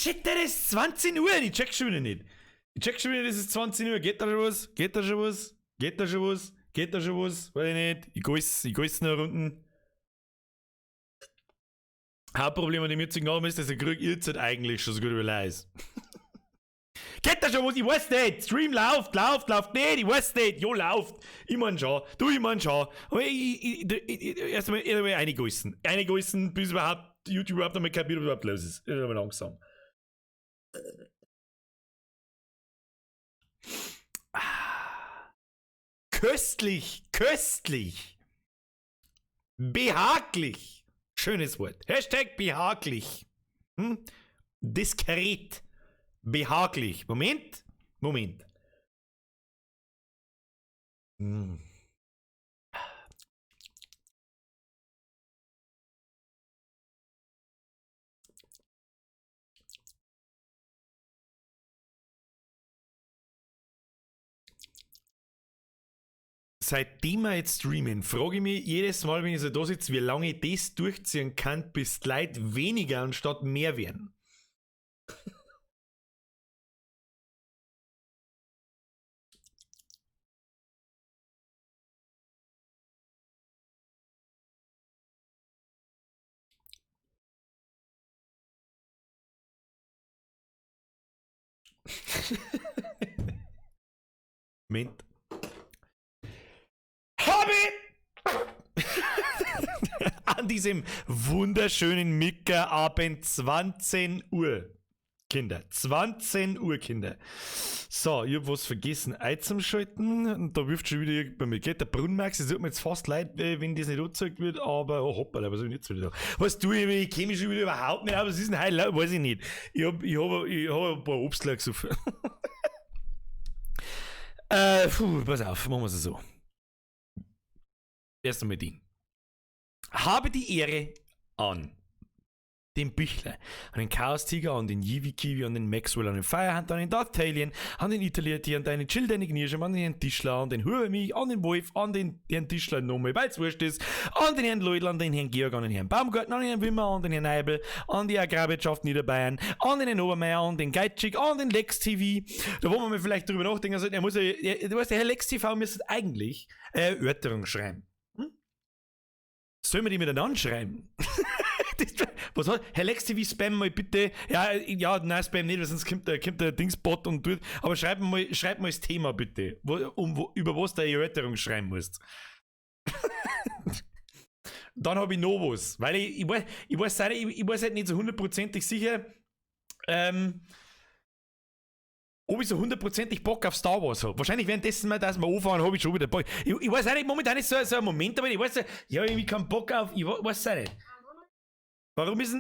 Shit, das ist 20 Uhr. Ich check schon wieder nicht. Ich check schon wieder, das ist 20 Uhr. Geht da schon was? Geht da schon was? Geht da schon was? Geht da schon was? Weiß ich nicht. Ich geh's noch unten. Hauptproblem an dem jetzigen Abend ist, dass ich krieg Uhrzeit eigentlich schon so gut wie leise. Geht da schon was? Ich weiß nicht. Stream läuft, läuft, läuft nicht. Ich weiß nicht. Jo, läuft. Ich mein schon. Du, ich mein schon. Aber ich erst einmal eingegossen. Eingegossen, bis überhaupt YouTube überhaupt einmal kapiert, was überhaupt los ist. Erst einmal langsam. Köstlich, köstlich. Behaglich. Schönes Wort. Hashtag behaglich. Hm? Diskret. Behaglich. Moment. Moment. Seitdem wir jetzt streamen, frage ich mich jedes Mal, wenn ich so da sitze, wie lange ich das durchziehen kann, bis die Leute weniger anstatt mehr werden. Moment. Habe an diesem wunderschönen Mickerabend 20 Uhr. Kinder, 20 Uhr, Kinder. So, ich hab was vergessen einzuschalten. Und da wirft schon wieder irgendwann mit. Geht der Brunnenmax, es tut mir jetzt fast leid, wenn das nicht angezeigt wird, aber oh, hoppala, was hab ich jetzt wieder da? Was tue ich? Ich kenn mich schon wieder überhaupt nicht, aber was ist denn heute? Weiß ich nicht. Ich hab ein paar Obstler gesoffen. Puh, pass auf, machen wir es so. Erst einmal den. Habe die Ehre an den Büchler, an den Chaos Tiger, an den Yiwi Kiwi, an den Maxwell, an den Firehunter, an den Darth Talion, an den Italier, an deinen Chill, deine Knirschem, an den Herrn Tischler, an den Hubermich, an den Wolf, an den Herrn Tischler nochmal, weil's wurscht ist, an den Herrn Leudl, an den Herrn Georg, an den Herrn Baumgarten, an den Herrn Wimmer, an den Herrn Eibel, an die Agrarwirtschaft Niederbayern, an den Herrn Obermeier, an den Geitschik, an den Lex TV. Da wollen wir mal vielleicht drüber nachdenken sollten, er muss ja, du weißt, der Herr Lex TV müsste eigentlich Erörterung schreiben. Hm? Sollen wir die miteinander schreiben? Was hat, Herr Lex TV, spam mal bitte. Ja, ja, nein, spam nicht, weil sonst kommt der Dingsbot und tut. Aber schreib mal das Thema bitte, über was du eine Erörterung schreiben musst. Dann habe ich noch was, weil ich weiß halt nicht so hundertprozentig sicher, ob ich so hundertprozentig Bock auf Star Wars habe. Wahrscheinlich währenddessen mal, dass wir anfahren, habe ich schon wieder Bock. Ich weiß auch nicht, momentan ist so ein Moment, aber ich weiß, ich habe irgendwie keinen Bock auf, ich weiß auch nicht. Warum ist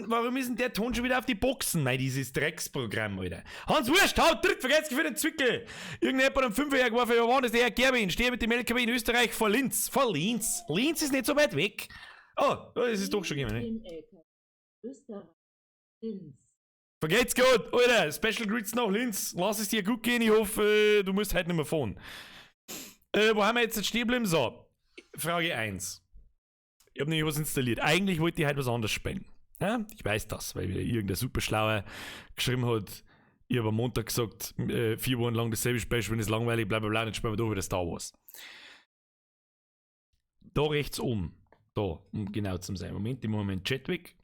denn der Ton schon wieder auf die Boxen? Mei, dieses Drecksprogramm, Alter. Hans Wurst, haut, tritt, vergesst für den Zwickel. Irgendjemand hat einen Fünfer hergeworfen, ja, war das der Herr Gerwin? Stehe mit dem LKW in Österreich vor Linz. Vor Linz? Linz ist nicht so weit weg. Oh, das ist doch schon gekommen, ne? Österreich, Linz. Vergeht's gut, Alter. Special Greets nach Linz. Lass es dir gut gehen. Ich hoffe, du musst heute nicht mehr fahren. Wo haben wir jetzt stehen geblieben? So, Frage 1. Ich habe nämlich was installiert. Eigentlich wollte ich heute was anderes spielen. Ja, ich weiß das, weil wieder irgendein Superschlauer geschrieben hat, ich habe am Montag gesagt, 4 Wochen lang dasselbe Spiel spielen ist langweilig, bla bla bla, jetzt spielen wir doch wieder Star Wars. Da rechts oben, da, um genau zu sein. Moment, ich mache meinen Chat weg.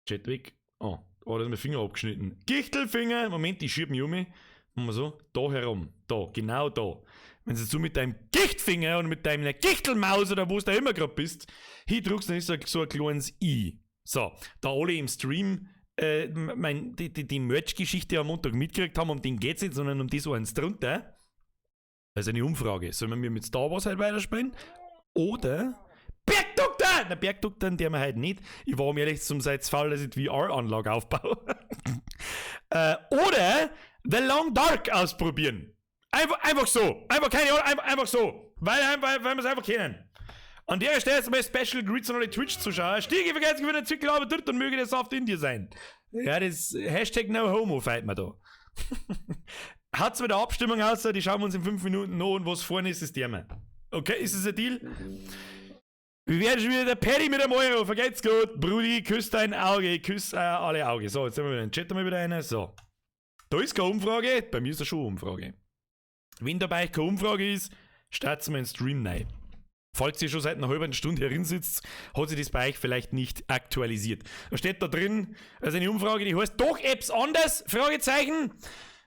Chat weg. Oh, oh, da ist mein Finger abgeschnitten. Gichtelfinger! Moment, ich schieb mich um. Machen wir so. Da herum. Da, genau da. Wenn du so mit deinem Gichtfinger und mit deiner Gichtelmaus oder wo du da immer gerade bist, hindrückst, dann ist so ein kleines I. So, da alle im Stream die Merch-Geschichte am Montag mitgekriegt haben, um den geht's nicht, sondern um das eins drunter. Also eine Umfrage. Sollen wir mit Star Wars halt weiterspielen? Oder Bergdoktor! Na, Bergdoktor, der wir heute nicht. Ich war mir ehrlich zum sein faul, dass ich die VR-Anlage aufbaue. Oder The Long Dark ausprobieren. Einfach so. Einfach keine Ahnung, einfach so. Weil wir es einfach kennen. An der Stelle jetzt mal Special Greets an alle Twitch-Zuschauer. Stiege vergessen für den Zwickel, aber dort und möge der Saft in dir sein. Ja, das #NoHomo feiert man da. Hat's mit der Abstimmung aus, die schauen wir uns in 5 Minuten an und was vorne ist, ist der mehr. Okay, ist es ein Deal? Wir werden schon wieder der Paddy mit dem Euro. Vergelt's gut. Brudi, küss dein Auge. Küss alle Auge. So, jetzt haben wir wieder den Chat mal wieder rein. So. Da ist keine Umfrage. Bei mir ist da schon eine Umfrage. Wenn dabei keine Umfrage ist, startet mal einen Stream rein. Falls ihr schon seit einer halben Stunde herin sitzt, hat sich das bei euch vielleicht nicht aktualisiert. Da steht da drin, also eine Umfrage, die heißt: Doch Apps anders? Fragezeichen.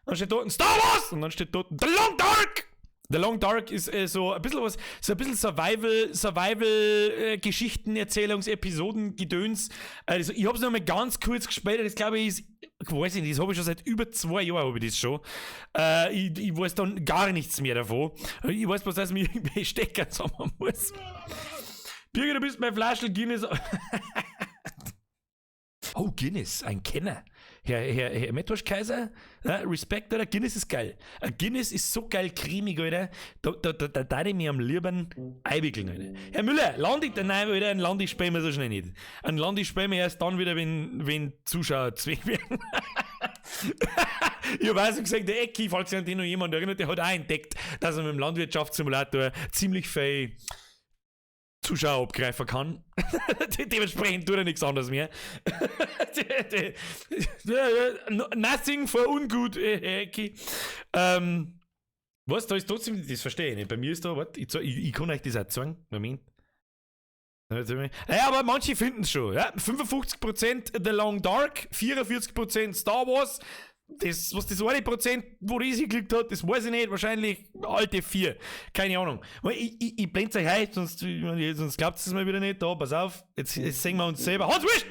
Dann steht dort Star Wars und dann steht dort The Long Dark. The Long Dark ist so ein bisschen was, so ein bisschen Survival, Geschichten, Erzählungsepisoden, Gedöns. Also ich habe es noch mal ganz kurz gespielt, das, glaube ich, ist, ich weiß nicht, das habe ich schon seit über 2 Jahren habe ich das schon. Ich weiß dann gar nichts mehr davon. Ich weiß bloß, dass ich mich irgendwie Stecker zusammen muss. Birger, du bist mein Flaschel Guinness. Oh, Guinness, ein Kenner. Herr Metrosch Kaiser, ja, Respekt, Alter, Guinness ist geil. Ein Guinness ist so geil cremig, Alter. Da da ich mir am lieben einwickeln, Alter. Herr Müller, Landi, nein, Alter, ein Landi spielen wir so schnell nicht. Ein Landi spielen wir erst dann wieder, wenn Zuschauer zwingen werden. Ich habe auch so gesagt, der Ecki, falls sich an den noch jemand erinnert, der hat auch entdeckt, dass er mit dem Landwirtschaftssimulator ziemlich viel Zuschauer abgreifen kann. Dementsprechend tut er nichts anderes mehr. Nothing for ungut, Ecki. Was, da ist trotzdem, das verstehe ich nicht. Bei mir ist da, warte, ich kann euch das auch zeigen. Moment. Ja, aber manche finden es schon. Ja? 55% The Long Dark, 44% Star Wars. Das, was das eine Prozent, wo das geklickt hat, das weiß ich nicht. Wahrscheinlich alte 4. Keine Ahnung. Ich blende euch ein, sonst glaubt es mir wieder nicht. Da, pass auf. Jetzt sehen wir uns selber. Hans Wurscht!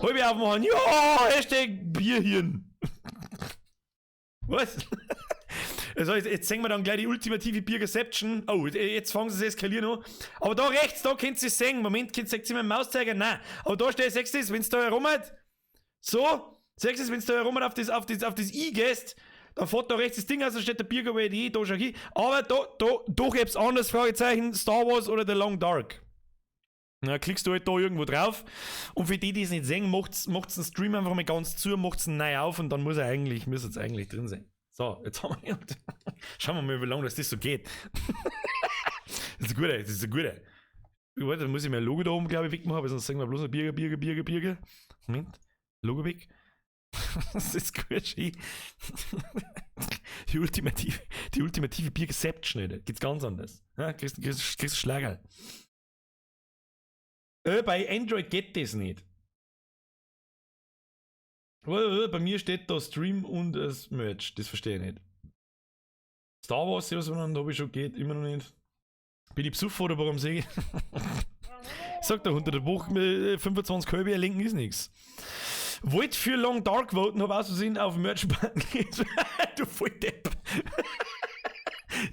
Halbe aufmachen. Ja, #Bierhirn. Was? Also jetzt sehen wir dann gleich die ultimative Biergerception. Oh, jetzt fangen sie es eskalieren an. Aber da rechts, da könnt ihr es sehen. Moment, könnt ihr mit dem Mauszeiger? Nein. Aber da steht, siehst du das, wenn es da herum hat. So, siehst du es, wenn du da herum auf das I gehst, dann fährt da rechts das Ding aus, da steht der Bierger.de, da schau ich. Aber da, doch etwas anderes, Fragezeichen, Star Wars oder The Long Dark. Na, klickst du halt da irgendwo drauf. Und für die, die es nicht sehen, macht's den Stream einfach mal ganz zu, macht's ihn neu auf und dann muss es eigentlich drin sein. So, jetzt haben wir. Schauen wir mal, wie lange das so geht. Das ist eine gute, das ist eine gute. Warte, dann muss ich mein Logo da oben, glaube ich, wegmachen, weil sonst sagen wir bloß noch Birger, Birger, Birger, Birger. Moment. Logo weg. Das ist gut, schön. Die ultimative Biergerception, Alter. Geht's ganz anders. Ja, kriegst Schlagerl. Bei Android geht das nicht. Bei mir steht da Stream und das Merch. Das verstehe ich nicht. Star Wars, was man habe ich schon geht, immer noch nicht. Bin ich besoffen oder warum sehe ich? Sagt der unter der Woche 25 halbe lenken ist nichts. Wollt für Long Dark voten, hab aus Versehen auf Merch-Button. Du Volldepp.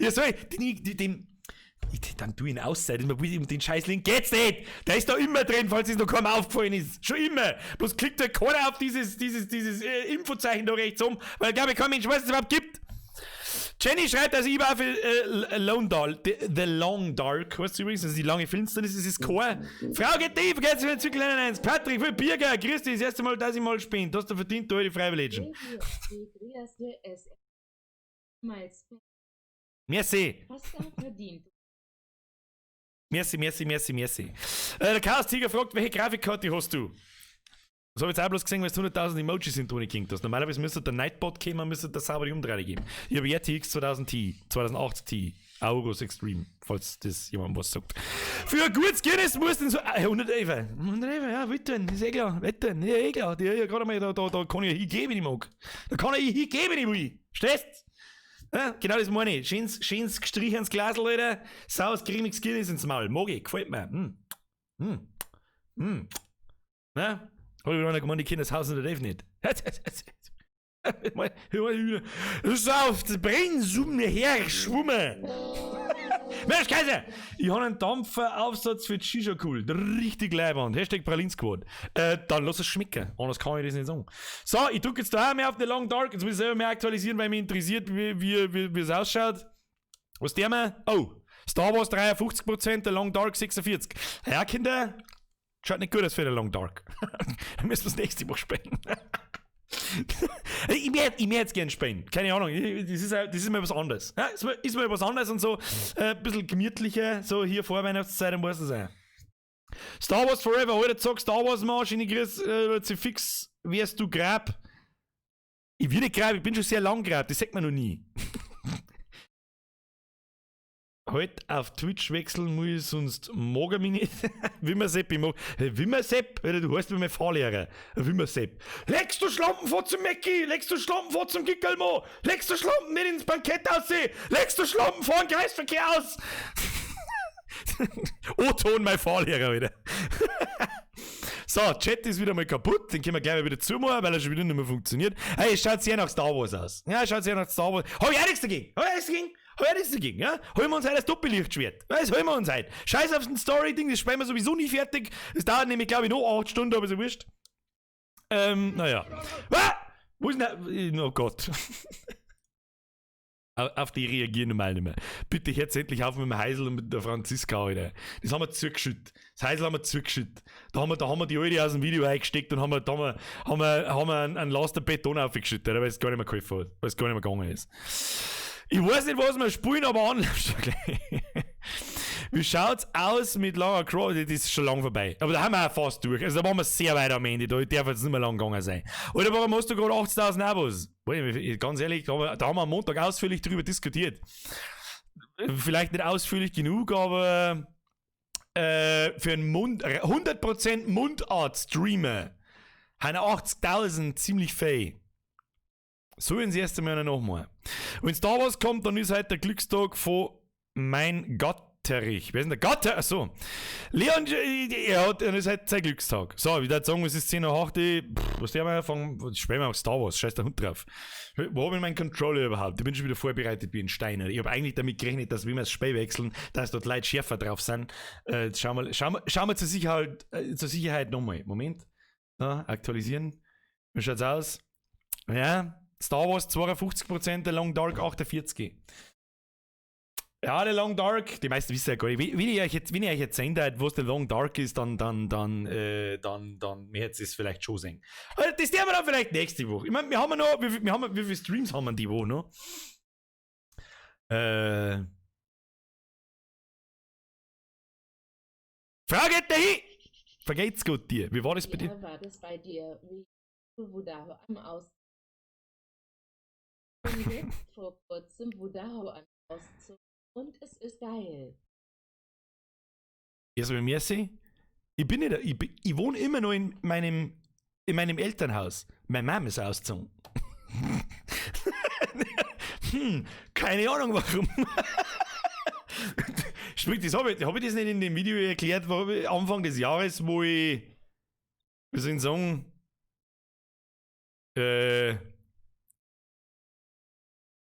Ja, sorry, den, dann tu ihn auszeit. Um den scheiß Link geht's nicht. Der ist da immer drin, falls es noch kaum aufgefallen ist. Schon immer. Bloß klickt der keiner auf dieses Infozeichen da rechts um, weil, glaube ich, kein Mensch weiß, was es überhaupt gibt. Jenny schreibt, also ich war für Lone Dark, The Long Dark, weißt du übrigens, das ist die lange Finsternis, das ist kein. Frau geht tief, geht's für den Zyklen 1. Patrick, für Birger, Christi, das erste Mal, dass ich mal spende. Du hast du verdient, du die Freiwilligen. Merci. Verdient. Merci, merci, merci, merci. Der Chaos Tiger fragt: Welche Grafikkarte hast du? Das habe ich jetzt auch bloß gesehen, weil es 100.000 Emojis sind, Toni King. Das. Normalerweise müsste der Nightbot kommen, müsste der sauber die Umdrehung geben. Ich habe RTX 2000 Ti, 2080 Ti, Aorus Extreme, falls das jemandem was sagt. Für ein gutes Guinness muss denn so. 111, 111, ja, wetten, ist eh klar, wetten, ja, eh klar. Die, ja, gerade mal, da kann ich hingehen, wenn ich mag. Da kann ich hingehen, wenn ich will. Verstehst? Ja, genau das meine ich. Schönes, schönes gestrichenes Glasl, Alter. Saures, cremiges Guinness ins Maul. Mag ich, gefällt mir. Na? Hab ich noch gemeint, ich kenne das Haus in der Dave nicht. Das ist auf das Brennsumme hergeschwommen. Mensch, Kaiser! Ich habe einen Dampferaufsatz für die Shisha cool. Richtig leiwand. #Pralinsquad. Dann lass es schmecken. Anders kann ich das nicht sagen. So, ich drücke jetzt da auch mehr auf The Long Dark. Jetzt muss ich selber mehr aktualisieren, weil mich interessiert, wie es ausschaut. Was der mal? Oh, Star Wars 53%, The Long Dark 46%. Ja, Kinder, schaut nicht gut aus für The Long Dark. Dann müssen wir das nächste Mal spielen. Ich möchte jetzt gern spielen. Keine Ahnung. Das ist mal was anderes. Ja, ist mal was anderes und so. Ein bisschen gemütlicher, so hier vor Weihnachtszeit, muss es sein. Star Wars Forever, Alter, zock Star Wars Marsch in die Grüß, fix, wärst du grab. Ich will nicht grab, ich bin schon sehr lang grab, das sagt man noch nie. Halt auf Twitch wechseln muss ich, sonst mag er mich nicht. Wimmer Sepp, ich mag. Wimmer Sepp, Alter, du heißt wie mein Fahrlehrer. Wimmer Sepp. Legst du Schlampen vor zum Mecki? Legst du Schlampen vor zum Gickelmo? Legst du Schlampen nicht ins Bankett aussehen? Legst du Schlampen vor den Kreisverkehr aus? O-Ton, mein Fahrlehrer wieder. So, Chat ist wieder mal kaputt, den können wir gleich mal wieder zumachen, weil er schon wieder nicht mehr funktioniert. Hey, es schaut sehr nach Star Wars aus. Ja, schaut sehr nach Star Wars. Hab ich auch nichts dagegen. Hab ich auch nichts dagegen. Hab ich auch nichts dagegen, ja? Holen wir uns heute das Doppellichtschwert. Das holen wir uns heute. Scheiß auf den Story-Ding, das spielen wir sowieso nie fertig. Das dauert nämlich, glaube ich, noch 8 Stunden, aber ist ja wurscht. Naja. Ah! Wo ist denn der? Oh Gott. Auf die reagieren normal nicht mehr. Bitte hört endlich auf mit dem Heisel und mit der Franziska, Alter. Das haben wir zugeschüttet. Das Heisel haben wir zugeschüttet. Da haben wir die Alte aus dem Video eingesteckt und haben wir, da haben wir einen Laster Beton aufgeschüttet, weil es gar nicht mehr geholfen hat. Weil es gar nicht mehr gegangen ist. Ich weiß nicht, was wir spielen, aber an. Wie schaut's aus mit Lara Croft? Das ist schon lang vorbei. Aber da haben wir auch fast durch. Also da waren wir sehr weit am Ende. Da darf jetzt nicht mehr lang gegangen sein. Oder warum hast du gerade 80.000 Abos? Ganz ehrlich, da haben wir am Montag ausführlich drüber diskutiert. Vielleicht nicht ausführlich genug, aber für einen Mund, 100% Mundart-Streamer haben 80.000 ziemlich viel. So ins erste Mal nochmal. Wenn Star Wars kommt, dann ist heute der Glückstag von mein Gatterich. Wer ist denn der Gatter? Achso. Leon, er hat, dann ist heute sein Glückstag. So, ich würde sagen, es ist 10 nach 8. Pff, was der mal fangen, spielen wir auf Star Wars, scheiß der Hund drauf. Wo habe ich meinen Controller überhaupt? Ich bin schon wieder vorbereitet wie ein Steiner. Ich habe eigentlich damit gerechnet, dass, wenn wir das Spiel wechseln, dass dort Leute schärfer drauf sind. Jetzt schauen wir zur Sicherheit nochmal. Moment. Da, aktualisieren. Wie schaut's aus? Ja, Star Wars 52%, The Long Dark 48%. Ja, The Long Dark, die meisten wissen ja gar nicht. Wenn ich euch jetzt sehen darf, was The Long Dark ist, dann möchtet ihr es vielleicht schon sehen. Also, das werden wir dann vielleicht nächste Woche. Ich meine, wir haben ja noch, wie, wir haben, wie viele Streams haben wir die Woche noch? Frage dahin! Vergeht's gut dir. Wie war das bei dir? Ja, war das bei dir? Wie Wudao am Aus. Bin jetzt vor kurzem Wudao am Auszug und es ist geil. Erstmal merci. Ich bin nicht, ich, bin, ich wohne immer noch in meinem Elternhaus. Meine Mom ist ausgezogen. Keine Ahnung, warum. Sprich, das hab ich das nicht in dem Video erklärt, wo ich, Anfang des Jahres, wo ich, wie soll ich sagen,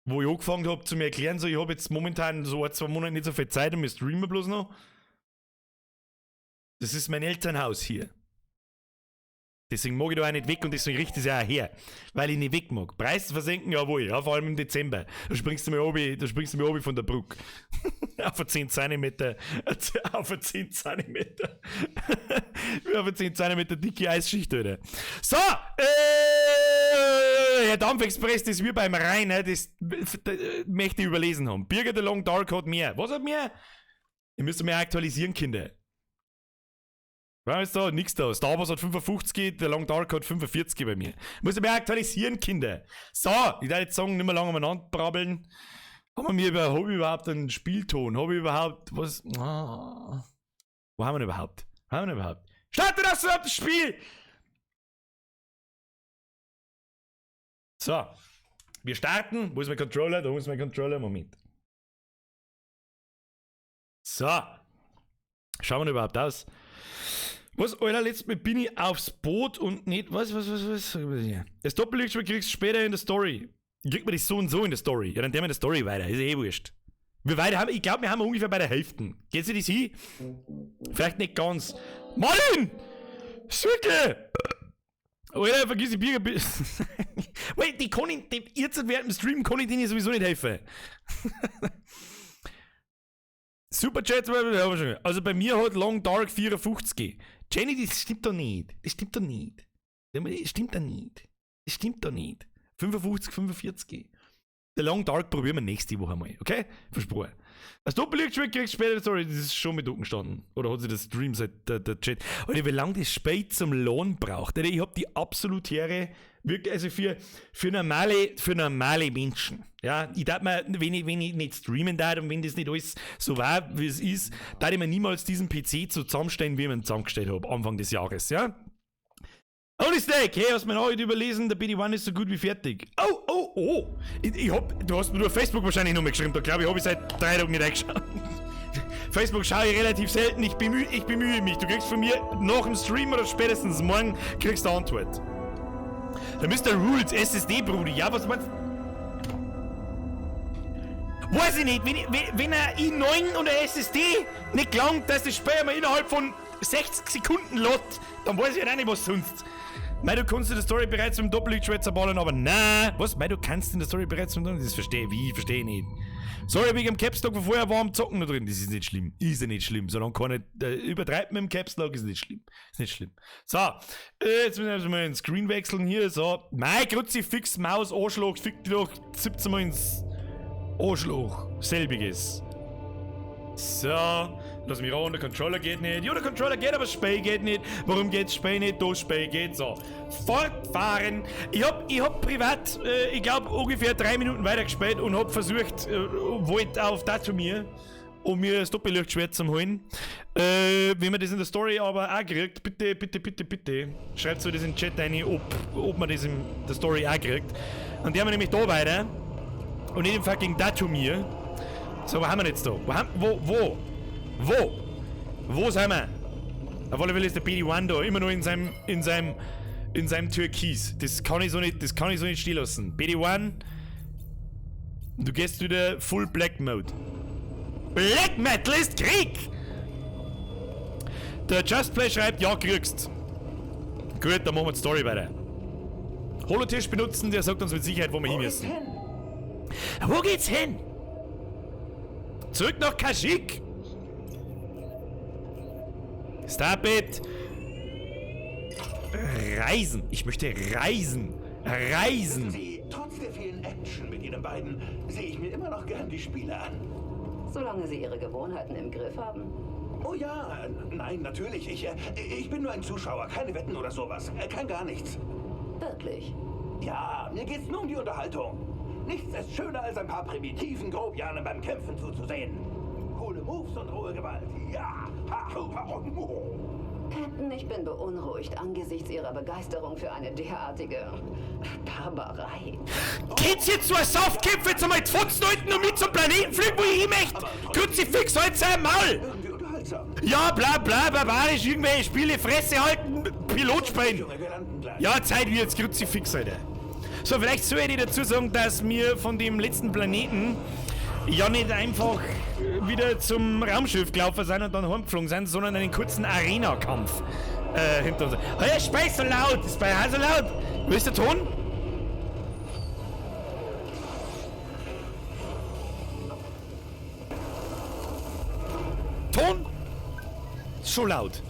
wo ich angefangen habe zu mir erklären, so, ich habe jetzt momentan so ein, 2 Monate nicht so viel Zeit und wir streamen bloß noch. Das ist mein Elternhaus hier. Deswegen mag ich da auch nicht weg und deswegen richte ich es auch her. Weil ich nicht weg mag. Preis versenken, jawohl, ja, vor allem im Dezember. Da springst du mir obi von der Brücke. Auf 10 Zentimeter, auf 10 Zentimeter, auf 10 Zentimeter dicke Eisschicht, Alter. So, Herr Dampfexpress, das ist wie beim Rhein, ne, das möchte ich überlesen haben. Birger, The Long Dark hat mehr. Was hat mehr? Ihr müsst mehr aktualisieren, Kinder. Was ist da? Nix da. Star Wars hat 55, The Long Dark hat 45 bei mir. Muss ich mehr aktualisieren, Kinder. So, ich darf jetzt sagen, nicht mehr lange umeinander brabbeln. Hab ich überhaupt einen Spielton? Hab ich überhaupt, was? Oh. Wo haben wir denn überhaupt? Wo haben wir denn überhaupt? Starte das überhaupt das Spiel! So. Wir starten. Wo ist mein Controller? Da ist mein Controller. Moment. So. Schauen wir überhaupt aus. Was, Alter, letztes Mal bin ich aufs Boot und nicht. Was, was, was, was? Das Doppellichtspiel kriegst du später in der Story. Kriegt man das so und so in der Story? Ja, dann tun wir in der Story weiter. Ist eh wurscht. Wir weiter haben, ich glaube, wir haben ungefähr bei der Hälfte. Geht sich das hin? Vielleicht nicht ganz. Martin! Schicke! Alter, vergiss die Bier. Wait, die kann ich, die, jetzt während dem Stream kann ich denen sowieso nicht helfen. Superchat, also bei mir hat Long Dark 54. Jenny, das stimmt doch nicht. Das stimmt doch nicht. Das stimmt doch nicht. Das stimmt doch nicht. 55, 45. The Long Dark probieren wir nächste Woche mal, okay? Versprochen. Das Doppellichtschwert kriegst du später, sorry, das ist schon mit gestanden. Oder hat sich das Stream seit der Chat. Alter, wie lange das Spiel zum Lohn braucht. Alter, ich hab die absolut here, wirklich, also für normale Menschen. Ja, ich darf mir, wenn ich nicht streamen darf und wenn das nicht alles so war, wie es ist, darf ich mir niemals diesen PC so zusammenstellen, wie ich ihn zusammengestellt hab, Anfang des Jahres, ja? Holy Snake, hey, hast du mir heute überlesen, der BD-1 ist so gut wie fertig. Oh, oh, oh. Du hast mir nur Facebook wahrscheinlich noch mal geschrieben, da glaube ich, habe ich seit 3 Tagen nicht reingeschaut. Facebook schaue ich relativ selten, ich bemühe mich. Du kriegst von mir nach dem Stream oder spätestens morgen kriegst du eine Antwort. Der Mr. Rules, SSD, Brudi, ja, was meinst du? Weiß ich nicht, wenn ein i9 und ein SSD nicht gelangt, dass das Spiel mal innerhalb von 60 Sekunden lädt, dann weiß ich auch nicht, was sonst. Mei, du kannst in der Story bereits mit dem Doppellichtschwert zerballern, aber na, was? Mei, du kannst in der Story bereits mit dem Doppellichtschwert, das verstehe ich, wie, verstehe ich nicht. Sorry, wegen dem Caps Lock von vorher war am Zocken da drin, das ist nicht schlimm, ist ja nicht schlimm, solange keiner übertreibt mit dem Caps Lock, ist nicht schlimm, ist nicht schlimm. So, jetzt müssen wir mal den Screen wechseln hier, so, mei, Kruzifix, Maus, Arschloch, fick dich doch 17 Mal ins Arschloch, selbiges. So, lass mich ran, der Controller geht nicht. Ja, der Controller geht, aber das Spiel geht nicht. Warum geht's Spiel nicht? Das Spiel geht. So, fortfahren. Ich hab privat, ich glaube, ungefähr 3 Minuten weitergespielt und hab versucht, wollte auf Dathomir, um mir das Doppellichtschwert zu holen. Wenn man das in der Story aber auch kriegt, bitte, bitte, bitte, bitte, schreibt so das in den Chat rein, ob man das in der Story auch kriegt. Und die haben wir nämlich da weiter. Und nicht im fucking Dathomir. So, wo haben wir jetzt da? Wo? Wo? Wo sind wir? Auf alle Fälle ist der BD-1 da immer noch in seinem Türkis. Das kann ich so nicht, das kann ich so nicht stehen lassen. BD-1, du gehst wieder Full Black Mode. Black Metal ist Krieg! Der Just Play schreibt, ja, kriegst. Gut, dann machen wir die Story weiter. Holotisch benutzen, der sagt uns mit Sicherheit, wo wir hin müssen. Wo geht's hin? Zurück nach Kashyyyk! Stop it! Reisen! Ich möchte reisen! Reisen! Sie, trotz der vielen Action mit Ihnen beiden, sehe ich mir immer noch gern die Spiele an. Solange Sie Ihre Gewohnheiten im Griff haben. Oh ja, nein, natürlich. Ich bin nur ein Zuschauer, keine Wetten oder sowas. Kein gar nichts. Wirklich? Ja, mir geht's nur um die Unterhaltung. Nichts ist schöner, als ein paar primitiven Grobianen beim Kämpfen zuzusehen. Coole Moves und rohe Gewalt. Ja! Ha, hu, ha, hu. Captain, ich bin beunruhigt angesichts Ihrer Begeisterung für eine derartige Barbarei. Geht's jetzt zu einem Saufkämpfer jetzt einmal die Fotzen halten und mit zum Planeten fliegen, wo ich hin möchte? Kruzifix, halt sein Maul! Irgendwie unterhaltsam. Ja, bla bla, barbarisch, irgendwelche Spiele, Fresse halten, Pilot spielen. Ja, Zeit wie jetzt Kruzifix, Alter. So, vielleicht soll ich dazu sagen, dass wir von dem letzten Planeten ja nicht einfach wieder zum Raumschiff gelaufen sind und dann heimgeflogen sind, sondern einen kurzen Arena-Kampf hinter uns. Hey, Speis so laut! Ist bei so laut! Wo ist der Ton? Ton? Ist schon laut.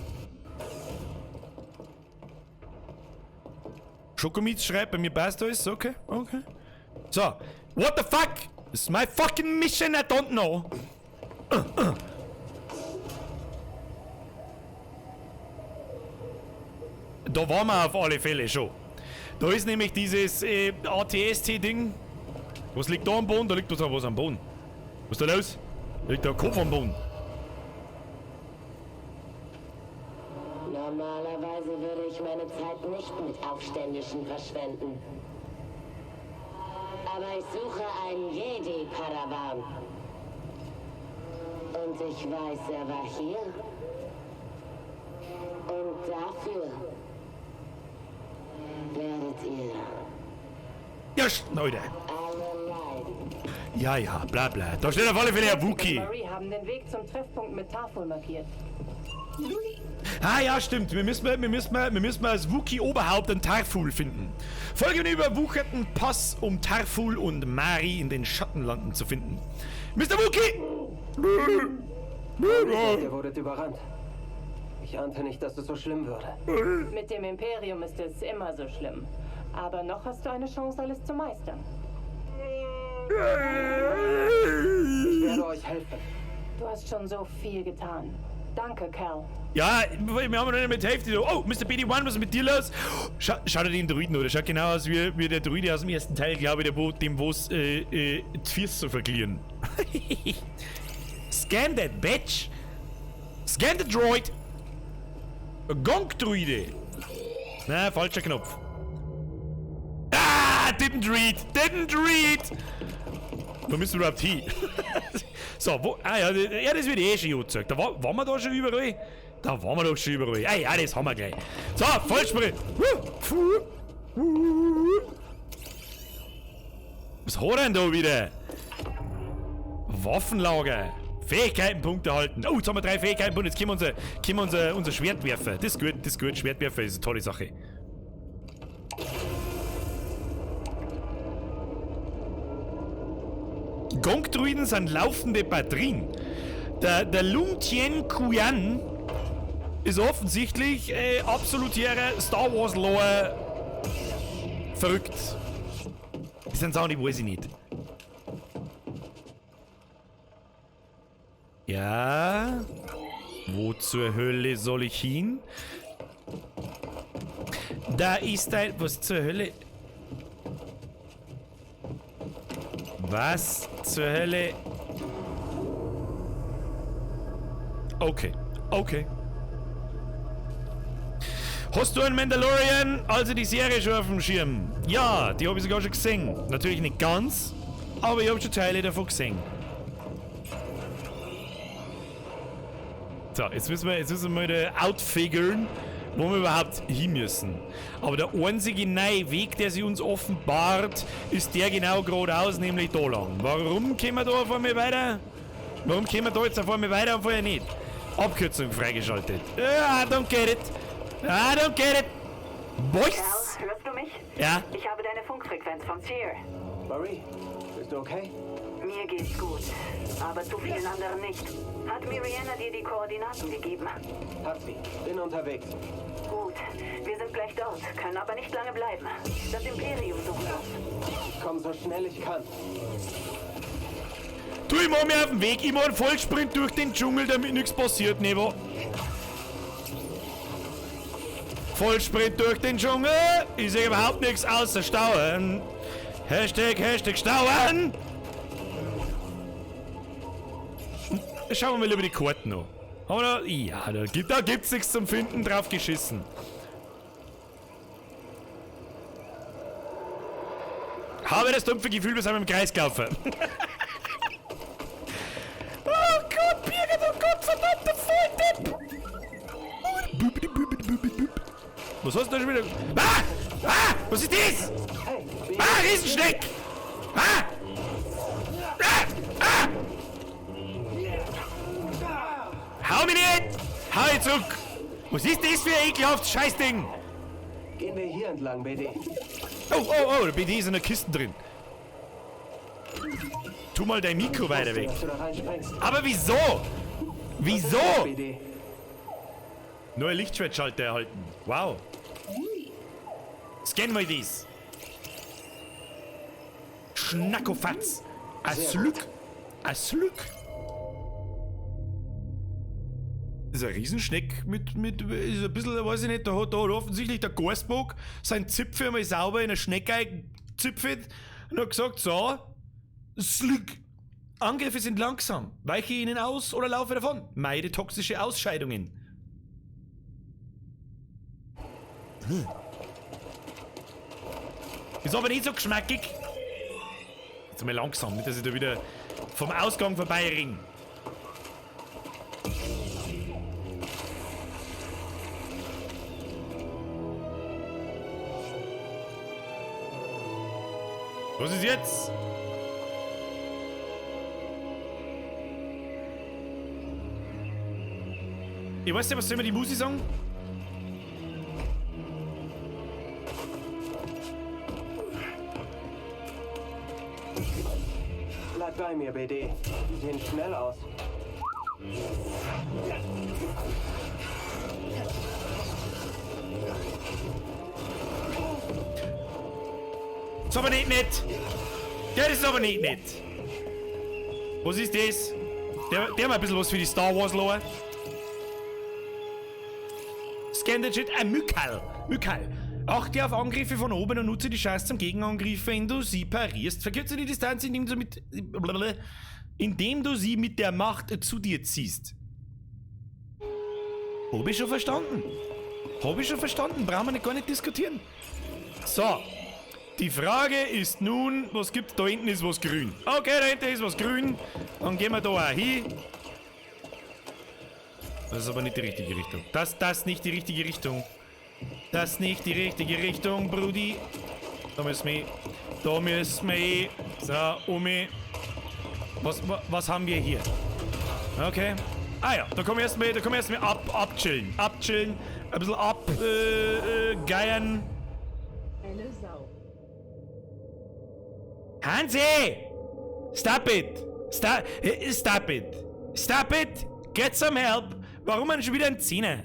Schokomitz schreibt, bei mir passt alles. Okay, okay. So. What the fuck? It's my fucking mission, I don't know. Da waren wir auf alle Fälle schon. Da ist nämlich dieses ATST-Ding. Was liegt da am Boden? Da liegt doch was am Boden. Was ist da los? Da liegt da ein Kopf am Boden. Normalerweise würde ich meine Zeit nicht mit Aufständischen verschwenden. Aber ich suche einen Jedi-Padawan. Und ich weiß, er war hier. Und dafür werdet ihr Ja, Schneider. alle leiden. Ja, ja, bla bla. Da steht auf alle Fälle ein Wookie. Marie haben den Weg zum Treffpunkt mit Tarful markiert. Ah ja, stimmt. Wir müssen als Wookie-Oberhaupt einen Tarful finden. Folge den überwucherten Pass, um Tarful und Mari in den Schattenlanden zu finden. Mr. Wookie! Ihr wurdet überrannt. Ich ahnte nicht, dass es so schlimm würde. Mit dem Imperium ist es immer so schlimm. Aber noch hast du eine Chance, alles zu meistern. Ich werde euch helfen. Du hast schon so viel getan. Danke, Cal. Ja, wir haben noch nicht mit Hälfte. Oh, Mr. BD-1, was ist mit dir los? Schau dir den Druiden an, der schaut genau aus wie der Druide aus dem ersten Teil, glaube ich, dem wo's die Füße zu verlieren. Scan that bitch! Scan the droid! Gonk-Druide! Na, falscher Knopf. Ah, didn't read! Didn't read! Wo müssen wir überhaupt hin? So, wo. Ah ja, ja, das wird eh schon angezeigt. Da waren wir da schon überall? Da waren wir doch schon überall. Ah ja, das haben wir gleich. So, Vollsprint! Was hat er denn da wieder? Waffenlager. Fähigkeitenpunkte erhalten. Oh, jetzt haben wir 3 Fähigkeitenpunkte. Jetzt können wir unser Schwert werfen. Das ist gut, das ist gut. Schwertwerfen ist eine tolle Sache. Gonk-Druiden sind laufende Batterien. Der Lung Tien Kuan ist offensichtlich absolutärer Star Wars Lore verrückt. Das sind Sachen, die weiß ich nicht. Ja. Wo zur Hölle soll ich hin? Da ist ein... Was zur Hölle? Was zur Hölle? Okay, okay. Hast du einen Mandalorian, also die Serie schon auf dem Schirm? Ja, die habe ich sogar schon gesehen. Natürlich nicht ganz, aber ich habe schon Teile davon gesehen. So, jetzt müssen wir mal wieder outfiguren, wo wir überhaupt hin müssen. Aber der einzige neue Weg, der sich uns offenbart, ist der genau geradeaus, nämlich da lang. Warum kommen wir da auf einmal weiter? Warum kommen wir da jetzt auf einmal weiter und vorher nicht? Abkürzung freigeschaltet. I don't get it. I don't get it. Boys! Cal, hörst du mich? Ja. Ich habe deine Funkfrequenz von Seer. Marie, bist du okay? Mir geht's gut, aber zu vielen anderen nicht. Hat Mariana dir die Koordinaten gegeben? Hat sie. Bin unterwegs. Gut, wir sind gleich dort, können aber nicht lange bleiben. Das Imperium sucht uns. Ich komme so schnell ich kann. Du, ich mach mich auf den Weg. Ich mach einen Vollsprint durch den Dschungel, damit nichts passiert, Nevo. Vollsprint durch den Dschungel. Ich sehe überhaupt nichts außer Stauen. Hashtag, Hashtag Stauen. Schauen wir mal über die Karten noch. Haben wir da? Ja, da gibt's nichts zum Finden, drauf geschissen. Habe das dumpfe Gefühl, wir sind im Kreis gelaufen. Oh Gott, Birgit, oh Gott, verdammter Volldepp! Was hast du da schon wieder? Ah! Ah! Was ist das? Ah, Riesenschneck! Ah! Ah! Ah! Hau mich nicht! Hau ich zurück! Was ist das für ein ekelhaftes Scheißding? Gehen wir hier entlang, BD. Oh, oh, oh, der BD ist in der Kiste drin. Tu mal dein Mikro weiter weg. Aber wieso? Wieso? Neue Lichtschwertschalter erhalten. Wow. Scan mal dies. Schnackofatz. A Slück. A Slück. Das ist ein Riesenschneck mit, ist ein bisschen, weiß ich nicht, da hat offensichtlich der Gorsbock seinen Zipfel einmal sauber in eine Schnecke gezipfelt und hat gesagt, so, Slück. Angriffe sind langsam. Weiche ihnen aus oder laufe davon. Meide toxische Ausscheidungen. Ist aber nicht so geschmackig. Jetzt mal langsam, nicht, dass ich da wieder vom Ausgang vorbeiringe. Was ist jetzt? Ich weiß nicht, was soll mir die Musi sagen? Bleib bei mir, BD. Die sehen schnell aus. Ist aber nicht nett. Der ist aber nicht nett. Was ist das? Der mal ein bisschen was für die Star Wars Lore. Scan the shit. Ein Mykal. Mykal. Achte auf Angriffe von oben und nutze die Chance zum Gegenangriff, wenn du sie parierst. Verkürze die Distanz, indem du sie mit der Macht zu dir ziehst. Hab ich schon verstanden. Hab ich schon verstanden. Brauchen wir gar nicht diskutieren. So. Die Frage ist nun, was gibt's da hinten? Ist was grün. Okay, da hinten ist was grün. Dann gehen wir da auch hin. Das ist aber nicht die richtige Richtung. Das ist nicht die richtige Richtung. Das ist nicht die richtige Richtung, Brudi. Da müssen wir. Da müssen wir. So, um. Was haben wir hier? Okay. Ah ja, da kommen wir erstmal, abchillen. Abchillen. Ein bisschen abgeiern. Eine Sau. Hansi! Stop it! Stop it! Stop it! Get some help! Warum haben schon wieder ein Zehner?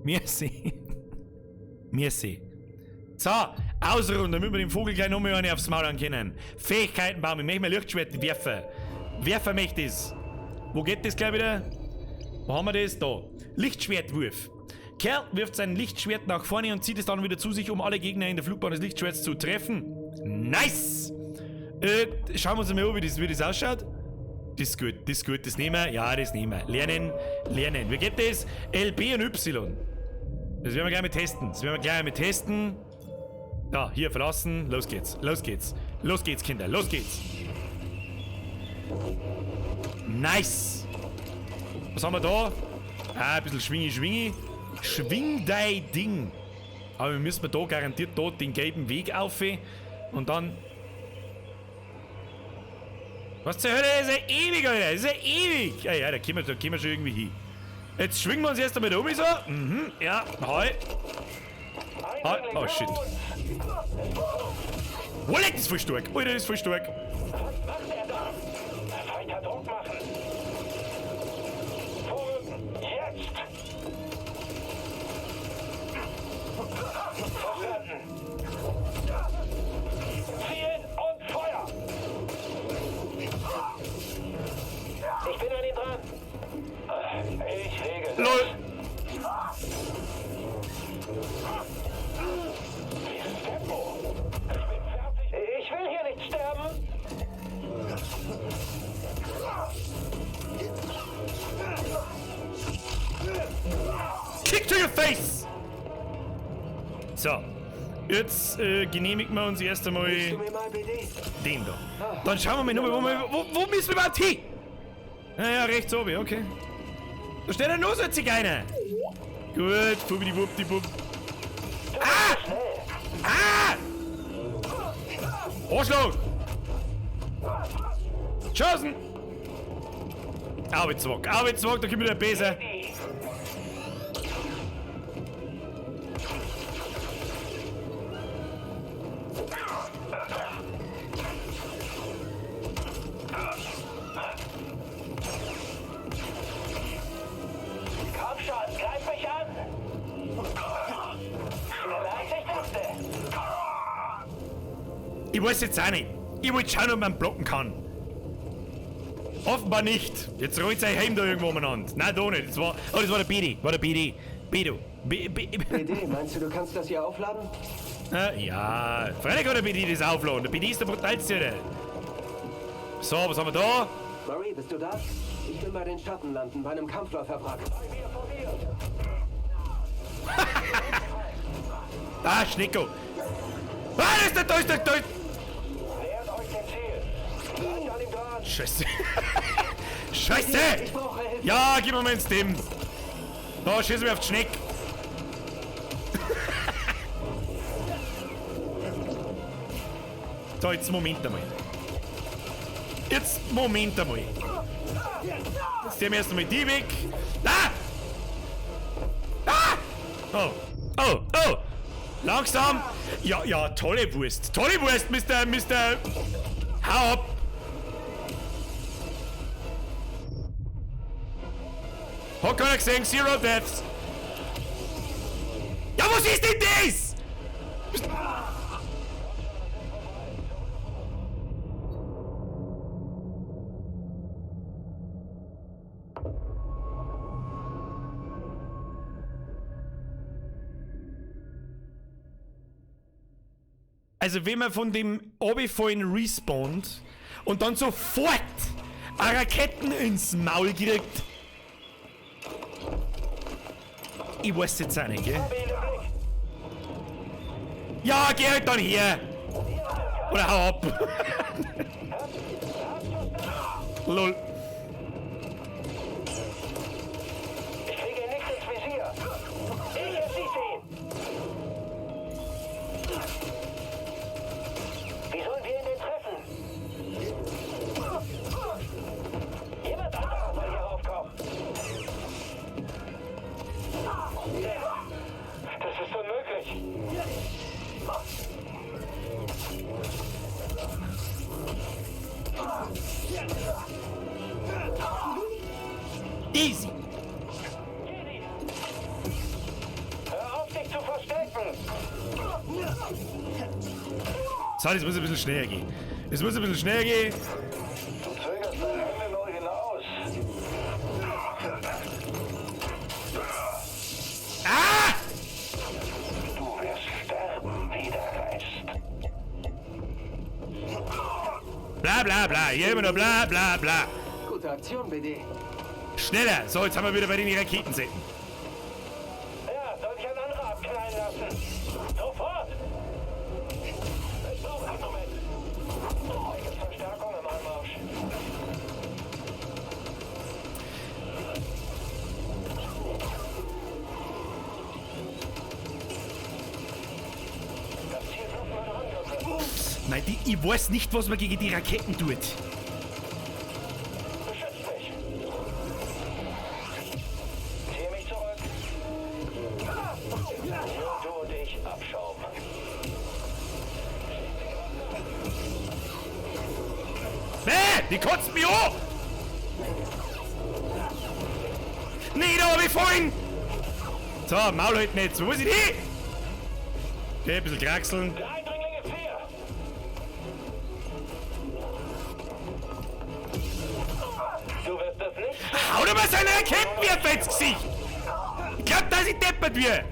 Merci. Merci. So, ausruhen, damit wir dem Vogel gleich nochmal eine aufs Maul können. Fähigkeitenbaum, ich möchte mein Lichtschwert werfen. Werfen möchte ich. Wo geht das gleich wieder? Wo haben wir das? Da. Lichtschwertwurf. Kerl wirft sein Lichtschwert nach vorne und zieht es dann wieder zu sich, um alle Gegner in der Flugbahn des Lichtschwerts zu treffen. Nice! Schauen wir uns mal an, wie das ausschaut. Das ist gut, das ist gut, das nehmen wir. Ja, das nehmen wir. Lernen, lernen. Wie geht das? L, B und Y. Das werden wir gleich mit testen. Das werden wir gleich mit testen. Da, hier, verlassen. Los geht's. Los geht's. Los geht's, Kinder. Los geht's. Nice. Was haben wir da? Ah, ein bisschen schwingi, schwingi. Schwing dein Ding. Aber wir müssen da garantiert da den gelben Weg auf. Und dann... Was zur Hölle? Das ist ja ewig, Alter. Das ist ja ewig. Ja, ja, da kommen wir schon irgendwie hin. Jetzt schwingen wir uns erst einmal da um, so. Mhm, ja, hi. Hi. Oh, shit. Wallet, das ist voll stark. Alter, das ist voll stark. Was macht er da? Weiter Druck machen. Vorrücken. Jetzt! Verstanden. Zielen und Feuer! Ich bin an ihm dran. Ich regel das. LOL! Dieses Tempo. Ich bin fertig. Ich will hier nicht sterben. Kick to your face! So. Jetzt genehmigen wir uns erst einmal den da. Dann schauen wir mal nochmal, wo müssen wir überhaupt hin? Naja, rechts oben, okay. Da steht ja nur so ein Zigeuner. Gut, fubidiwuppdiwupp. Ah! Ah! Arschloch! Chancen! Arbeitszwack, Arbeitszwack, da kommt wieder besser. Ich weiß jetzt auch nicht. Ich wollte schauen, ob man blocken kann. Offenbar nicht. Jetzt rollt sein Heim da irgendwo umeinander. Nein, da nicht. Das war, oh, das war der BD. War der BD. Bedo. BD, meinst du, du kannst das hier aufladen? Ja. Freilich kann der BD das aufladen. Der BD ist der brutalste, oder? So, was haben wir da? Marie, bist du da? Ich bin bei den Schattenlanden, bei einem Kampfläuferwrack. Da, Schnicko. Ah, das ist der, da ist der, da ist... Scheiße. Scheiße! Ja, gib mir mal ins Team. Da, schieß mir auf die Schneck. So, jetzt Moment einmal. Jetzt Moment einmal. Jetzt nehmen wir erst einmal die weg. Ah! Ah! Oh, oh, oh! Langsam! Ja, ja, tolle Wurst. Tolle Wurst, Mr. Hau ab! Hat keiner gesehen, Zero Deaths! Ja, was ist denn das? Also wenn man von dem Abfallen respawnt und dann sofort Raketen ins Maul kriegt. Ich weiß jetzt auch nicht, gell? Ja, geh halt dann her! Oder hau ab! Lol. Ich kriege ihn nicht ins Visier. Ich erschieße ihn. Wie sollen wir ihn denn treffen? Jemand anderer soll hier raufkommen. Das ist unmöglich. Easy. Hör auf, dich zu verstecken. So, das muss ein bisschen schneller gehen. Es muss ein bisschen schneller gehen. Du zögerst dein Ende nur hinaus. Ah! Du wirst sterben, Widergeist. Bla bla bla. Hier immer nur bla bla bla. Gute Aktion, BD. Schneller! So, jetzt haben wir wieder bei den Raketensäcken. Ja, soll sich ein anderer abknallen lassen. Sofort! Ich brauche einen Moment. Da gibt's Verstärkung im Anmarsch. Das Ziel sucht meine Angriffe. Nein, ich weiß nicht, was man gegen die Raketen tut. Beschützt mich. Ziehe mich zurück. Nur du und ich, Abschaum. Nee, die kotzt mich an! Nee, da hab ich vorhin! So, Maul halt nicht. Wo muss ich hin? Okay, ein bisschen kraxeln. Der Eindringling ist hier. Du wirst es nicht. Hau dir mal seinen Raketenwerfer ins Gesicht! Ich glaub, dass ich deppert wird.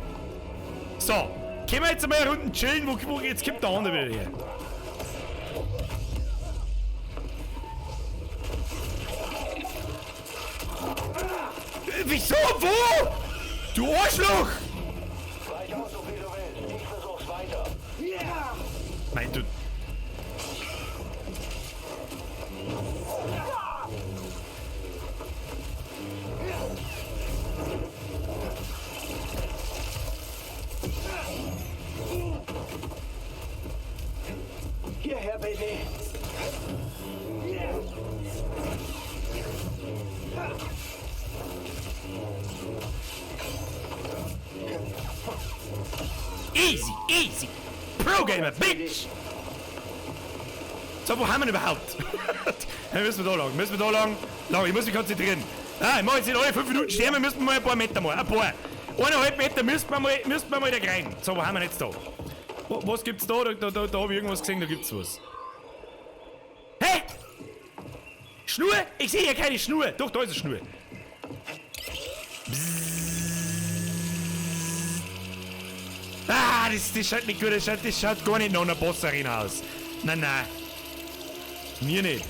So, können wir jetzt einmal eine Runde chillen? Wo, jetzt kommt der andere wieder her. Wieso? Wo? Du Arschloch! Weich aus, so viel du willst. Ich versuch's weiter. Nein, du. Hierher, BD. Easy, easy! Pro Gamer, Bitch! So, wo haben wir denn überhaupt? Ja, müssen wir da lang, müssen wir da lang. Lang, ich muss mich konzentrieren. Ah, ich mach jetzt nicht alle 5 Minuten sterben, müssen wir mal ein paar Meter mal. Ein paar. 1,5 Meter müssen wir mal, da rein. So, wo haben wir denn jetzt da? Was gibt's da? Da hab ich irgendwas gesehen, da gibt's was. Hä? Schnur? Ich sehe hier keine Schnur. Doch, da ist eine Schnur. Ah, das schaut nicht gut, das schaut gar nicht nach einer Boss-Arena aus. Nein, nein. Mir nicht.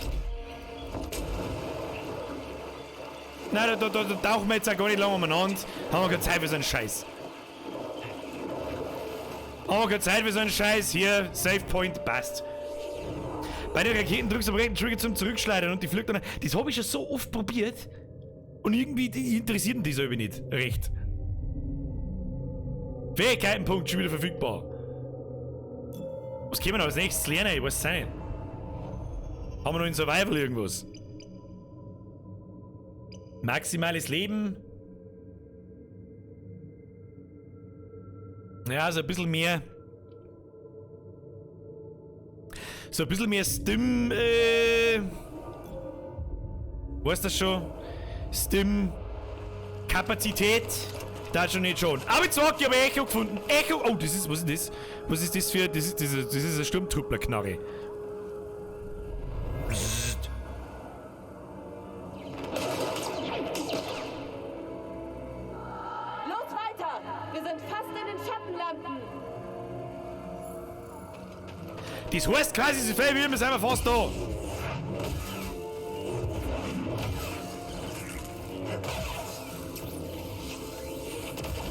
Nein, da tauchen wir jetzt auch gar nicht lange umeinander. Haben wir keine Zeit für so einen Scheiß. Haben wir keine Zeit für so einen Scheiß. Hier, Save Point, passt. Bei den Raketen drückst du am rechten Trigger zum Zurückschleudern und die fliegt dann. Das habe ich schon so oft probiert. Und irgendwie die interessieren die selber nicht recht. Fähigkeitenpunkt schon wieder verfügbar. Was können wir noch als nächstes lernen? Ich weiß es nicht. Haben wir noch in Survival irgendwas? Maximales Leben. Ja, so ein bisschen mehr. So ein bisschen mehr Stim. Weißt du das schon? Stim-Kapazität. Da hat schon nicht schon. Aber jetzt sag, ich habe Echo gefunden. Echo. Oh, das ist. Was ist das? Was ist das für. Das ist eine Sturmtrupplerknarre. Psst. Los weiter! Wir sind fast in den Schattenlanden! Das heißt quasi so viel wie wir sind wir fast da.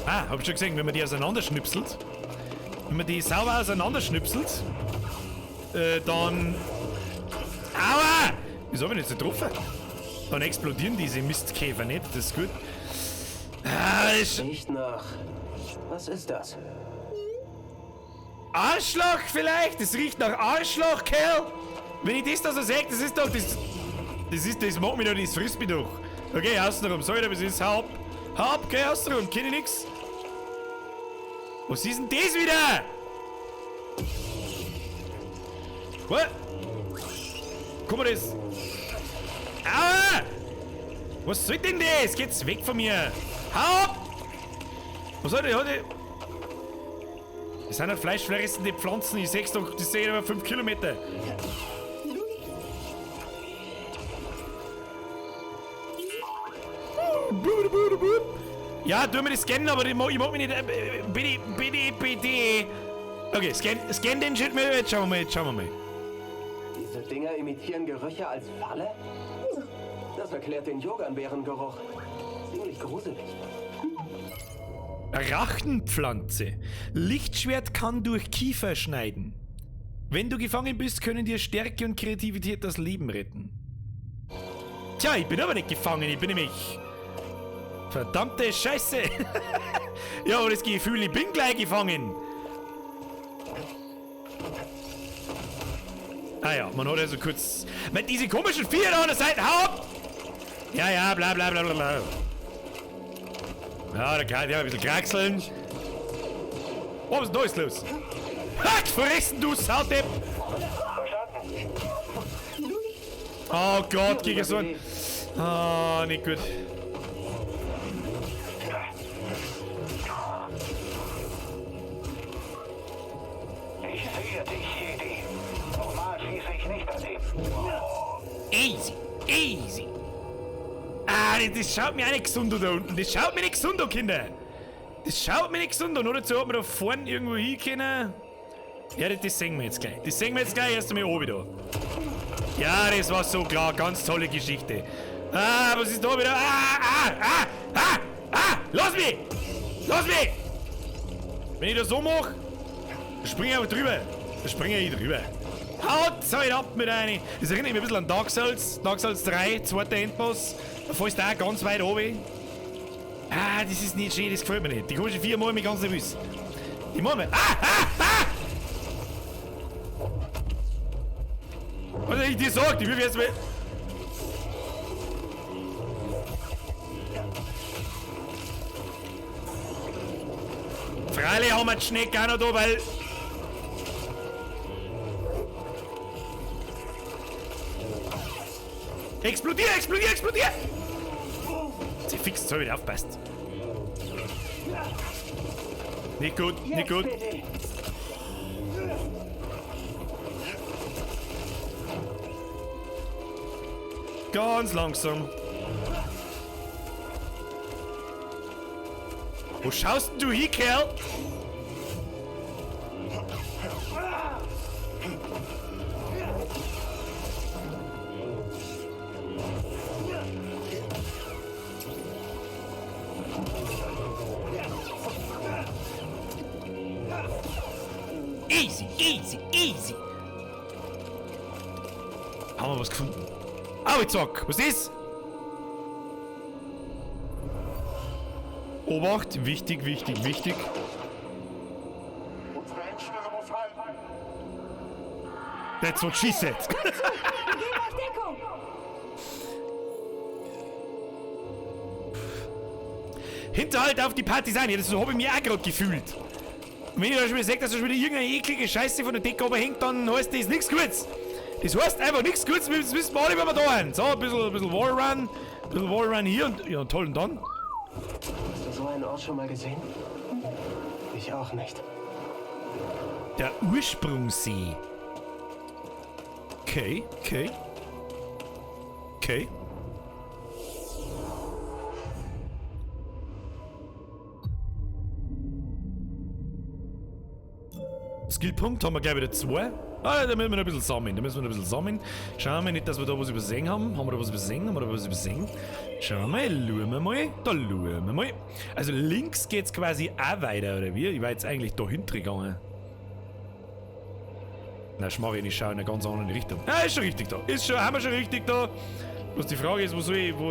Ah, hab ich schon gesehen, wenn man die auseinanderschnipselt. Wenn man die sauber auseinanderschnipselt, dann. Aua! Wieso hab ich nicht so getroffen? Dann explodieren diese Mistkäfer nicht, das ist gut. Ah, das Riecht nach. Was ist das? Arschloch vielleicht? Das riecht nach Arschloch, Kerl! Wenn ich das da so sehe, das ist doch. Das, das ist. Das macht mich doch, das frisst mich doch. Okay, außenrum, sorry, aber es ist hau ab. Hau ab, geh außenrum, kenn ich nix. Was ist denn das wieder? Was? Guck mal das. Aua! Was soll denn das? Geht's weg von mir! Hau ab! Was soll denn? Das sind halt fleischfressende Pflanzen, ich seh's doch, das sehe ich über 5 Kilometer. Ja, tu mir das scannen, aber ich mag mich nicht. Bitte, bitte, bitte. Okay, scan den Shit mal, jetzt schauen wir mal, jetzt schauen wir mal. Diese Dinger imitieren Gerüche als Falle? Das erklärt den Yoganbärengeruch. Ziemlich gruselig. Rachenpflanze. Lichtschwert kann durch Kiefer schneiden. Wenn du gefangen bist, können dir Stärke und Kreativität das Leben retten. Tja, ich bin aber nicht gefangen, ich bin nämlich... Verdammte Scheiße! Ja, aber das Gefühl, ich bin gleich gefangen! Ah ja, man hat also kurz... Mit diese komischen Viecher da an der Seite, hau ab! Ja, ja, bla bla bla bla bla. Ja, da kann ich ein bisschen kraxeln. Oh, was ist denn da jetzt los? Ha, fressen, du Saudepp! Oh Gott, gegen so ein... Ah, nicht gut. Ich sehe dich, Jedi. Normal schieße ich nicht daneben. Easy, easy. Ah, das schaut mir auch nicht gesund an da unten. Das schaut mir nicht gesund an, Kinder. Das schaut mir nicht gesund an. Nur dazu hat man da vorne irgendwo hin können. Ja, das sehen wir jetzt gleich. Das sehen wir jetzt gleich erst einmal oben da. Ja, das war so klar. Ganz tolle Geschichte. Ah, was ist da wieder? Ah, ah, ah, ah, ah! Lass mich! Lass mich! Wenn ich das so mache, springe ich aber drüber. Da springe ich drüber. Haut halt ab mit einer. Das erinnert mich ein bisschen an Dark Souls. Dark Souls 3, zweiter Endboss. Da fällst du auch ganz weit oben. Ah, das ist nicht schön, das gefällt mir nicht. Die komischen vier machen mich ganz nervös. Die machen mich. Ah, ah, ah! Was hab ich dir gesagt? Ich will jetzt mal. Freilich haben wir die Schnecke auch noch da, weil. Explodier, explodier, explodier! Sie fix, so wieder aufpasst. Nicht gut, nicht gut. Ganz langsam. Wo schaust denn du hin, Kerl? Easy, easy, easy. Haben wir was gefunden? Au, jetzt sag, was ist? Obacht, wichtig, wichtig, wichtig. Unsere Endschnüre muss halten. That's what she said. Wir geben euch Deckung! Hinterhalt auf die Partisanen. Ja, das habe ich mir auch gerade gefühlt. Und wenn ich da schon wieder sehe, dass da schon wieder irgendeine eklige Scheiße von der Decke oben hängt, dann heißt das nichts Gutes. Das heißt einfach nichts Gutes, das wissen wir alle, wenn wir da sind. So, ein bisschen Wallrun, ein bisschen Wallrun hier und ja, toll, und dann? Hast du so einen Ort schon mal gesehen? Ich auch nicht. Der Ursprungssee. Okay, okay. Okay. Skillpunkt haben wir gleich wieder 2. Ah, da müssen wir noch ein bisschen sammeln. Da müssen wir noch ein bisschen sammeln. Schauen wir nicht, dass wir da was übersehen haben. Haben wir da was übersehen? Haben wir da was übersehen? Schauen wir mal, schauen wir mal. Da schauen wir mal. Also links geht's quasi auch weiter, oder wie? Ich war jetzt eigentlich da hinten gegangen. Na, schmarrn, ich schaue in eine ganz andere Richtung. Ja, ist schon richtig da. Ist schon, haben wir schon richtig da. Bloß die Frage ist, wo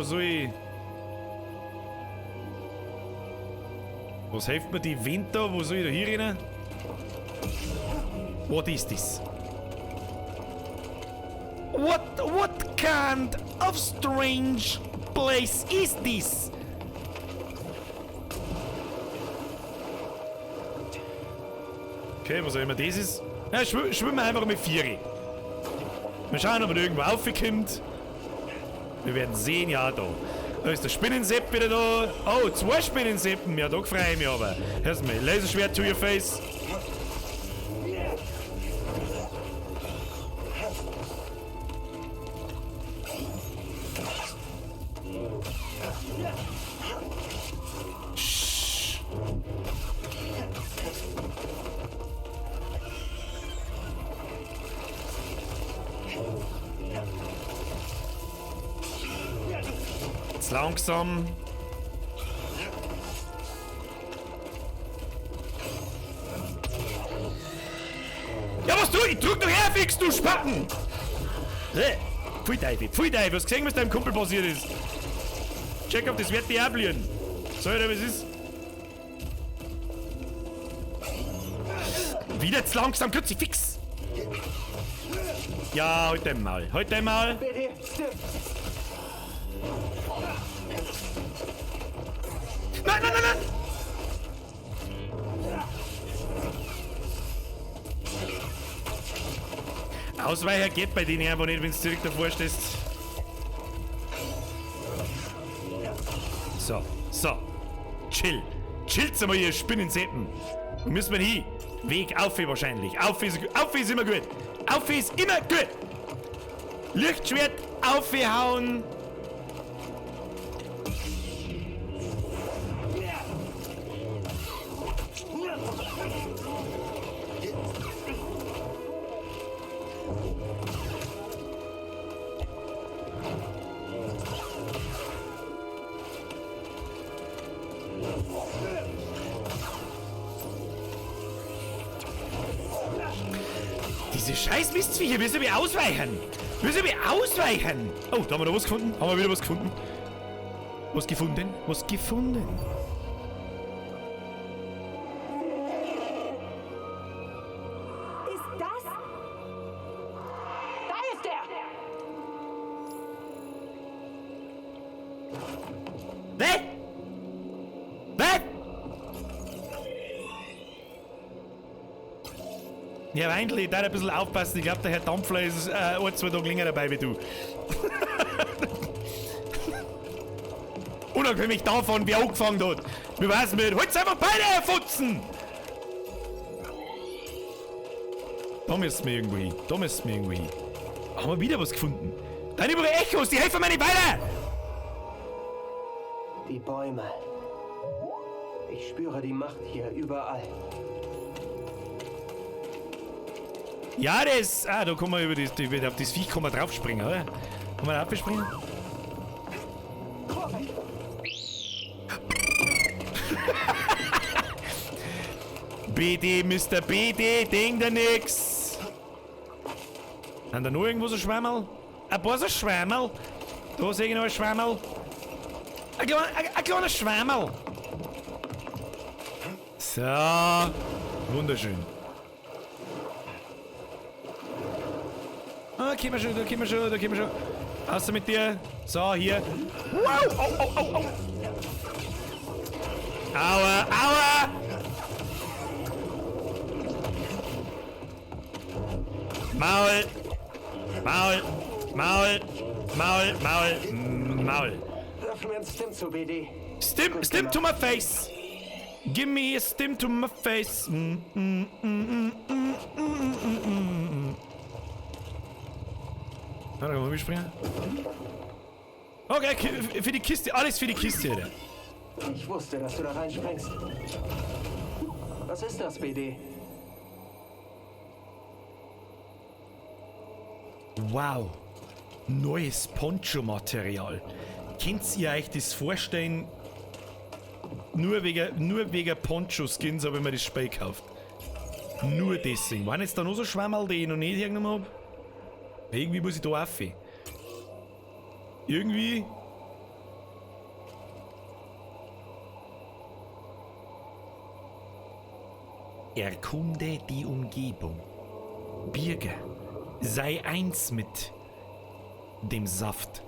soll ich... Was hilft mir die Wind da? Wo soll ich da hier rein? What is this? What kind of strange place is this? Okay, was auch immer das ist. Ja, schwimmen wir einfach mit 4. Mal schauen, ob er irgendwo raufkommt. Wir werden sehen, ja, da. Da ist der Spinnensepp wieder da. Oh, 2 Spinnenseppen. Ja, da freue ich mich aber. Hörst du mal, Laserschwert to your face. Langsam. Ja, was du? Ich drück doch her, fix, du Spacken! Pfui Teufel, pfui Teufel, hast gesehen, was deinem Kumpel passiert ist? Check, ob das wird die auch blühen. So, oder was ist? Wieder zu langsam, Kruzifix! Ja, halt dein Maul, halt dein Maul! Nein, nein, nein, nein! Ausweicher geht bei denen einfach nicht, wenn du direkt davor stehst. So, so. Chill. Chillt's einmal, ihr Spinnenseppen. Wo müssen wir hin? Weg auf wahrscheinlich. Auf ist immer gut. Auf ist immer gut. Lichtschwert aufhauen. Diese scheiß Mistviecher, müssen wir ausweichen! Müssen wir ausweichen! Oh, da haben wir noch was gefunden. Haben wir wieder was gefunden. Was gefunden? Was gefunden? Ist das? Da ist er! Was? Was? Ja, Weindl, ich darf ein bisschen aufpassen. Ich glaube, der Herr Dampfler ist 1, 2 Tage länger dabei wie du. Unabhängig davon, wer angefangen hat. Wir wissen nicht. Holt's einfach beide, Futzen! Da müssen wir irgendwo hin. Da müssen wir irgendwo hin. Haben wir wieder was gefunden? Deine überall Echos, die helfen mir nicht weiter! Die Bäume. Ich spüre die Macht hier überall. Ja, das... Ah, da kann man über die, auf das Viech kann man draufspringen, oder? Kann man draufspringen? BD, Mr. BD, denk da nix! Haben da noch irgendwo so Schwammerl? Ein paar so Schwammerl? Da ist irgendwo ein Schwammerl. Ein kleiner Schwammerl! So, wunderschön. Ah, gehen wir schon, da gehen wir schon, da gehen wir schon. Außer mit dir. So, hier. Wow! Oh, oh, oh, oh! Aua, aua! Maul! Maul! Maul! Maul! Maul! Maul! Wirf mir ein Stim zu, BD. Stim, Stim to my face! Give me a stim to my face! Mm, mm, mm, mm, mm, mm, mm, mm. Na, da kann man mitspringen. Okay, für die Kiste, alles für die Kiste, Alter. Ich wusste, dass du da reinspringst. Was ist das, BD? Wow. Neues Poncho-Material. Könnt ihr euch das vorstellen? Nur wegen Poncho-Skins habe ich mir das Spiel gekauft. Nur deswegen. Waren jetzt da noch so Schwammerl, die ich noch nicht hergenommen hab? Irgendwie muss ich da rauf. Irgendwie. Erkunde die Umgebung. Birger, sei eins mit dem Saft.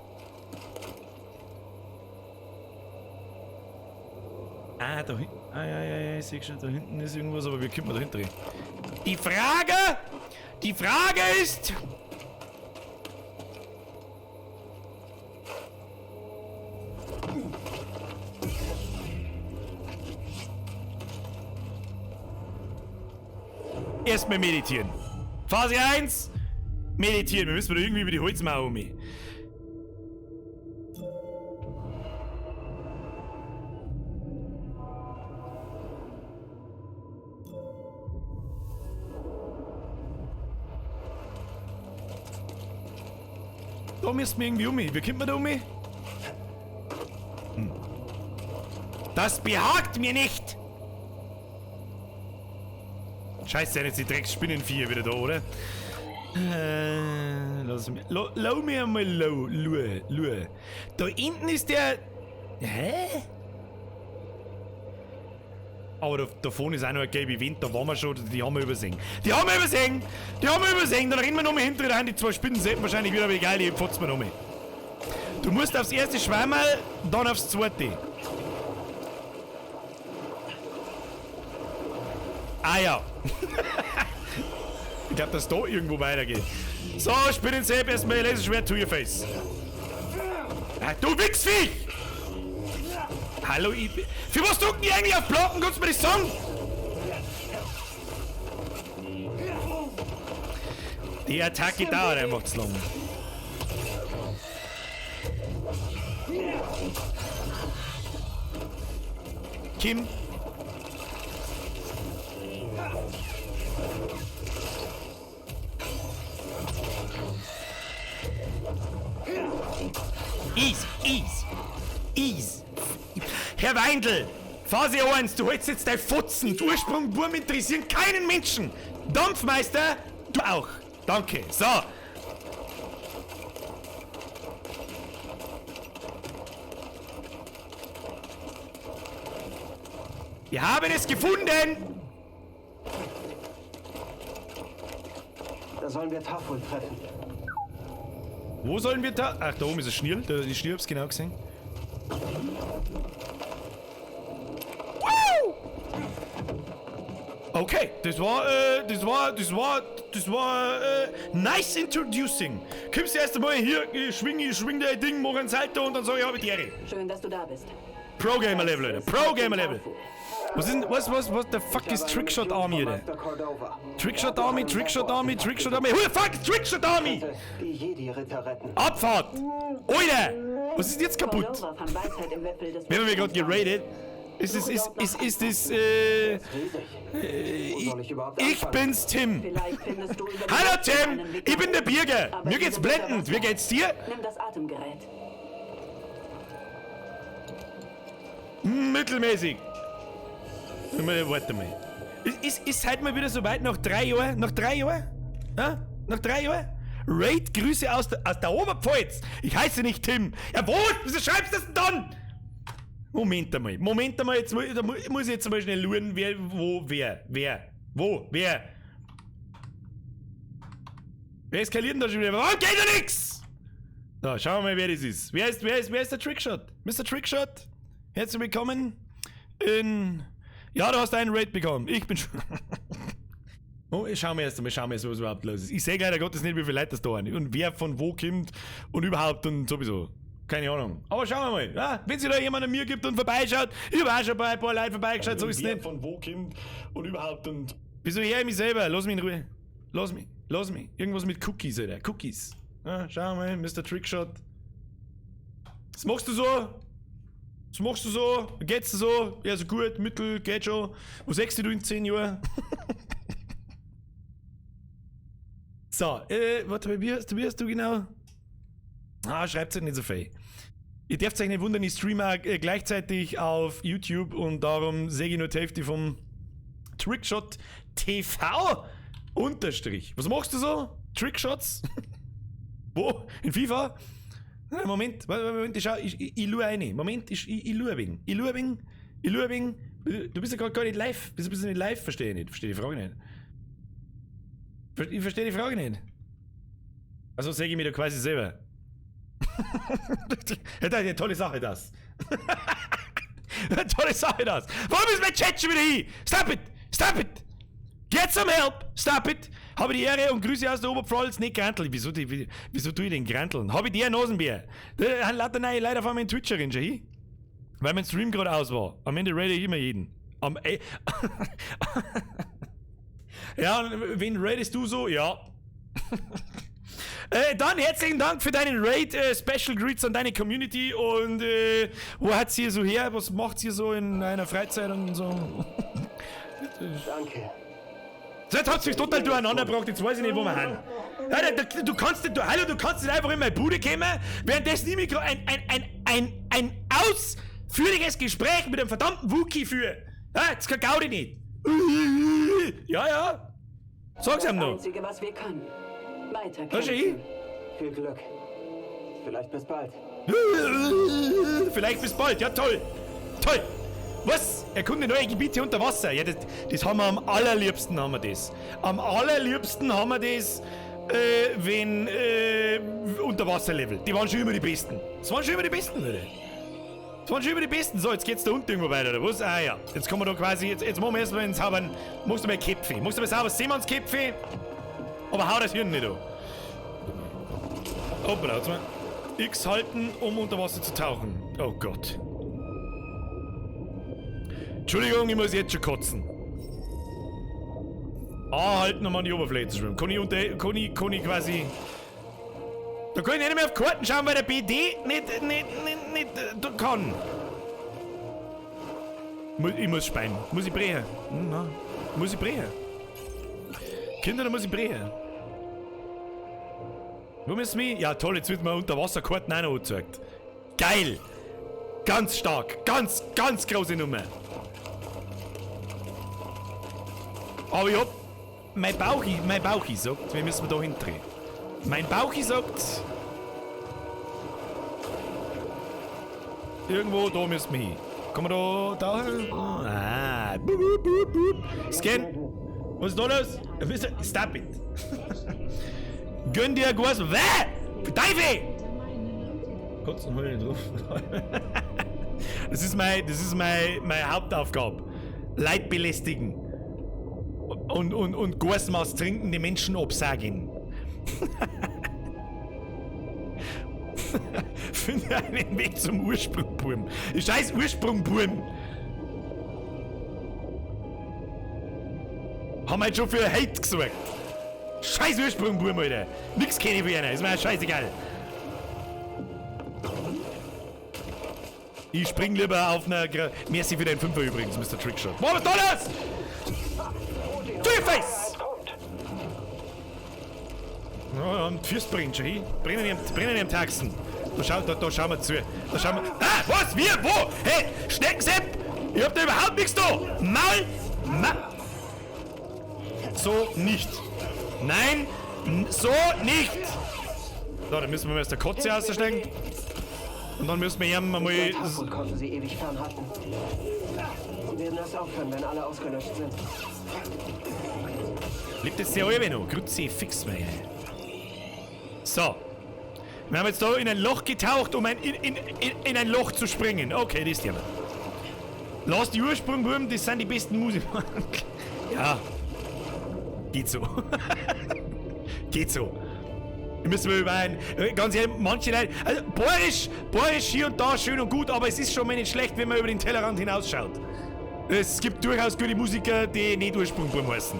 Ah, da hinten. Ah, ja, ich sehe schon, da hinten ist irgendwas, aber wie kommt man da hinten rein? Die Frage ist... Erstmal meditieren. Phase 1. Meditieren. Wir müssen da irgendwie über die Holzmauer um. Da müssen wir irgendwie um. Wie kommt man da um? Hm. Das behagt mir nicht! Scheiße, jetzt die Drecksspinnenviecher wieder da, oder? Lass mich. Lau mir einmal lau. Lue. Da hinten ist der. Hä? Aber da vorne ist auch noch ein gelber Wind, da waren wir schon, die haben wir übersehen. Die haben wir übersehen! Da rennen wir nochmal hinten rein, die zwei Spinnen sind wahrscheinlich wieder, aber egal, die pfotzen wir nochmal. Du musst aufs erste Schwammerl, dann aufs zweite. Ah ja. Ich glaube, dass da irgendwo weitergeht. So, Spinnensepp, erstmal Laserschwert to your face. Ah, du Wichsviech! Hallo, ich... Für was drucken die eigentlich auf Blocken? Kannst du mir das sagen? Die Attacke dauert einfach zu lang. Kim. Easy, easy, easy. Herr Weindl, Phase 1, du hältst jetzt dein Fotzen. Ursprung, Wurm interessieren keinen Menschen. Dampfmeister, du auch. Danke. So. Wir haben es gefunden. Da sollen wir Tafel treffen. Wo sollen wir da? Ach, da oben ist ein Schnirl. Die Schnirl hab's genau gesehen. Wow! Okay, das war nice introducing. Kommst du erst einmal hier, schwing dein Ding, mach ein Salto und dann sag ich, hab ich die Ehre. Schön, dass du da bist. Pro Gamer Level, Leute. Pro Gamer Level. Was ist denn, was the fuck ist Trickshot Army, Alter? Trickshot Army, Trickshot Army, Trickshot Army. Who the fuck is Trickshot Army? Abfahrt! Alter! Was ist jetzt kaputt? Wir haben gerade geradet. Ist das, ich bin's, Tim. Hallo, Tim! Ich bin der Birger. Mir geht's blendend. Wie geht's dir? Nimm das Atemgerät. Mittelmäßig. Warte mal. Ist heute mal wieder so weit nach 3 Jahren? Nach 3 Jahren? Ja? Nach 3 Jahren? Raid, Grüße aus der Oberpfalz. Ich heiße nicht Tim. Ja, wo? Wieso schreibst du das denn dann? Moment einmal, jetzt muss ich jetzt mal schnell schauen, wer, wo, wer, wo, wer. Wer eskaliert denn da schon wieder? Warum geht da nix? So, schauen wir mal, wer das ist. Wer ist der Trickshot? Mr. Trickshot? Herzlich willkommen in... Ja, du hast einen Raid bekommen. Ich bin schon... Oh, schauen wir erst einmal, was überhaupt los ist. Ich sehe leider Gottes nicht, wie viele Leute das da sind und wer von wo kommt und überhaupt und sowieso. Keine Ahnung. Aber schauen wir mal. Ja, wenn sich da jemand an mir gibt und vorbeischaut, ich habe auch schon bei ein paar Leuten vorbeigeschaut, so ist es nicht. Von wo kommt und überhaupt und... Wieso höre ich mich selber? Lass mich in Ruhe. Lass mich. Lass mich. Irgendwas mit Cookies, Alter. Cookies. Ja, schauen wir mal, Mr. Trickshot. Was machst du so? Was machst du so? Geht's dir so? Ja, so gut, mittel, geht schon. Wo siehst du in 10 Jahren? So, warte, wie heißt du genau? Ah, schreibt halt nicht so viel. Ihr dürft euch nicht wundern, ich streame auch gleichzeitig auf YouTube und darum sehe ich nur die Hälfte vom Trickshot TV Unterstrich. Was machst du so? Trickshots? Wo? In FIFA? Nein, Moment, Moment, ich schau, ich schau rein. Moment, ich schau ein wenig. Ich schau ein wenig. Ich schau ein wenig. Du bist ja gar nicht live. Wieso bist du nicht live? Verstehe ich nicht. Verstehe die Frage nicht. Ich verstehe die Frage nicht. Also sehe ich mich da quasi selber. Das ist eine tolle Sache, das. Eine tolle Sache, das. Warum ist mein Chat schon wieder hier? Stop it! Stop it! Get some help! Stop it! Habe die Ehre und Grüße aus der Oberpfalz, nicht Grantl. Wieso tue ich den Granteln? Habe ich die Nasenbär? Da haben lauter neue Leute auf einmal in Twitcherin schon hin. Weil mein Stream gerade aus war. Am Ende rate ich immer jeden. Ja, und wen ratest du so? Ja. Dann herzlichen Dank für deinen Raid, Special Greets an deine Community und wo hat's hier so her? Was macht's hier so in einer Freizeit und so? Danke. So, jetzt hat's mich total durcheinander gebracht, jetzt weiß ich nicht, wo wir hin. Alter, du kannst nicht, hallo, du kannst nicht einfach in meine Bude kommen, währenddessen ich mich gerade ein ausführliches Gespräch mit einem verdammten Wookie führe. Ja, das kann Gaudi nicht. Ja, ja. Sag's ihm noch. Das Einzige, was wir können. Weiter kämpfen. Viel Glück. Vielleicht bis bald. Vielleicht bis bald. Ja, toll. Toll. Was? Erkunde neue Gebiete unter Wasser. Ja, das haben wir am allerliebsten, haben wir das. Am allerliebsten haben wir das, wenn Unterwasserlevel. Die waren schon immer die Besten. Das waren schon immer die Besten, Leute. Das waren schon immer die Besten. So, jetzt geht's da unten irgendwo weiter, oder was? Ah ja. Jetzt kommen wir da quasi, jetzt machen wir erstmal einen sauberen, machst du mal Köpfe. Machst du mal sauber Seemannsköpfe? Aber hau das Hirn nicht an. Hoppla, jetzt mal. X halten, um unter Wasser zu tauchen. Oh Gott. Entschuldigung, ich muss jetzt schon kotzen. A halten, um an die Oberfläche zu schwimmen. Kann ich quasi... Da kann ich nicht mehr auf Karten schauen, weil der BD nicht kann. Ich muss speien. Muss ich brechen? Nein. Muss ich brechen? Kinder, da muss ich brechen. Wo müssen wir? Ja toll, jetzt wird mir Unterwasserkarten auch noch angezeigt. Geil! Ganz stark. Ganz, ganz große Nummer. Aber ich hab... Mein Bauchi sagt, wir müssen da hindrehen. Mein Bauchi sagt... Irgendwo da müssen wir hin. Kommen wir da hin? Ah. Boop, boop, boop, boop. Scan. Was ist da los? Stop it. Gönn dir ein Glas. Wäh! Teufel! Kotzen hol ich nicht drauf. Das ist meine Hauptaufgabe. Leid belästigen. Und Gasmaß trinken, die Menschen absagen. Finde einen Weg zum Ursprungburm. Scheiß Ursprungburm! Haben wir jetzt schon für Hate gesorgt. Scheiß Ursprungburm, Alter. Nix kenne ich für einer, ist mir scheißegal. Ich spring lieber auf einer... Merci für deinen Fünfer übrigens, Mr. Trickshot. Was ist da los? To your face! Ja, und Füße brennt schon hin. Brennen ihm Taxen. Da schauen wir zu. Da schauen wir. Ah, was? Wir? Wo? Hey, Schneckensepp! Ich hab da überhaupt nichts da! Maul! So nicht. Nein, so nicht! So, dann müssen wir erst der Kotze aussteigen. Und dann müssen wir ihm mal. Davon konnten sie ewig fernhalten. Sie werden erst aufhören, wenn alle ausgelöscht sind. Lebt jetzt der alle noch? Kruzifix, mei. So. Wir haben jetzt da in ein Loch getaucht, um in ein Loch zu springen. Okay, das ist ja. Lass die Ursprungwürm, das sind die besten Musiker. Ja. Geht so. Geht so. Wir müssen über ein. Ganz ehrlich, manche Leute. Also, Boarisch hier und da schön und gut, aber es ist schon mal nicht schlecht, wenn man über den Tellerrand hinausschaut. Es gibt durchaus gute Musiker, die nicht Ursprungwurm heißen.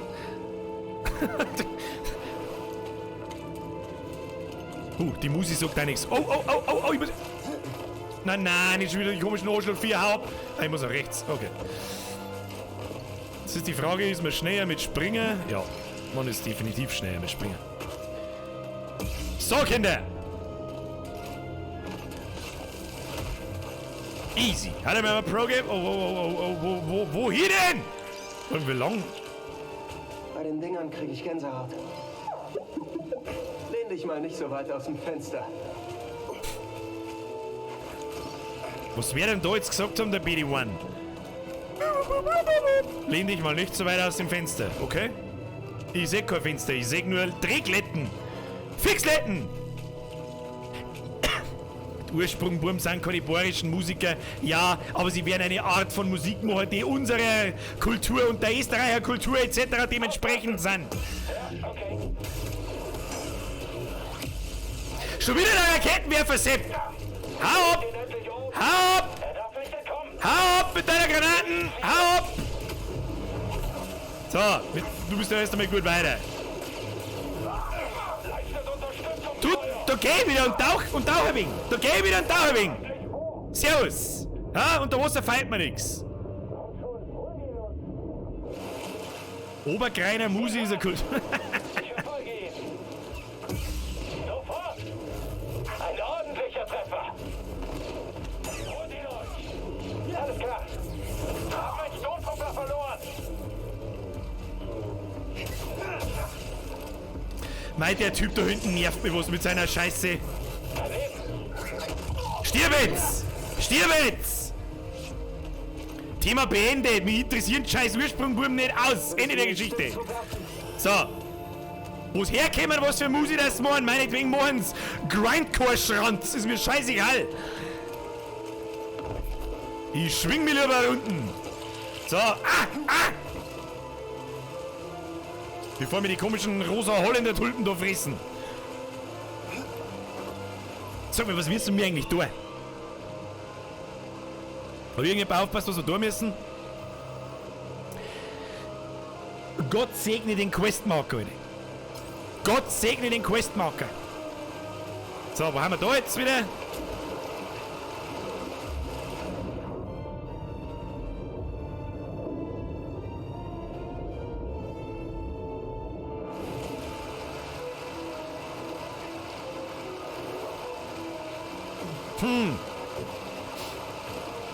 Die Musi sagt auch nichts. Oh, oh, oh, oh, oh, ich muss. Nein, nein, nicht schon wieder die komischen Arschloch 4 Haupt. Ich muss nach rechts. Okay. Jetzt ist die Frage, ist man schneller mit Springen? Ja, man ist definitiv schneller mit Springen. So, Kinder. Easy. Hat er mir mal Pro Game? Oh, oh, oh, oh, oh, wo hier denn? Und wie lang? Bei den Dingern kriege ich Gänsehaut. Lehn dich mal nicht so weit aus dem Fenster. Was wir denn da jetzt gesagt haben, der BD-1? Lehn dich mal nicht so weit aus dem Fenster, okay? Ich seh kein Fenster, ich seh nur Drehglätten. Fixletten! Ursprungburm sind keine bayerischen Musiker, ja, aber sie werden eine Art von Musik machen, die unserer Kultur und der Österreicher Kultur etc. dementsprechend sind. Schon wieder der Raketenwerfer, Sepp! Hau ab! Hau ab! Hau ab mit deiner Granaten! Hau ab! So, du bist ja erst einmal gut weiter. Du, da geh wieder und tauch ein wenig. Da geh wieder und tauch ein wenig. Servus. Ja, unter Wasser feiert man nix. Obergreiner Musi ist ja gut. Ich verfolge ihn. Sofort! Ein ordentlicher Treffer. Holt ihn euch. Alles klar. Hab meinen Sturmtruppler verloren. Mei, der Typ da hinten nervt mich was mit seiner Scheiße. Stirb jetzt! Stirb jetzt! Thema beendet. Mich interessieren scheiß Ursprungburm nicht aus. Ende der Geschichte. So. Wo's herkommen, was für Musik das machen? Meinetwegen machen's Grindcore-Schranz. Ist mir scheißegal. Ich schwing mich lieber unten. So. Ah! Ah! Bevor mir die komischen rosa Holländer-Tulpen da fressen. Sag mal, was müssen wir eigentlich tun? Hat irgendjemand aufpasst, was wir tun müssen? Gott segne den Questmarker, Alter. Gott segne den Questmarker. So, wo haben wir da jetzt wieder?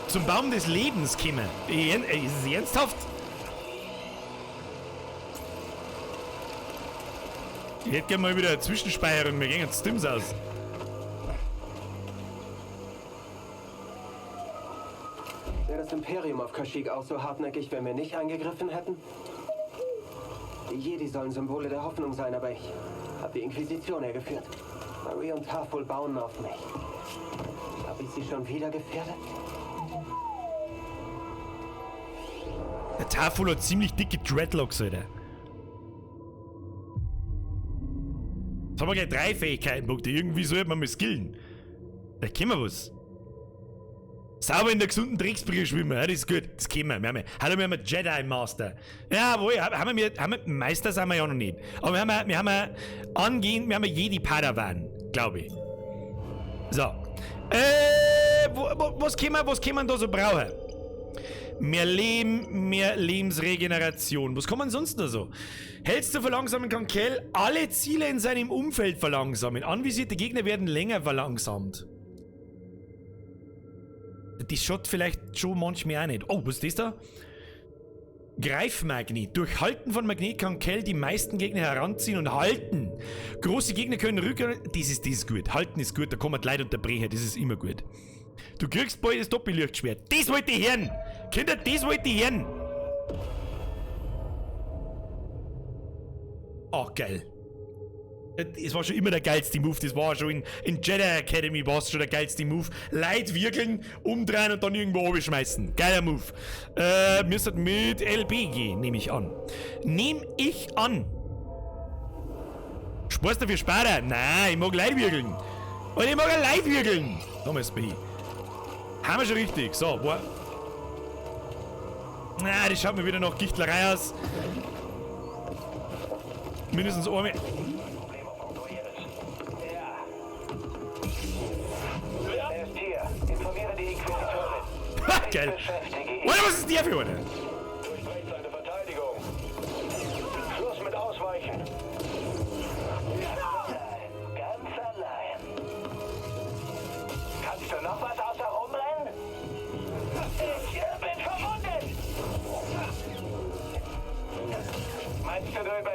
Zum Baum des Lebens kommen. Ist es ernsthaft? Ich hätte gerne mal wieder eine Zwischenspeicherung. Mir gehen jetzt Stims aus. Wäre das Imperium auf Kashyyyk auch so hartnäckig, wenn wir nicht eingegriffen hätten? Die Jedi sollen Symbole der Hoffnung sein, aber ich habe die Inquisition hergeführt. Marie und Tarfful bauen auf mich. Habe ich sie schon wieder gefährdet? Der Tarfful hat ziemlich dicke Dreadlocks, Alter. Jetzt haben wir gleich 3 Fähigkeitenpunkte. Irgendwie sollte man mal skillen. Da können wir was. Sauber in der gesunden Drecksbrühe schwimmen, ja, das ist gut. Das können wir. Wir haben, hallo, wir haben einen Jedi Master. Jawohl, haben wir Meister sind wir ja noch nicht. Aber wir haben angehend, wir haben Jedi Padawan, glaube ich. So. Was können wir da so brauchen? Mehr Leben, mehr Lebensregeneration. Was kann man sonst noch so? Hältst du verlangsamen, kann Cal alle Ziele in seinem Umfeld verlangsamen. Anvisierte Gegner werden länger verlangsamt. Das schaut vielleicht schon manchmal auch nicht. Oh, was ist das da? Greifmagnet. Durch Halten von Magnet kann Cal die meisten Gegner heranziehen und halten. Große Gegner können rücken. Das ist gut. Halten ist gut, da kann man die Leute unterbrechen. Das ist immer gut. Du kriegst bald das Doppellichtschwert. Das wollte ich hören! Kinder, das wollte ich hören! Oh, geil. Das war schon immer der geilste Move. Das war schon in Jedi Academy war es schon der geilste Move. Leute wirkeln, umdrehen und dann irgendwo oben schmeißen. Geiler Move. Müsste mit LB gehen, nehme ich an. Nehme ich an. Sparst du für Sparer? Nein, ich mag Leute wirkeln. Und ich mag auch Leute wirkeln. Nochmal SB. Haben wir schon richtig. So, boah. Na, das schaut mir wieder nach Gichtlerei aus. Mindestens einmal. Ha, geil. Oder was ist der für einer? Durchbrecht seine Verteidigung. Schluss mit Ausweichen.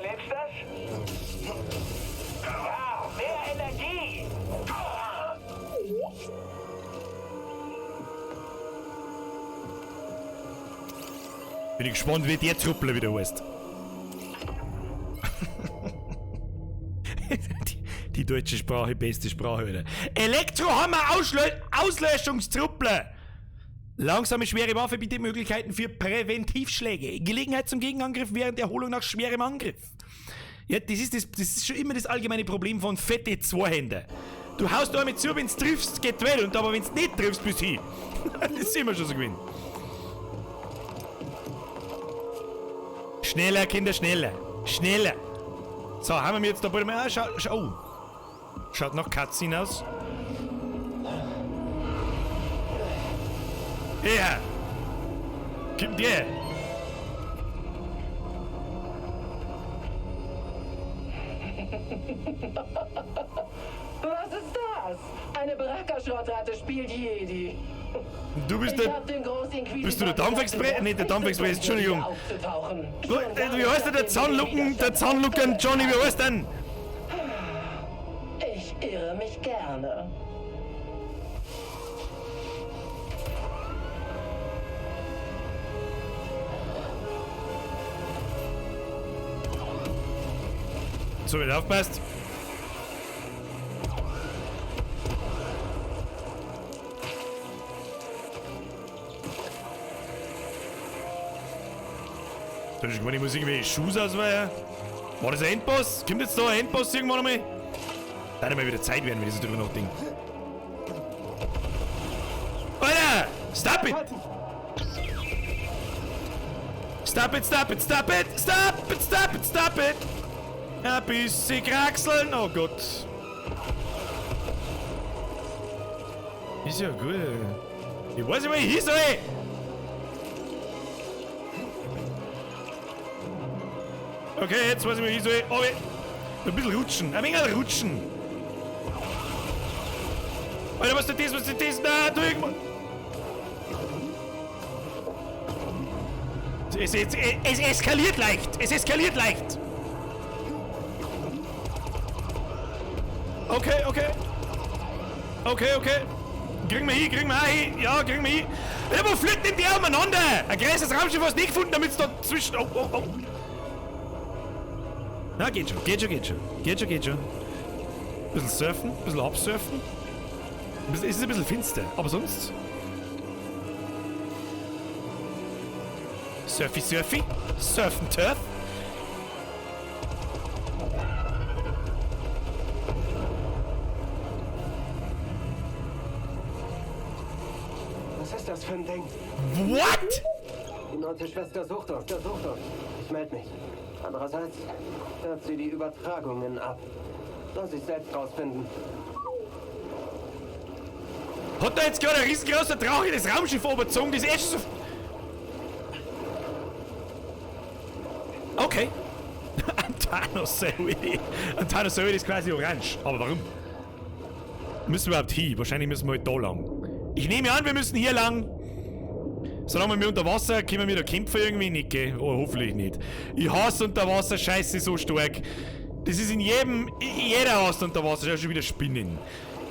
Erlebst das? Ja, mehr Energie! Bin ich gespannt, wie der Truppler wieder heißt. Die deutsche Sprache, beste Sprache, Alter. Elektrohammer Auslöschungstruppler! Langsame schwere Waffe bietet Möglichkeiten für Präventivschläge. Gelegenheit zum Gegenangriff während Erholung nach schwerem Angriff. Ja, das ist schon immer das allgemeine Problem von fette Zweihänder. Du haust da mit zu, wenn's triffst, geht well, und aber wenn's nicht triffst, bist hin. Das ist immer schon so gewesen. Schneller, Kinder, schneller. Schneller. So, haben wir jetzt da bald mal. Ah, schau, schau. Oh. Schaut nach Cutscene aus. Ja. Gib dir. Was ist das? Eine Brackerschrottratte spielt Jedi. Du bist der. Bist du der Dampfexpress? Nee, der Dampfexpress, Entschuldigung. Wie heißt der? Der Zahnlucken, der Zahnlucken Johnny, wie heißt denn? Ich irre mich gerne. So, wenn du aufpasst. Ich meine, ich muss irgendwelche Schuhe ausweihen. War das ein Endboss? Kommt jetzt da ein Endboss irgendwann einmal? Da mal wieder Zeit werden, wenn ich so drüber nachdenke. Alter! Stop it! Stop it, stop it, stop it! Stop it, stop it, stop it! Ein bisschen kraxeln! Oh Gott! Ist ja gut. Ich weiß nicht, wo ich hin soll! Okay, jetzt weiß ich, wo ich hin soll. Oh, ein bisschen rutschen. Ein wenig rutschen. Alter, was ist denn das? Was ist denn das? Nein, du irgendwann. Es eskaliert leicht. Es eskaliert leicht. Okay, okay. Okay, okay. Kriegen wir hin, kriegen wir auch hin. Ja, kriegen wir hin. Ja, wo fliegt denn der umeinander? Ein größeres Raumschiff hast du nicht gefunden, damit es da zwischen. Oh, oh, oh. Na, geht schon, geht schon, geht schon. Geht schon, geht schon. Ein bisschen surfen, ein bisschen absurfen. Es ist ein bisschen finster, aber sonst. Surfy, surfy. Surfen, Turf. Was ist das für ein Ding? What? Die neunte Schwester sucht uns, sucht uns. Ich melde mich. Andererseits hört sie die Übertragungen ab. Soll sich selbst rausfinden. Hat da jetzt gerade ein riesengroßer Drache das Raumschiff oberzogen? Das ist echt so. Okay. Antano-Saoedi. Antano-Saoedi ist quasi orange. Aber warum? Müssen wir überhaupt hin? Wahrscheinlich müssen wir halt da lang. Ich nehme an, wir müssen hier lang. Solange wir unter Wasser, können wir da kämpfen irgendwie nicht, gell? Oh, hoffentlich nicht. Ich hasse Unterwasser-Scheiße so stark. Das ist in jedem... Jeder hasst Unterwasser. Schau, schon wieder Spinnen.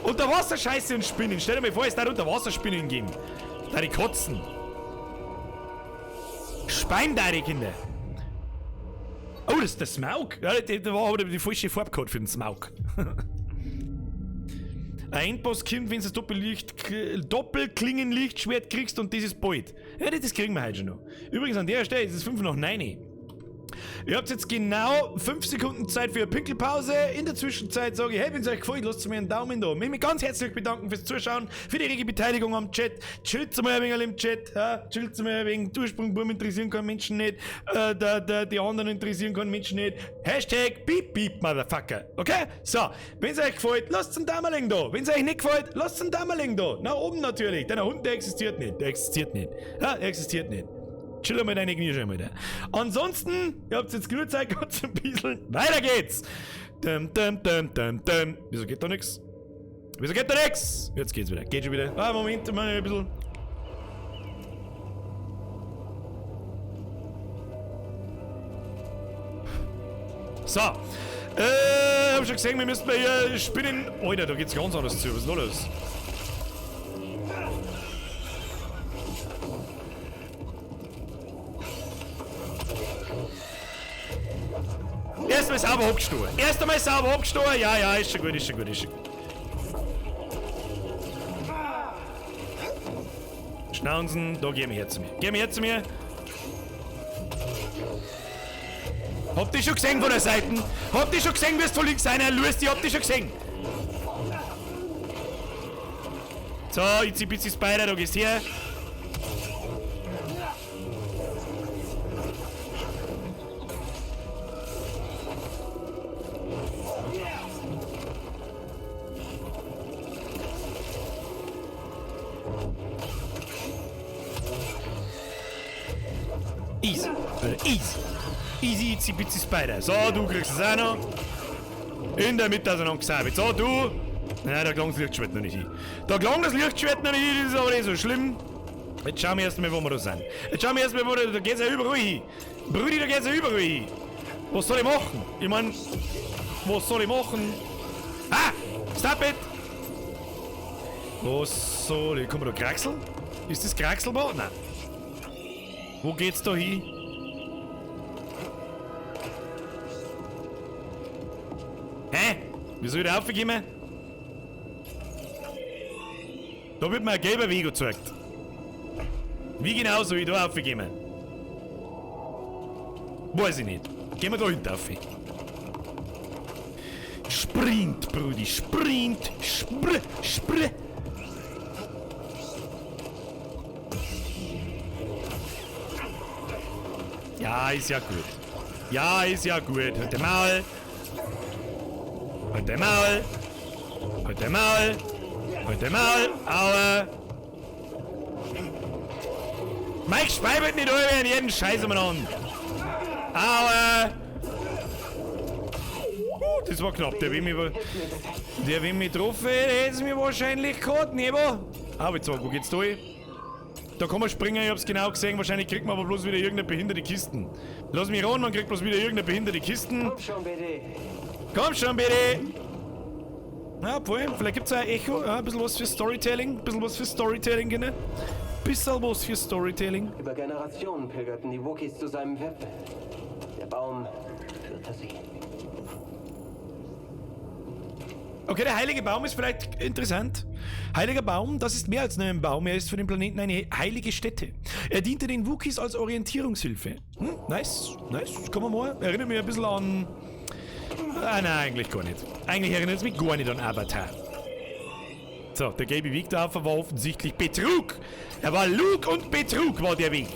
Unterwasser-Scheiße und Spinnen. Stell dir mal vor, es da Unterwasserspinnen geben. Da die kotzen. Spein da die Kinder. Oh, das ist der Smaug. Ja, der war aber die falsche Farbe gehabt für den Smaug. Ein Endboss kommt, wenn du das Doppelklingenlichtschwert kriegst und das ist bald. Ja, das kriegen wir heute schon noch. Übrigens an der Stelle ist es 9:05. Ihr habt jetzt genau 5 Sekunden Zeit für eine Pinkelpause. In der Zwischenzeit sage ich, hey, wenn es euch gefällt, lasst mir einen Daumen da. Ich möchte mich ganz herzlich bedanken fürs Zuschauen, für die rege Beteiligung am Chat. Chillt mal ein wenig im Chat. Ja? Chillt mal ein wenig. Ursprungburm interessieren kann Menschen nicht. Die anderen interessieren kann Menschen nicht. Hashtag Beep Beep Motherfucker. Okay? So, wenn es euch gefällt, lasst einen Daumen da. Wenn es euch nicht gefällt, lasst einen Daumen da. Nach oben natürlich. Denn der Hund, der existiert nicht. Der existiert nicht. Ja, der existiert nicht. Chill mal deine Knie schon wieder. Ansonsten, ihr habt jetzt genug Zeit gehabt zum Bieseln. Weiter geht's! Dum, dum, dum, dum, dum. Wieso geht da nix? Wieso geht da nix? Jetzt geht's wieder. Geht schon wieder. Ah, Moment, mal ein bisschen. So. Hab schon gesehen, wir müssen mal hier spinnen. Alter, da geht's ganz anders zu. Was ist denn da los? Erstmal sauber abgestohlen. Erst einmal sauber abgestohlen. Ja, ja, ist schon gut, ist schon gut, ist schon gut. Schnauzen, da geh mir her zu mir. Geh mir her zu mir. Habt ihr schon gesehen von der Seite? Habt ihr schon gesehen, wie es von links einer löst? Ich hab dich schon gesehen. So, Itzi Bitzi Spider, da gehst her. Easy. Easy. Easy, Itzi Bitzi Spider. So, du kriegst es auch noch. In der Mitte auseinandergesabelt. So, du. Nein, da gelangt das Lichtschwert noch nicht hin. Da gelangt das Lichtschwert noch nicht hin, das ist aber nicht so schlimm. Jetzt schauen wir erstmal, wo wir da sind. Jetzt schauen wir erstmal, wo wir da. Da geht's ja überall hin. Brudi, da geht's ja überall hin. Was soll ich machen? Ich mein, was soll ich machen? Ah! Stop it! Was soll ich. Kann man da kraxeln? Ist das kraxelbar? Nein. Wo geht's da hin? Hä? Wie soll ich da raufkommen? Da wird mir ein gelber Weg gezeigt. Wie genau soll ich da raufkommen? Weiß ich nicht. Gehen wir da hinten rauf. Sprint, Brudi, Sprint! Spr, spr! Ja, ist ja gut. Ja, ist ja gut. Halt den Maul. Halt den Maul. Halt den Maul. Halt den Maul. Aua. Mike speibert nicht alle in jeden Scheiß umeinander. Aua. Das war knapp. Der will mich getroffen, hätte es mir wahrscheinlich gehabt, ne, wa? Aber jetzt, wo geht's da hin? Da kann man springen, ich hab's genau gesehen. Wahrscheinlich kriegt man aber bloß wieder irgendeine behinderte Kisten. Lass mich ran, man kriegt bloß wieder irgendeine behinderte Kisten. Komm schon, BD. Komm schon, BD. Na, obwohl, vielleicht gibt's auch ein Echo. Ja, ein bisschen was für Storytelling. Ein bisschen was für Storytelling, genau. Bisschen was für Storytelling. Über Generationen pilgerten die Wookiees zu seinem Wipfel. Der Baum führte sie. Okay, der heilige Baum ist vielleicht interessant. Heiliger Baum, das ist mehr als nur ein Baum, er ist für den Planeten eine heilige Stätte. Er diente den Wookiees als Orientierungshilfe. Hm, nice, nice, kann man mal. Erinnert mich ein bisschen an... Ah, nein, eigentlich gar nicht. Eigentlich erinnert es mich gar nicht an Avatar. So, der gelbe Weg da war offensichtlich Betrug. Er war Lug und Betrug war der Weg.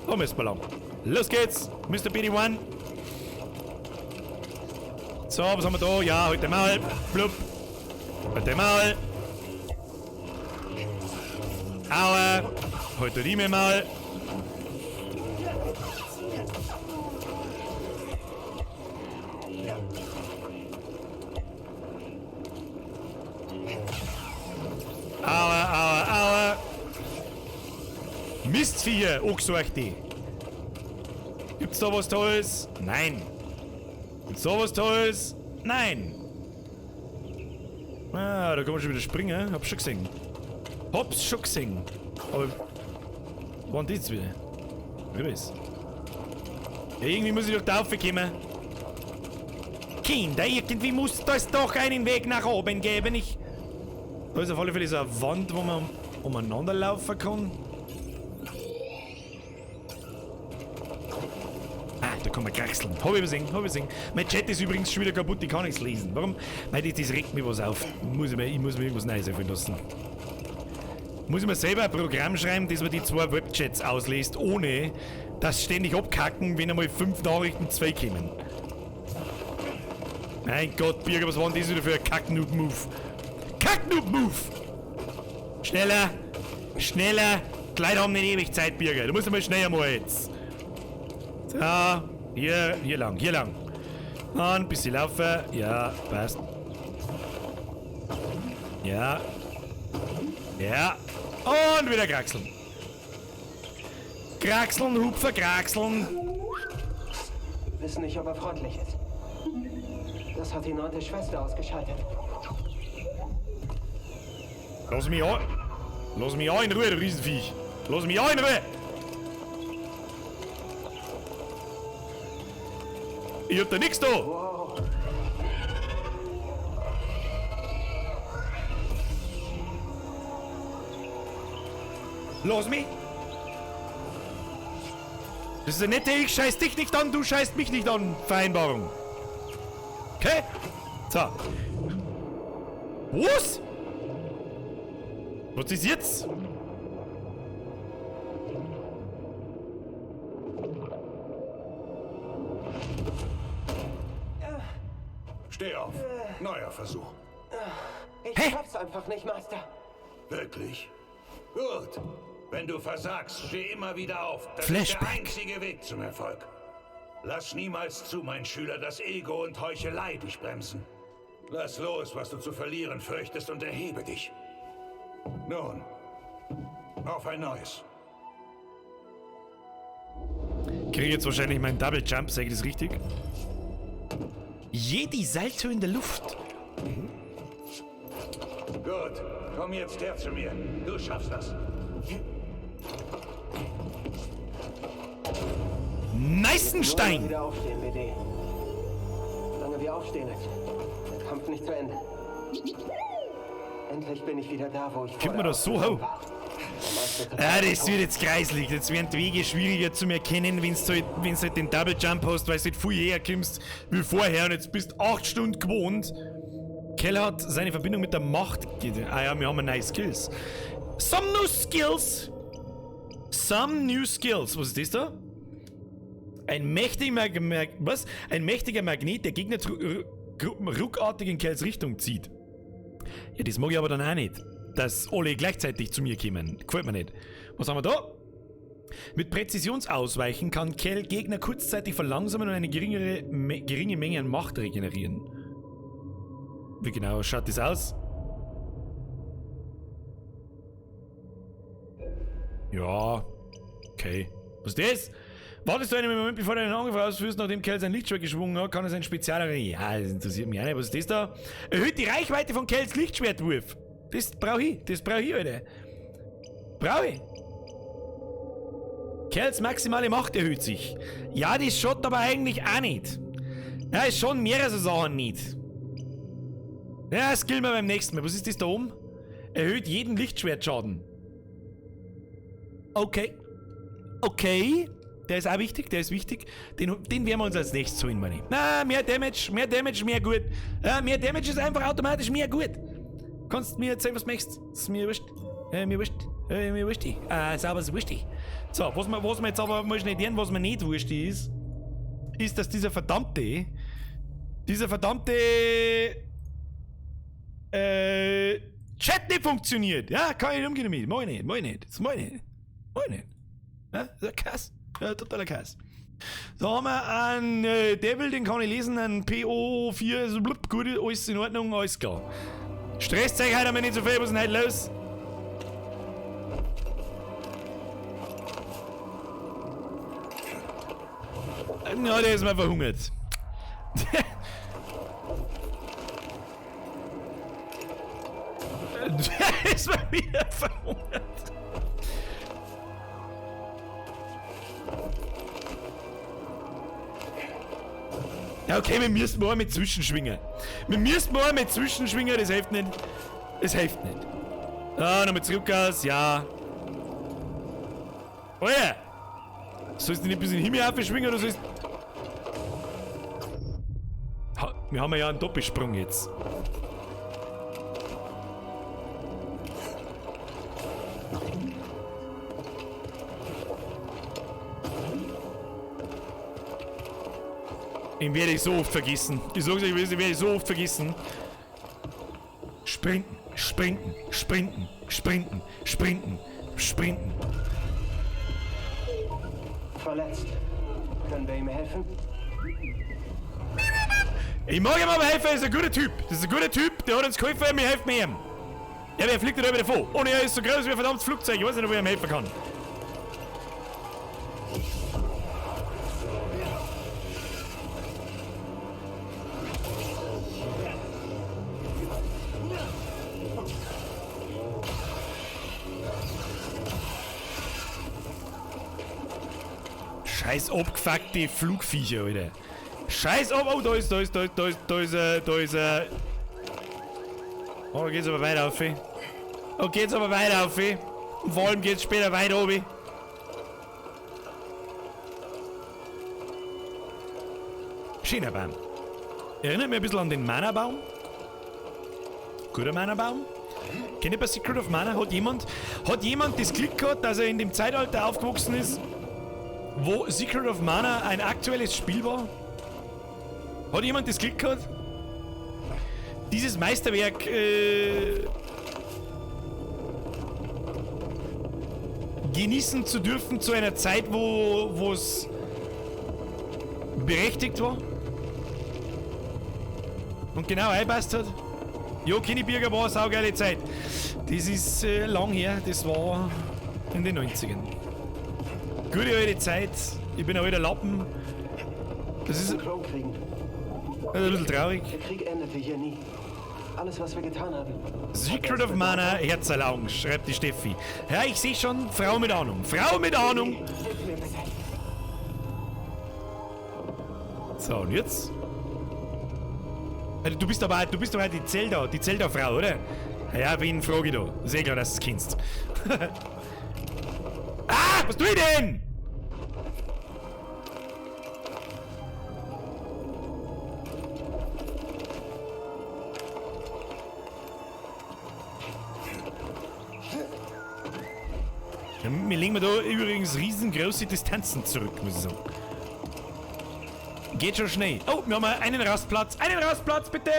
Da müssen wir lang. Los geht's, Mr. BD-1. So, was haben wir da? Ja, heute mal. Blub. Heute mal. Aua. Heute die mir mal. Aua, aua, aua. Mistviecher, angesorgt die. Gibt's da was Tolles? Nein. Gibt's da was Tolles? Nein. Ah, da kann man schon wieder springen. Hab's schon gesehen. Hab's schon gesehen. Aber wann das jetzt wieder? Wer weiß. Ja, irgendwie muss ich doch da raufkommen. Kinder, irgendwie muss das doch einen Weg nach oben geben. Ich. Da ist auf alle Fälle so eine Wand, wo man umeinander laufen kann. Ah, da kann man kraxeln. Hab ich übersehen, hab ich übersehen. Mein Chat ist übrigens schon wieder kaputt, ich kann nichts lesen. Warum? Nein, das regt mir was auf. Ich muss mir irgendwas Neues einfallen lassen. Muss ich mir selber ein Programm schreiben, das mir die zwei Webchats ausliest, ohne dass ständig abkacken, wenn einmal 5 Nachrichten 2 kommen. Mein Gott, Birger, was war denn das wieder für ein Kack-Noob-Move? Kack-Noob-Move! Schneller! Schneller! Die Leute haben nicht ewig Zeit, Birger. Du musst einmal schneller mal jetzt. So, hier lang, hier lang. Und ein bisschen laufen. Ja, passt. Ja. Ja. Und wieder kraxeln. Kraxeln, Hupfer, kraxeln. Wir wissen nicht, ob er freundlich ist. Das hat die 9. Schwester ausgeschaltet. Lass mich an. Lass mich an in Ruhe, du Riesenviech. Lass mich an in Ruhe. Ich hab da nix da. Wow. Lass mich. Das ist eine nette Ich scheiß dich nicht an, du scheißt mich nicht an Vereinbarung. Okay? So. Was? Was ist jetzt? Steh auf. Neuer Versuch. Ich schaff's einfach nicht, Meister. Wirklich? Gut. Wenn du versagst, steh immer wieder auf. Das Flashback. ist der einzige Weg zum Erfolg. Lass niemals zu, mein Schüler, dass Ego und Heuchelei dich bremsen. Lass los, was du zu verlieren fürchtest, und erhebe dich. Nun, auf ein neues. Krieg jetzt wahrscheinlich meinen Double Jump, sag ich das richtig? Jedi Salto in der Luft. Gut, komm jetzt her zu mir. Du schaffst das. Nicen Stein! Wieder aufstehen, BD. Solange wir aufstehen, ist der Kampf nicht zu Ende. Endlich bin ich wieder da, wo ich Kommt man das so hoch? Ah, das wird jetzt kreislig. Jetzt werden die Wege schwieriger zu erkennen, wenn du halt, halt den Double Jump hast, weil du halt viel eher kommst wie vorher und jetzt bist 8 Stunden gewohnt. Cal hat seine Verbindung mit der Macht. Ah ja, wir haben neue Skills. Some new skills! Some new skills. Was ist das da? Ein mächtiger, was? Ein mächtiger Magnet, der Gegnergruppen ruckartig in Cals Richtung zieht. Ja, das mag ich aber dann auch nicht. Dass alle gleichzeitig zu mir kommen. Gefällt mir nicht. Was haben wir da? Mit Präzisionsausweichen kann Cal Gegner kurzzeitig verlangsamen und eine geringe Menge an Macht regenerieren. Wie genau schaut das aus? Ja. Okay. Was ist das? Wartest du einen Moment, bevor du einen Angriff ausführst, nachdem Cal sein Lichtschwert geschwungen hat, kann er sein Spezial... Ja, das interessiert mich auch nicht. Was ist das da? Erhöht die Reichweite von Cals Lichtschwertwurf. Das brauche ich. Das brauche ich, Alter. Brauche ich. Cals maximale Macht erhöht sich. Ja, das schaut aber eigentlich auch nicht. Ja, ist schon mehrere so Sachen nicht. Ja, das gilt mir beim nächsten Mal. Was ist das da oben? Erhöht jeden Lichtschwertschaden. Okay. Okay. Der ist auch wichtig, der ist wichtig. Den werden wir uns als nächstes holen, meine ich. Na, mehr Damage, mehr gut. Ja, mehr Damage ist einfach automatisch mehr gut. Kannst mir erzählen, was du möchtest. Ist mir wurscht. Mir wurscht. Mir wurscht. Sauber ist wurscht. So, was wir jetzt aber mal schnell lernen, was mir nicht wurscht ist, ist, dass dieser verdammte Chat nicht funktioniert. Ja, kann ich nicht umgehen damit. Mach ich nicht, mach ich nicht. Das mach ich nicht. Mach ich nicht. Ja, das ist ein Kass. Ja, totaler Kass. Da haben wir einen Devil, den kann ich lesen, einen PO4, also blub, gut, alles in Ordnung, alles klar. Stresst euch heute einmal nicht so viel, was ist denn heute los? Na, der ist mal verhungert. Der ist mal wieder verhungert. Ja, okay, wir müssen mal mit zwischenschwingen. Wir müssen mal mit zwischenschwingen, das hilft nicht. Das hilft nicht. Ah, nochmal zurück aus, ja. Oh ja! Sollst du nicht ein bisschen Himmel aufschwingen oder sollst. Ha, wir haben ja einen Doppelsprung jetzt. Den werde ich so oft vergessen. Ich sag's euch, den werde ich so oft vergessen. Sprinten, sprinten, sprinten, sprinten, sprinten, sprinten. Verletzt. Können wir ihm helfen? Ich mag ihm aber helfen, er ist ein guter Typ. Das ist ein guter Typ, der hat uns geholfen, mir helfen wir ihm. Ja, wer fliegt da wieder davon? Und er ist so groß wie ein verdammtes Flugzeug. Ich weiß nicht, ob ich ihm helfen kann. Scheiß abgefuckte Flugviecher, Alter. Scheiß ab. Oh, da ist. Oh, da geht's aber weiter auf. Oh, geht's aber weiter auf. Und vor allem geht's später weiter oben. Schöner Baum. Erinnert mich ein bisschen an den Mana-Baum. Guter Mana-Baum. Kennt ihr bei Secret of Mana? Hat jemand das Glück gehabt, dass er in dem Zeitalter aufgewachsen ist, wo Secret of Mana ein aktuelles Spiel war? Hat jemand das Glück gehabt? Dieses Meisterwerk genießen zu dürfen zu einer Zeit, wo es berechtigt war? Und genau einpasst hat? Jo, Kenny Birger war eine saugeile Zeit. Das ist lang her, das war in den 90ern. Gute alte Zeit, ich bin ein alter Lappen. Das ist ein bisschen traurig. Der Krieg endete hier nie. Alles, was wir getan haben. Secret of Mana, Herzerlaugen, schreibt die Steffi. Ja, ich sehe schon, Frau mit Ahnung. Frau mit Ahnung! So, und jetzt? Du bist aber die Zelda-Frau, oder? Ja, wen frage ich da? Ist eh klar, dass du es kennst. Ah, was tue ich denn? Ja, wir legen mir da übrigens riesengroße Distanzen zurück, muss ich sagen. Geht schon schnell. Oh, wir haben einen Rastplatz. Einen Rastplatz, bitte!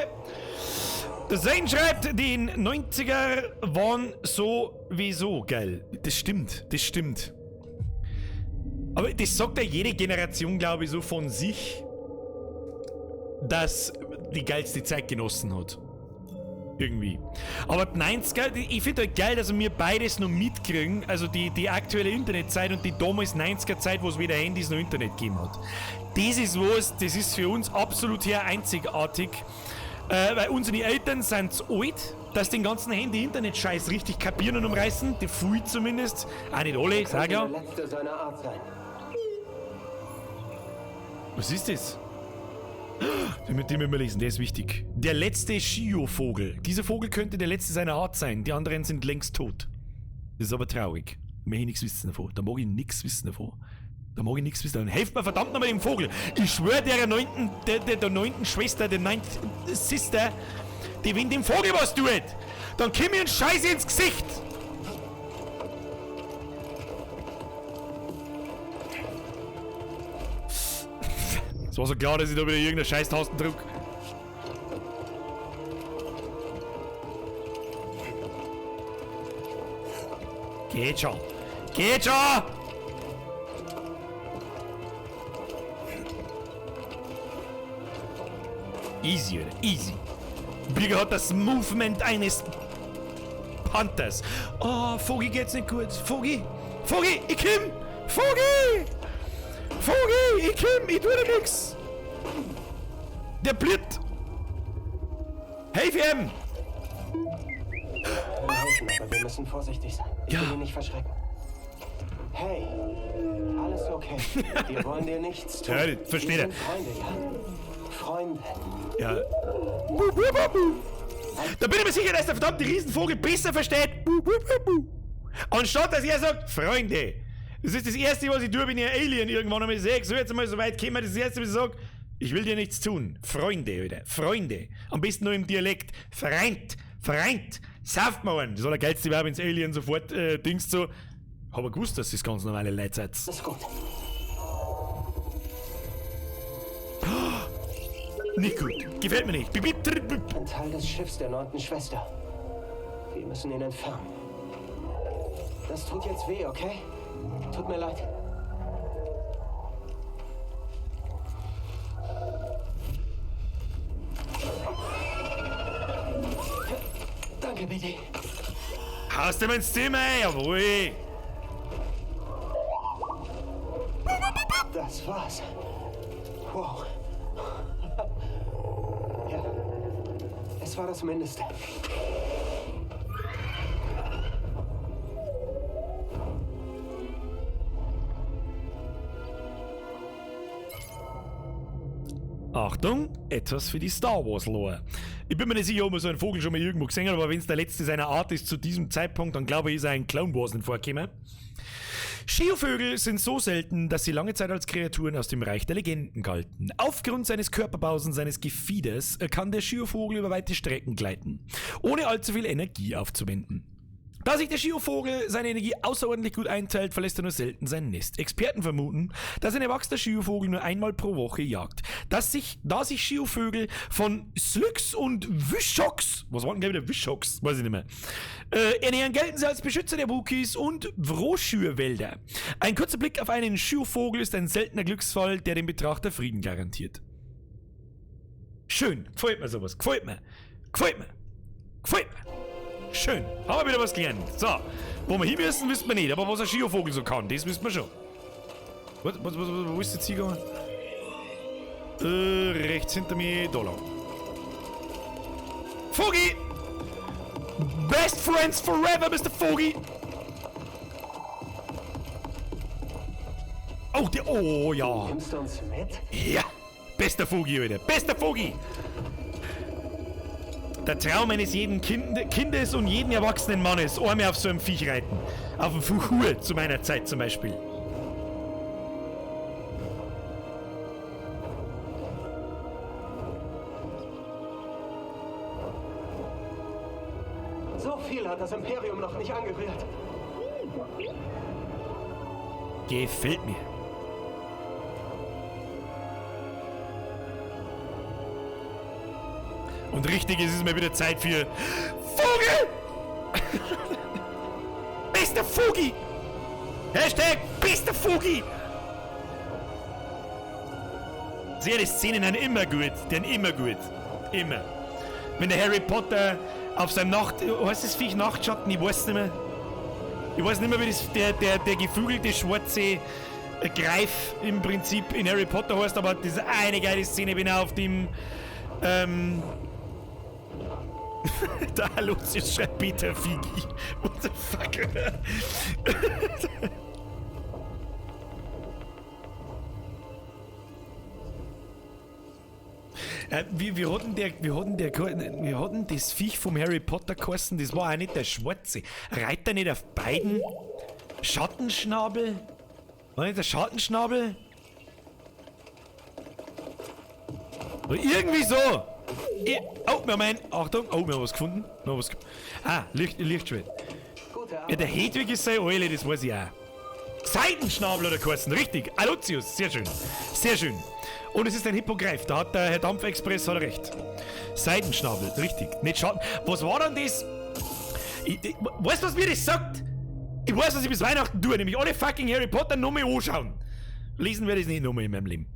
Der Zane schreibt, die 90er waren sowieso geil. Das stimmt, das stimmt. Aber das sagt ja jede Generation, glaube ich, so von sich, dass die geilste Zeit genossen hat. Irgendwie. Aber die 90er, ich finde halt geil, dass wir beides noch mitkriegen, also die aktuelle Internetzeit und die damals 90er-Zeit, wo es weder Handys noch Internet gegeben hat. Das ist was, das ist für uns absolut hier einzigartig, weil unsere Eltern sind zu alt, dass den ganzen Handy-Internet-Scheiß richtig kapieren und umreißen, die viel zumindest, auch nicht alle, sag ja. Was ist das? Mit dem müssen wir lesen, der ist wichtig. Der letzte Shio-Vogel. Dieser Vogel könnte der letzte seiner Art sein. Die anderen sind längst tot. Das ist aber traurig. Da mag ich nichts wissen davon. Da mag ich nichts wissen davon. Da mag ich nichts wissen davon. Helft mir verdammt nochmal dem Vogel. Ich schwöre der neunten Schwester, der ninth Sister, die wenn dem Vogel was tut, dann komm mir ein Scheiß ins Gesicht. Es war so klar, dass ich da wieder irgendeine Scheiß-Tasten drück. Geht schon. Geht schon! Easy, oder? Easy. Birger hat das Movement eines Panthers. Oh, Vogi geht's nicht gut. Vogi! Vogi, ich komm! Vogi! Vogi, ich komm, ich tu dir nix! Der blüht! Helf ihm! Helfen, aber wir müssen vorsichtig sein. Ich will ihn nicht verschrecken. Hey, alles okay. Wir wollen dir nichts tun. Ja, verstehe. Wir sind Freunde, ja? Freunde. Ja. Da bin ich mir sicher, dass der verdammte Riesenvogel besser versteht. Anstatt dass er sagt, Freunde. Das ist das Erste, was ich tue, wenn ich ein Alien irgendwann einmal sehe. So jetzt einmal so weit kommen, das ist das Erste, was ich sage. Ich will dir nichts tun. Freunde, Alter. Freunde. Am besten nur im Dialekt. Freund. Freund. Sauft mal einen. Das allergeilste wäre, wenn's Alien sofort Dings so. Hab ich gewusst, dass das ganz normale Leute seid. Das ist gut. Nicht gut. Gefällt mir nicht. Ein Teil des Schiffs der 9. Schwester. Wir müssen ihn entfernen. Das tut jetzt weh, okay? Tut mir leid. Danke, BD. Haust du mir ins Zimmer, jawohl. Das war's. Wow. Ja, es war das Mindeste. Achtung, etwas für die Star Wars Lore. Ich bin mir nicht sicher, ob man so einen Vogel schon mal irgendwo gesehen hat, aber wenn es der letzte seiner Art ist zu diesem Zeitpunkt, dann glaube ich, ist er in Clone Wars nicht vorgekommen. Schiovögel sind so selten, dass sie lange Zeit als Kreaturen aus dem Reich der Legenden galten. Aufgrund seines Körperbaus und seines Gefieders kann der Schiovogel über weite Strecken gleiten, ohne allzu viel Energie aufzuwenden. Da sich der Schiovogel seine Energie außerordentlich gut einteilt, verlässt er nur selten sein Nest. Experten vermuten, dass ein erwachsener Schiovogel nur einmal pro Woche jagt. Da sich Schiovögel von Slyks und Wischoks, was waren denn wieder Wischoks? Weiß ich nicht mehr, ernähren, gelten sie als Beschützer der Wookiees und Wroschürwälder. Ein kurzer Blick auf einen Schiovogel ist ein seltener Glücksfall, der dem Betrachter Frieden garantiert. Schön, gefällt mir sowas, gefällt mir, gefällt mir, gefällt mir. Schön, haben wir wieder was gelernt. So, wo wir hin müssen, wissen wir nicht. Aber was ein Schiovogel so kann, das wissen wir schon. Wo ist die Ziege? Rechts hinter mir, da lang. Vogi! Best friends forever, Mr. Vogi! Oh, der, oh ja. Nimmst du uns mit? Ja, bester Vogi, Alter. Bester Vogi! Der Traum eines jeden Kindes und jeden erwachsenen Mannes, einmal auf so einem Viech reiten. Auf dem Fuchur zu meiner Zeit zum Beispiel. So viel hat das Imperium noch nicht angerührt. Gefällt mir. Und richtig, es ist mal wieder Zeit für Vogel! Bester Vogi! Hashtag bester Vogi! Sehr, die Szenen sind immer gut. Die sind immer gut. Immer. Wenn der Harry Potter auf seinem Nacht... Heißt das Viech Nachtschatten? Ich weiß nicht mehr. Ich weiß nicht mehr, wie das der geflügelte schwarze Greif im Prinzip in Harry Potter heißt, aber das ist eine geile Szene, wenn er auf dem... Der Aloysius schreibt Peter Figi. What the fuck? Wie hat denn das Viech vom Harry Potter geheißen? Das war auch nicht der Schwarze. Reit er nicht auf beiden? Schattenschnabel? War nicht der Schattenschnabel? Oder irgendwie so! Oh, wir haben einen. Achtung, oh, wir haben was gefunden. Wir haben was ah, Lichtschwert. Ja, der Hedwig ist seine Eule, das weiß ich auch. Seidenschnabel oder geheißen, richtig. Aloysius, sehr schön. Sehr schön. Und es ist ein Hippogreif, da hat der Herr Dampfexpress hat recht. Seidenschnabel, richtig. Nicht Schatten. Was war denn das? Weißt du, was mir das sagt? Ich weiß, was ich bis Weihnachten tue, nämlich alle fucking Harry Potter nochmal anschauen. Lesen werde ich es nicht nochmal in meinem Leben.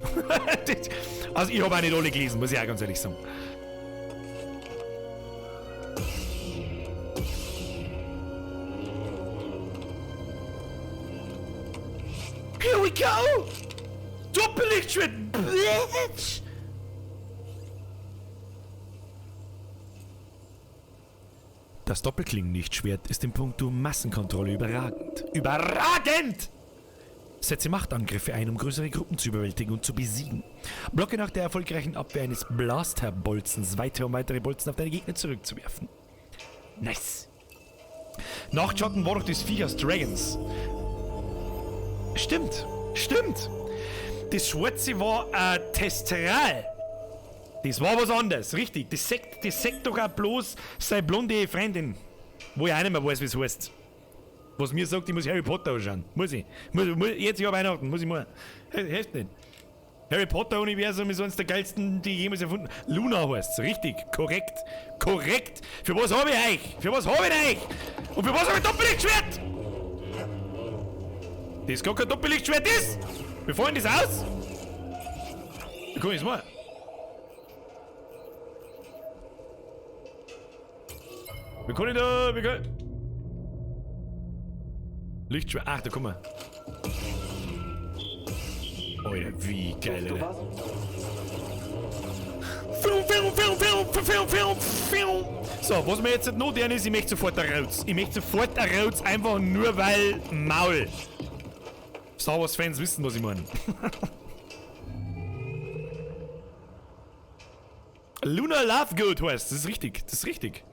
Also ich habe auch nicht alle gelesen, muss ich auch ganz ehrlich sagen. Here we go! Doppellichtschwert, bitch! Das Doppelklingenlichtschwert ist in puncto Massenkontrolle überragend. Überragend! Setze Machtangriffe ein, um größere Gruppen zu überwältigen und zu besiegen. Blocke nach der erfolgreichen Abwehr eines Blasterbolzens weiter, um weitere Bolzen auf deine Gegner zurückzuwerfen. Nice. Nachtschatten war doch das Viech aus Dragons. Stimmt, stimmt. Das Schwarze war ein Testral. Das war was anderes, richtig. Das sagt doch auch bloß seine blonde Freundin. Wo ich auch nicht mehr weiß, wie es heißt. Was mir sagt, ich muss Harry Potter anschauen. Muss ich. Muss, jetzt ja Weihnachten, muss ich mal. Hilft nicht. Harry Potter Universum ist eines der geilsten, die ich jemals erfunden. Luna heißt's, richtig. Korrekt. Korrekt. Für was habe ich euch? Für was habe ich euch? Und für was habe ich Doppellichtschwert? Das gar kein Doppellichtschwert ist! Wir fahren das aus! Wie kann ich das machen? Wie kann ich da. Wie kann. Lichtschwert. Ach, da kommen wir. Alter, wie geil, Alter. So, was mir jetzt noch deren ist, ich möchte sofort raus. Ich möchte sofort raus, einfach nur weil Maul. Star Wars Fans wissen, was ich meine. Luna Lovegood heißt. Das ist richtig. Das ist richtig.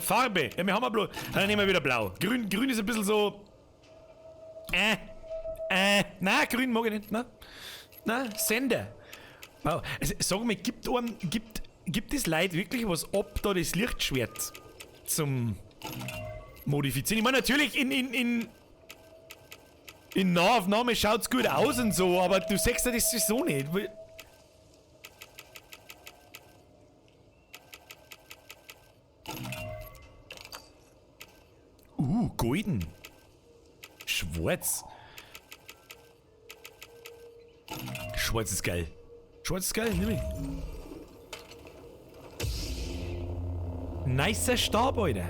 Farbe. Ja, wir haben ja blau. Dann nehmen wir wieder blau. Grün, grün ist ein bisschen so. Na, grün mag ich nicht. Na, na, Sender. Wow. Also, sag mal, gibt es Leute wirklich was ab, da das Lichtschwert zum Modifizieren? Ich meine, natürlich in Nahaufnahme schaut's gut aus und so, aber du siehst ja das sowieso nicht. Golden. Schwarz. Schwarz ist geil. Schwarz ist geil, nimm ich. Nicer Stab, Alter.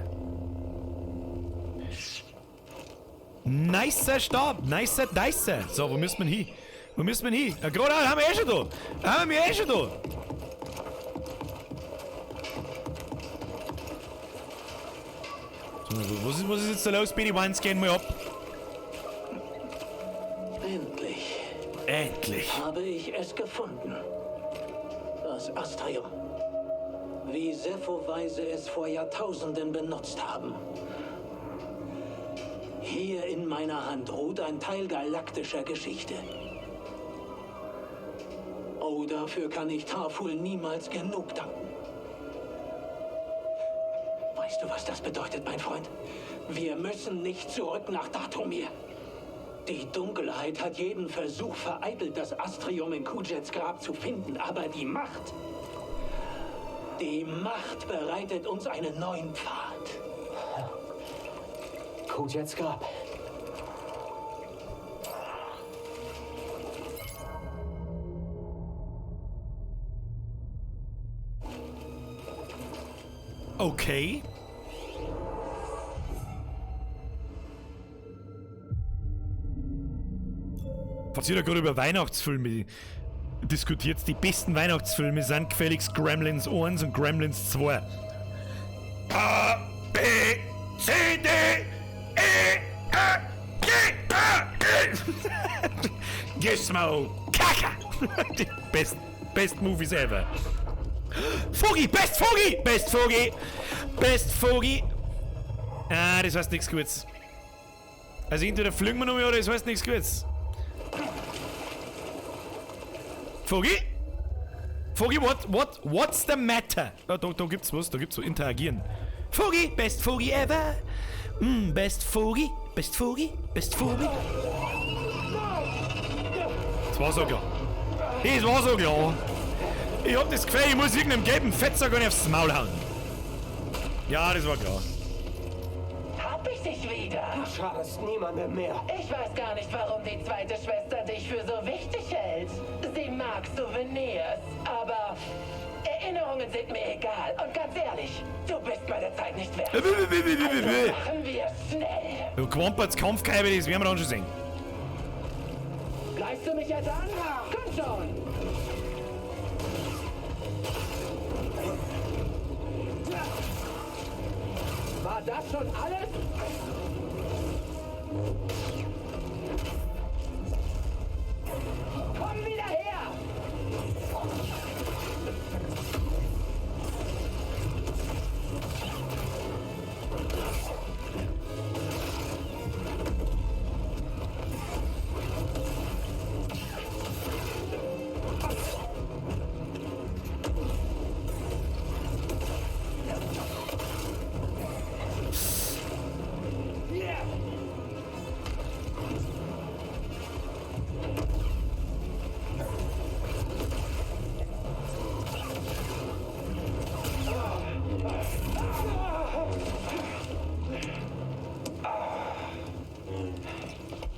Nicer Stab. Nicer Dicer. So, wo müssen wir hin? Wo müssen wir hin? Ja, gerade haben wir eh schon da. Haben wir eh schon da. So, was ist jetzt da los? BD-1, scan mal ab. Endlich. Endlich. Habe ich es gefunden. Das Astrium. Wie Zeffo-Weise es vor Jahrtausenden benutzt haben. Hier in meiner Hand ruht ein Teil galaktischer Geschichte. Oh, dafür kann ich Tarful niemals genug danken. Weißt du, was das bedeutet, mein Freund? Wir müssen nicht zurück nach Dathomir. Die Dunkelheit hat jeden Versuch vereitelt, das Astrium in Kujets Grab zu finden, aber die Macht... Die Macht bereitet uns einen neuen Pfad. Kujets Grab. Okay. Falls ihr da gerade über Weihnachtsfilme diskutiert, die besten Weihnachtsfilme sind gefälligst Gremlins 1 und Gremlins 2. A, B, C, D, E, F, G, A, E. Gizmo, Kaka! Die best movies ever. Fogi, best Fogi! Best Fogi! Best Fogi! Ah, das heißt nichts Gutes. Also entweder fliegen wir noch mal oder das heißt nichts Gutes. Fogi? Fogi, what's the matter? Da gibt's was, da gibt's so interagieren. Fogi, best Fogi ever. Best Fogi, best Fogi, best Fogi. Das war so klar. Das war so klar. Ich hab das Gefühl, ich muss irgendeinem gelben Fetzer gar nicht aufs Maul hauen. Ja, das war klar. Hab ich dich wieder? Du schadest niemandem mehr. Ich weiß gar nicht, warum die zweite Schwester dich für so wichtig hält. Sie mag Souvenirs, aber Erinnerungen sind mir egal. Und ganz ehrlich, du bist meine Zeit nicht wert. Also machen wir schnell. Du Quamperts Kampfkeibe, das werden wir dann schon sehen. Greifst du mich jetzt an? Komm schon! War das schon alles? Komm wieder her!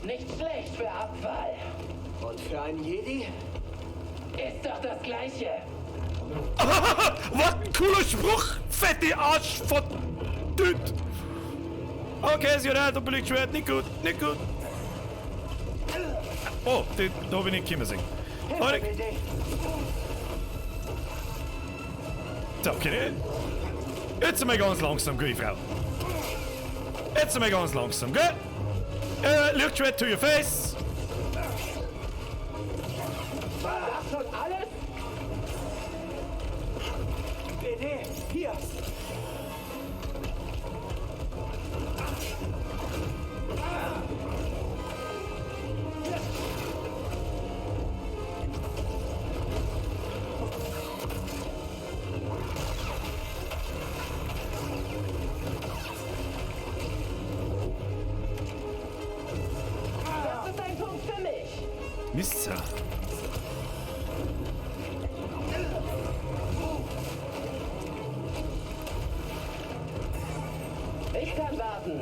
Nicht schlecht für Abfall. Und für einen Jedi? Ist doch das Gleiche. Was ein cooler Spruch! Fette Arsch von Düt! Okay, sie hat ein Doppellichtschwert. Nicht gut, nicht gut. Oh, da hab ich nicht kommen sehen. So, okay. Jetzt einmal ganz langsam, gute Frau. Jetzt einmal ganz langsam, gell? Lichtschwert to your face! War das schon alles? Hier! Das ist ein Punkt für mich. Mist. Ich kann warten.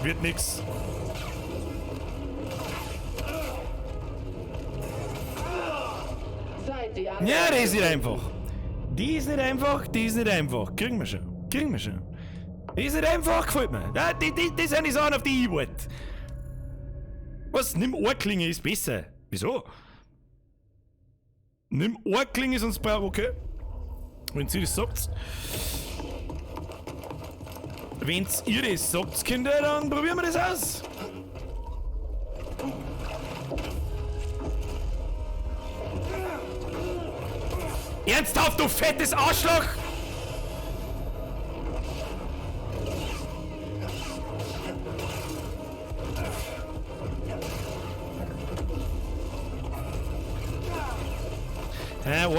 Wird nix. Zeit, die anderen Ja, die ist nicht einfach. Die ist nicht einfach, die ist nicht einfach. Kriegen wir schon. Kriegen wir schon. Die ist nicht einfach, gefällt mir. Ja, die sind die Sachen, auf die ich warte. Was? Nimm Ohrklinge ist besser. Wieso? Nimm Ohrklinge, sonst brauch okay. Wenn sie das sagt. Wenn's ihr das sagt, Kinder, dann probieren wir das aus. Ernsthaft, du fettes Arschloch!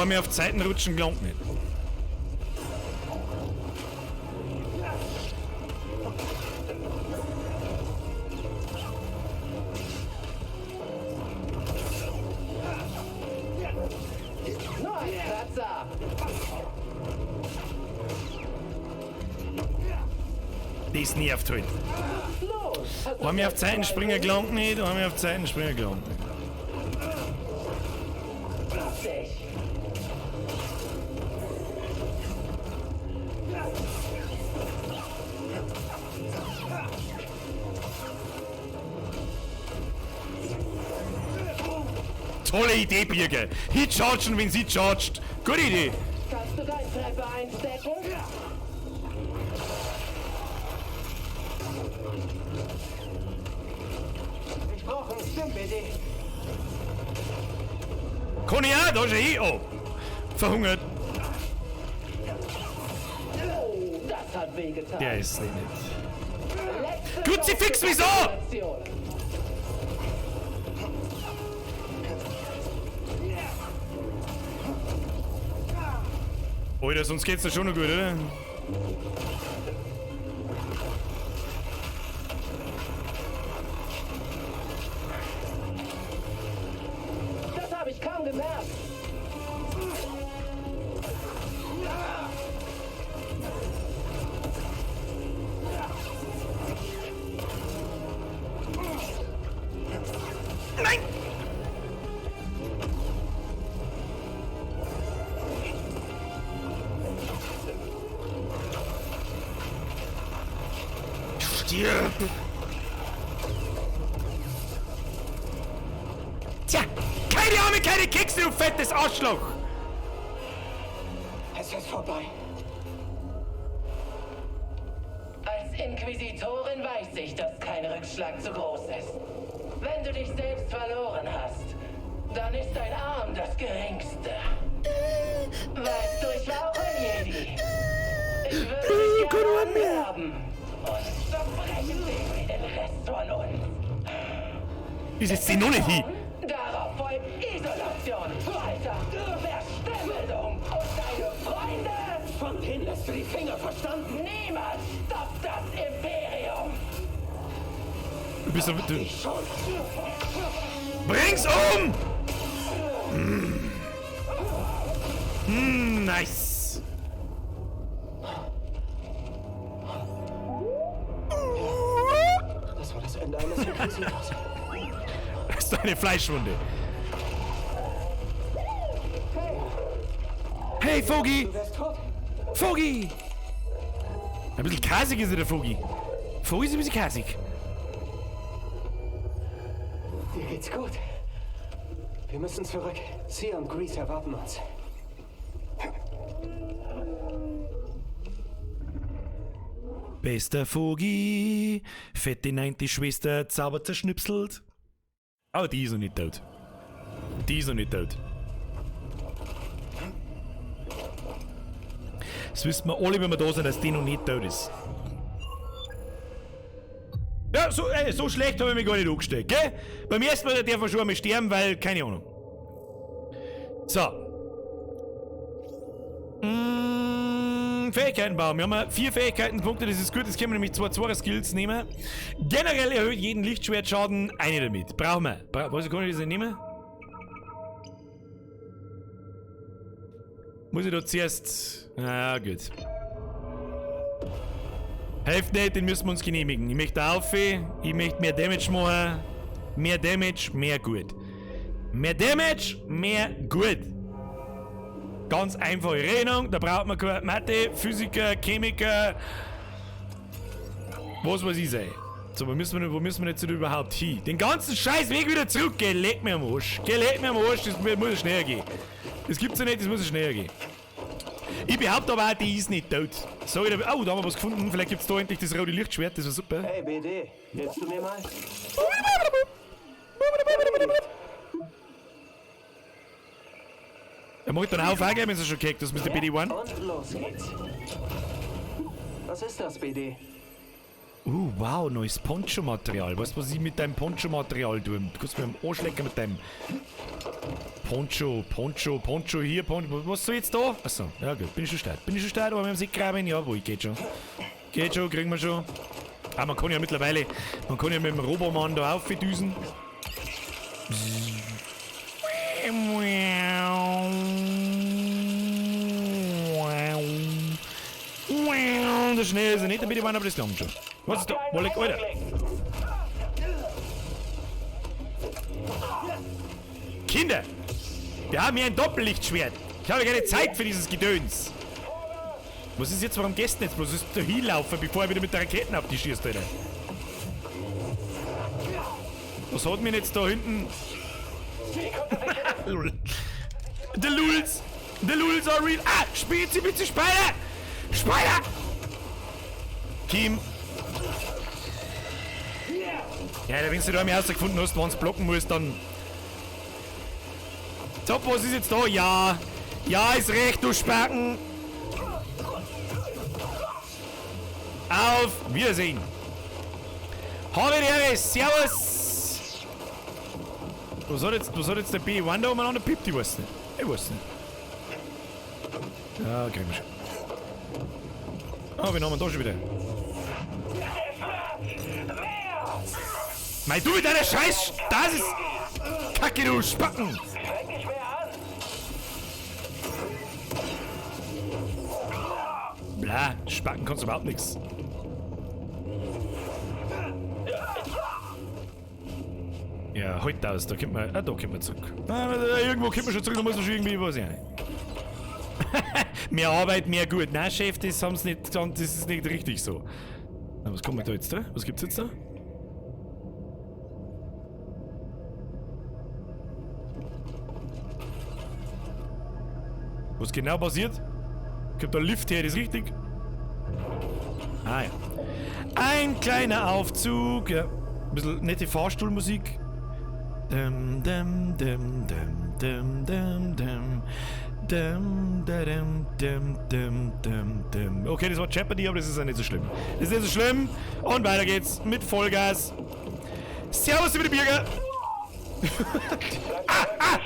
Einmal auf Zeiten rutschen gelangt nicht. Nur ein Kratzer. Das nervt halt. Los. Hast du Einmal auf Zeiten springen gelangt nicht, einmal auf Zeiten springen gelangt nicht. Dich. Tolle Idee, Birger. Hit chargen, wenn sie chargt. Gute Idee. Kannst du deinen Treffer einstecken? Ich brauche einen Stim-BD. Kann ich auch, da ist er eh. Oh. Verhungert. Oh, das hat wehgetan. Der ist nicht nett. Letzte Kruzifix, Chance wieso? für Aktion. Alter, sonst geht's doch schon noch gut, oder? Das habe ich kaum gemerkt. Nein! Stirb! Tja, keine Arme, keine Kekse, du fettes Arschloch! Es ist vorbei. Als Inquisitorin weiß ich, dass kein Rückschlag zu groß ist. Wenn du dich selbst verloren hast, dann ist dein Arm das Geringste. Weißt du, ich war auch ein Jedi. Ich würde dich gerne anwerben und zerbrechen dich wie den Rest von uns. Ist jetzt die noch nicht hin? Darauf folgt Isolation, Folter, Verstümmelung und deine Freunde. Von denen lässt du die Finger, verstanden? Niemand stoppt das Imperium. Du bist aber. Du. Ich schon. Bring's um! Mm. Mm, nice. Das war das Ende eines Inquisitors. Das ist eine Fleischwunde. Hey, Fogi! Du wärst tot. Fogi! Ein bisschen kasig ist er, der Fogi. Fogi ist ein bisschen kasig. Dir geht's gut. Wir müssen zurück. Sia und Grease erwarten uns. Bester Fogi, fette neunte Schwester, zaubert zerschnipselt. Aber die ist noch nicht tot. Die ist noch nicht tot. Das wissen wir alle, wenn wir da sind, dass die noch nicht tot ist. Ja, so, so schlecht habe ich mich gar nicht angestellt, gell? Beim ersten Mal darf man schon einmal sterben, weil, keine Ahnung. So. Fähigkeitenbaum. Wir haben 4 Fähigkeitenpunkte, das ist gut. Das können wir nämlich 2 Skills nehmen. Generell erhöht jeden Lichtschwertschaden eine damit. Brauchen wir. Was kann ich das denn nehmen? Muss ich da zuerst... Na gut. Hilft nicht, den müssen wir uns genehmigen. Ich möchte auf, ich möchte mehr Damage machen. Mehr Damage, mehr gut. Mehr Damage, mehr gut. Ganz einfache Rechnung, da braucht man keine Mathe, Physiker, Chemiker. Was weiß ich sein. So, wo müssen wir jetzt überhaupt hin? Den ganzen scheiß Weg wieder zurück, geh, leck mir am Arsch. Geh, leck mir am Arsch, das muss ja schneller gehen. Das gibt's ja nicht, das muss ja schneller gehen. Ich behaupte aber auch, die ist nicht tot. Sag ich da, oh, da haben wir was gefunden. Vielleicht gibt's da endlich das rote Lichtschwert, das war super. Hey BD, hilfst du mir mal? Er macht dann auf, auch gleich, wenn es schon gekickt, das ist der BD-1. Und los geht's. Was ist das, BD? Wow, neues Poncho-Material. Weißt du, was ich mit deinem Poncho-Material tue? Du kannst mir am Arsch lecken mit deinem Poncho, Poncho, Poncho hier, Poncho. Was soll jetzt da? Achso, ja gut, bin ich schon stark. Bin ich schon stark, aber wir haben sich graben. Ja, wo ich geht schon. Geht schon, kriegen wir schon. Ah, man kann ja mittlerweile, man kann ja mit dem Robomann da aufdüsen. So schnell ist er nicht, damit ich aber das langt schon. Was ist da? Wolleck, Alter. Kinder! Wir haben hier ein Doppellichtschwert. Ich habe keine Zeit für dieses Gedöns. Was ist jetzt, warum gehst du jetzt bloß? Was ist da hinlaufen, bevor er wieder mit der Raketen auf die schießt, Alter? Was hat mir jetzt da hinten? Lul. The Lulz! The Lulz are real! Ah! Spitze, bitte, Spider! Spider! Kim! Ja, wenn du da einmal rausgefunden hast, wann du blocken musst, dann... Top, was ist jetzt da? Ja! Ja, ist recht, du Spacken! Auf Wiedersehen! Habe die Ehre! Servus! Was hat jetzt der B1 da umeinander pippt? Ich weiß nicht. Ich weiß nicht. Ja, kriegen wir schon. Ah, wen haben wir da schon wieder? Mei, du mit deiner Scheiß... Das ist... Kacke, du Spacken! Bla, Spacken kannst du überhaupt nichts. Ja, heute aus, da kommt man... Ah, da kommt man zurück. Ah, irgendwo kommt man schon zurück, da muss man schon irgendwie was sein. Mehr Arbeit, mehr gut. Nein, Chef, das haben sie nicht gesagt, das ist nicht richtig so. Na, was kommt da jetzt da? Was gibt's jetzt da? Was genau passiert? Kommt da Lift her, das ist richtig? Ah ja. Ein kleiner Aufzug. Ja. Ein bisschen nette Fahrstuhlmusik. Dum, dum, dum, dum, dum, dum, dum. Dum, dum, dum, dum, dum, dum. Okay, das war Jeopardy, aber das ist ja nicht so schlimm. Das ist nicht so schlimm. Und weiter geht's mit Vollgas. Servus, liebe Bürger. Ah, ah.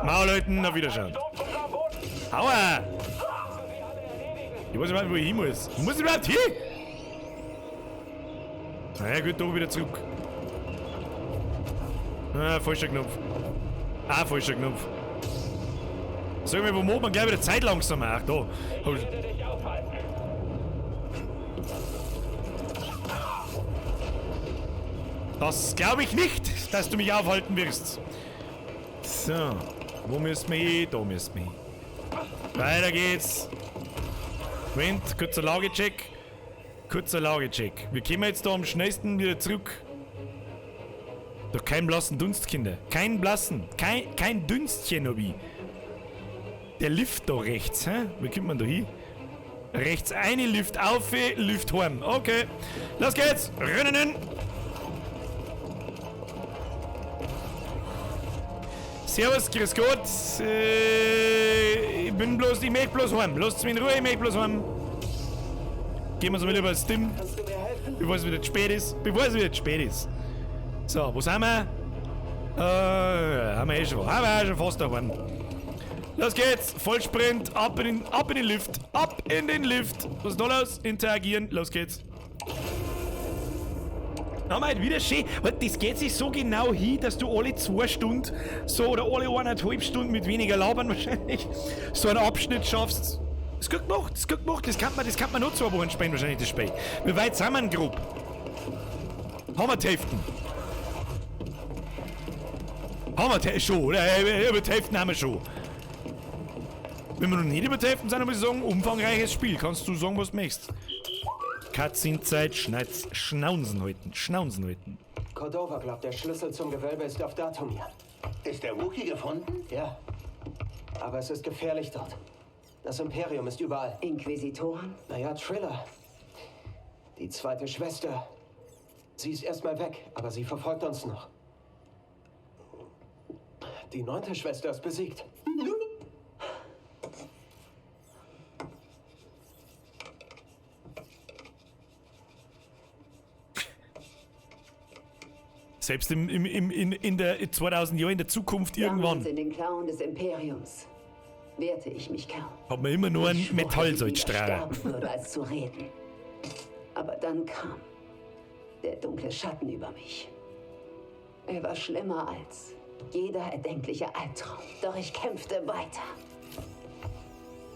Maulleuten, auf Wiederschauen. Aua! Ich weiß nicht, wo ich hin muss. Muss ich überhaupt hin? Na ja, gut, doch wieder zurück. Ah, falscher Knopf. Ah, falscher Knopf. Sag mal, wo macht man gleich wieder Zeit langsam? Ach, da. Das glaube ich nicht, dass du mich aufhalten wirst. So, wo müssen wir hin? Da müssen wir hin. Weiter geht's. Moment, kurzer Lagecheck. Kurzer Lagecheck. Wir kommen jetzt da am schnellsten wieder zurück. Doch keinen blassen Dunst, Kinder. Keinen blassen. Kein Dünstchen, hab ich. Der Lift da rechts, hä? Wie kommt man da hin? Rechts eine, Lift auf, Lift heim. Okay. Los geht's. Rennen. Servus, grüß Gott. Ich möchte bloß heim. Lasst mich in Ruhe, ich möchte bloß heim. Gehen wir so mal über Steam. Kannst du mir helfen? Bevor es wieder zu spät ist. Bevor es wieder zu spät ist. So, wo sind wir? Haben wir eh schon. Haben wir eh schon fast daheim. Los geht's! Vollsprint, ab in den Lift! Ab in den Lift! Was ist da los? Interagieren, los geht's! Haben wir halt wieder schön. Das geht sich so genau hin, dass du alle 2 Stunden so oder alle 1,5 Stunden mit weniger Labern wahrscheinlich so einen Abschnitt schaffst. Ist gut gemacht, ist gut gemacht. Das kann man noch 2 Wochen spielen, wahrscheinlich das Spiel. Wie weit sind wir denn grob? Haben wir die Hälften? Haben wir schon, oder? Über die Hälften haben wir schon. Wenn wir noch nicht über die Hälften sind, dann muss ich sagen, umfangreiches Spiel. Kannst du sagen, was du möchtest. Katzinzeit, Schneuz, Schnaunsen halten, Schnaunsen halten. Cordova glaubt, der Schlüssel zum Gewölbe ist auf Dathomir. Ist der Wookiee gefunden? Ja. Aber es ist gefährlich dort. Das Imperium ist überall. Inquisitoren? Naja, Trilla. Die zweite Schwester. Sie ist erstmal weg, aber sie verfolgt uns noch. Die 9. Schwester ist besiegt. Selbst in der 2000 Jahren in der Zukunft irgendwann. Damals in den Klauen des Imperiums wehrte ich mich kaum. Hat man immer nur einen Metallsalzstrahler. Ich würde, als zu reden. Aber dann kam der dunkle Schatten über mich. Er war schlimmer als jeder erdenkliche Albtraum. Doch ich kämpfte weiter.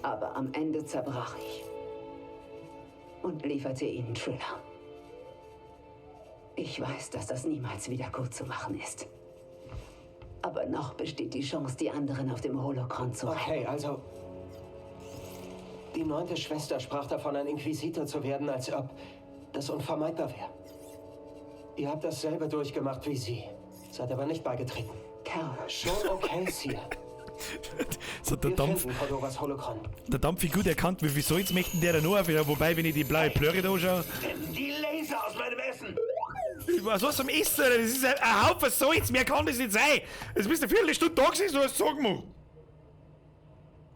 Aber am Ende zerbrach ich und lieferte ihnen Trilla. Ich weiß, dass das niemals wieder gut zu machen ist. Aber noch besteht die Chance, die anderen auf dem Holocron zu retten. Okay, also... Die 9. Schwester sprach davon, ein Inquisitor zu werden, als ob das unvermeidbar wäre. Ihr habt dasselbe durchgemacht wie sie, seid aber nicht beigetreten. Kerl. Schon okay, Cere. So, der Wir Dampf, finden Cordovas Holocron. Der Dampf ist gut erkannt, wie viel Salz möchten der da noch auf? Ja, wobei, wenn ich die blaue Plörre da anschaue... Nimm die Laser aus meinem Essen! Was was zum Essen? Das ist ein Haufen Salz, mehr kann das nicht sein! Jetzt bist du eine Viertelstunde da gewesen, du hast es so gemacht!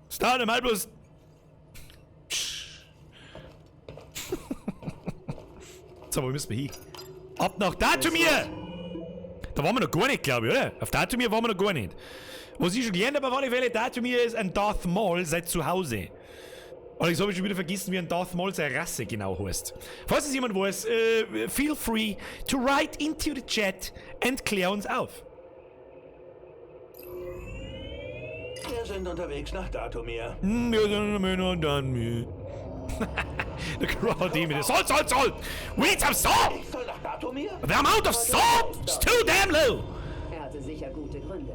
Das dauert einmal bloß... So, wo müssen wir hin? Ab nach Dathomir! Da waren wir noch gar nicht, glaube ich, oder? Auf Dathomir waren wir noch gar nicht. Was ich schon gelernt habe, auf alle Fälle, Dathomir ist ein Darth Maul seit zu Hause. Allerdings habe ich schon wieder vergessen, wie ein Darth Maul seine Rasse genau heißt. Falls es jemand weiß, feel free to write into the chat and klär uns auf. Wir sind unterwegs nach Dathomir. Wir sind nach Dathomir. Der Crowd mit Salt, Salt, Salt! We need some salt! Ich soll nach Dathomir? The amount of salt is too damn low! Er hatte sicher gute Gründe.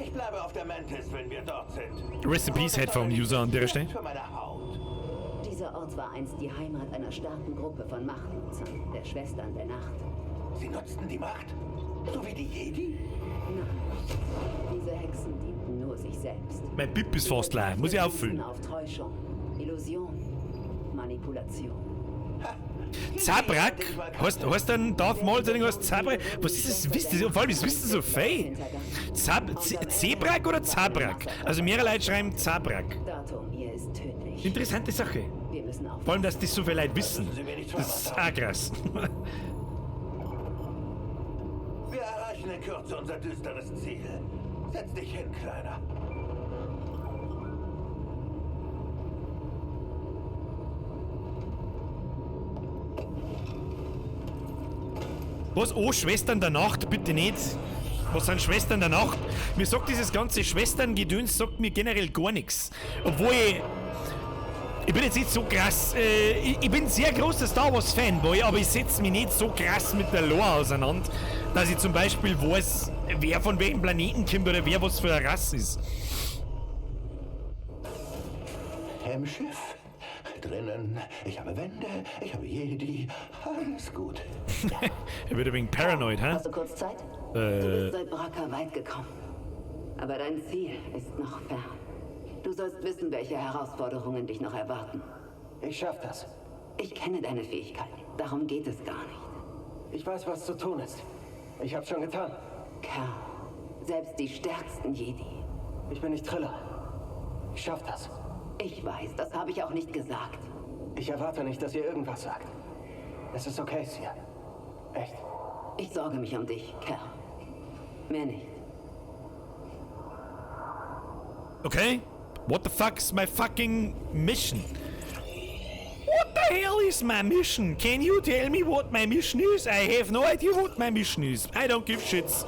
Ich bleibe auf der Mantis, wenn wir dort sind. Rest in peace, Headphone-User an der Stelle. Für meine Haut. Dieser Ort war einst die Heimat einer starken Gruppe von Machtnutzern, der Schwestern der Nacht. Sie nutzten die Macht? So wie die Jedi? Nein. Diese Hexen dienten nur sich selbst. Mein Pip ist fast leer. Muss ich auffüllen. Auf Täuschung, Illusion, Manipulation. Zabrak? Heißt ein Darth Maul irgendwas Zabrak? Was ist das? Wisst ihr? Vor allem, das wissen so viel. Zebrak oder Zabrak? Also mehrere Leute schreiben Zabrak. Dathomir ist tödlich. Interessante Sache. Wir müssen aufpassen. Vor allem, dass das so viele Leute wissen. Das ist auch krass. Wir erreichen in Kürze unser düsteres Ziel. Setz dich hin, Kleiner. Was? Oh, Schwestern der Nacht? Bitte nicht. Was sind Schwestern der Nacht? Mir sagt dieses ganze Schwesterngedöns sagt mir generell gar nichts. Obwohl ich... Ich bin jetzt nicht so krass... ich bin sehr großer Star Wars Fanboy, aber ich setze mich nicht so krass mit der Lore auseinander, dass ich zum Beispiel weiß, wer von welchem Planeten kommt oder wer was für eine Rasse ist. Im Schiff. Drinnen, ich habe Wände, ich habe Jedi, alles gut. Er wird ein wenig paranoid, hä? Hast du kurz Zeit? Du bist seit Bracca weit gekommen. Aber dein Ziel ist noch fern. Du sollst wissen, welche Herausforderungen dich noch erwarten. Ich schaff das. Ich kenne deine Fähigkeiten. Darum geht es gar nicht. Ich weiß, was zu tun ist. Ich hab's schon getan. Kerl, Selbst die stärksten Jedi. Ich bin nicht Triller. Ich schaff das. Ich weiß, das habe ich auch nicht gesagt. Ich erwarte nicht, dass ihr irgendwas sagt. Es ist okay, Sia. Echt. Ich sorge mich um dich, Cal. Mehr nicht. Okay. What the fuck's my fucking mission? What the hell is my mission? Can you tell me what my mission is? I have no idea what my mission is. I don't give shits.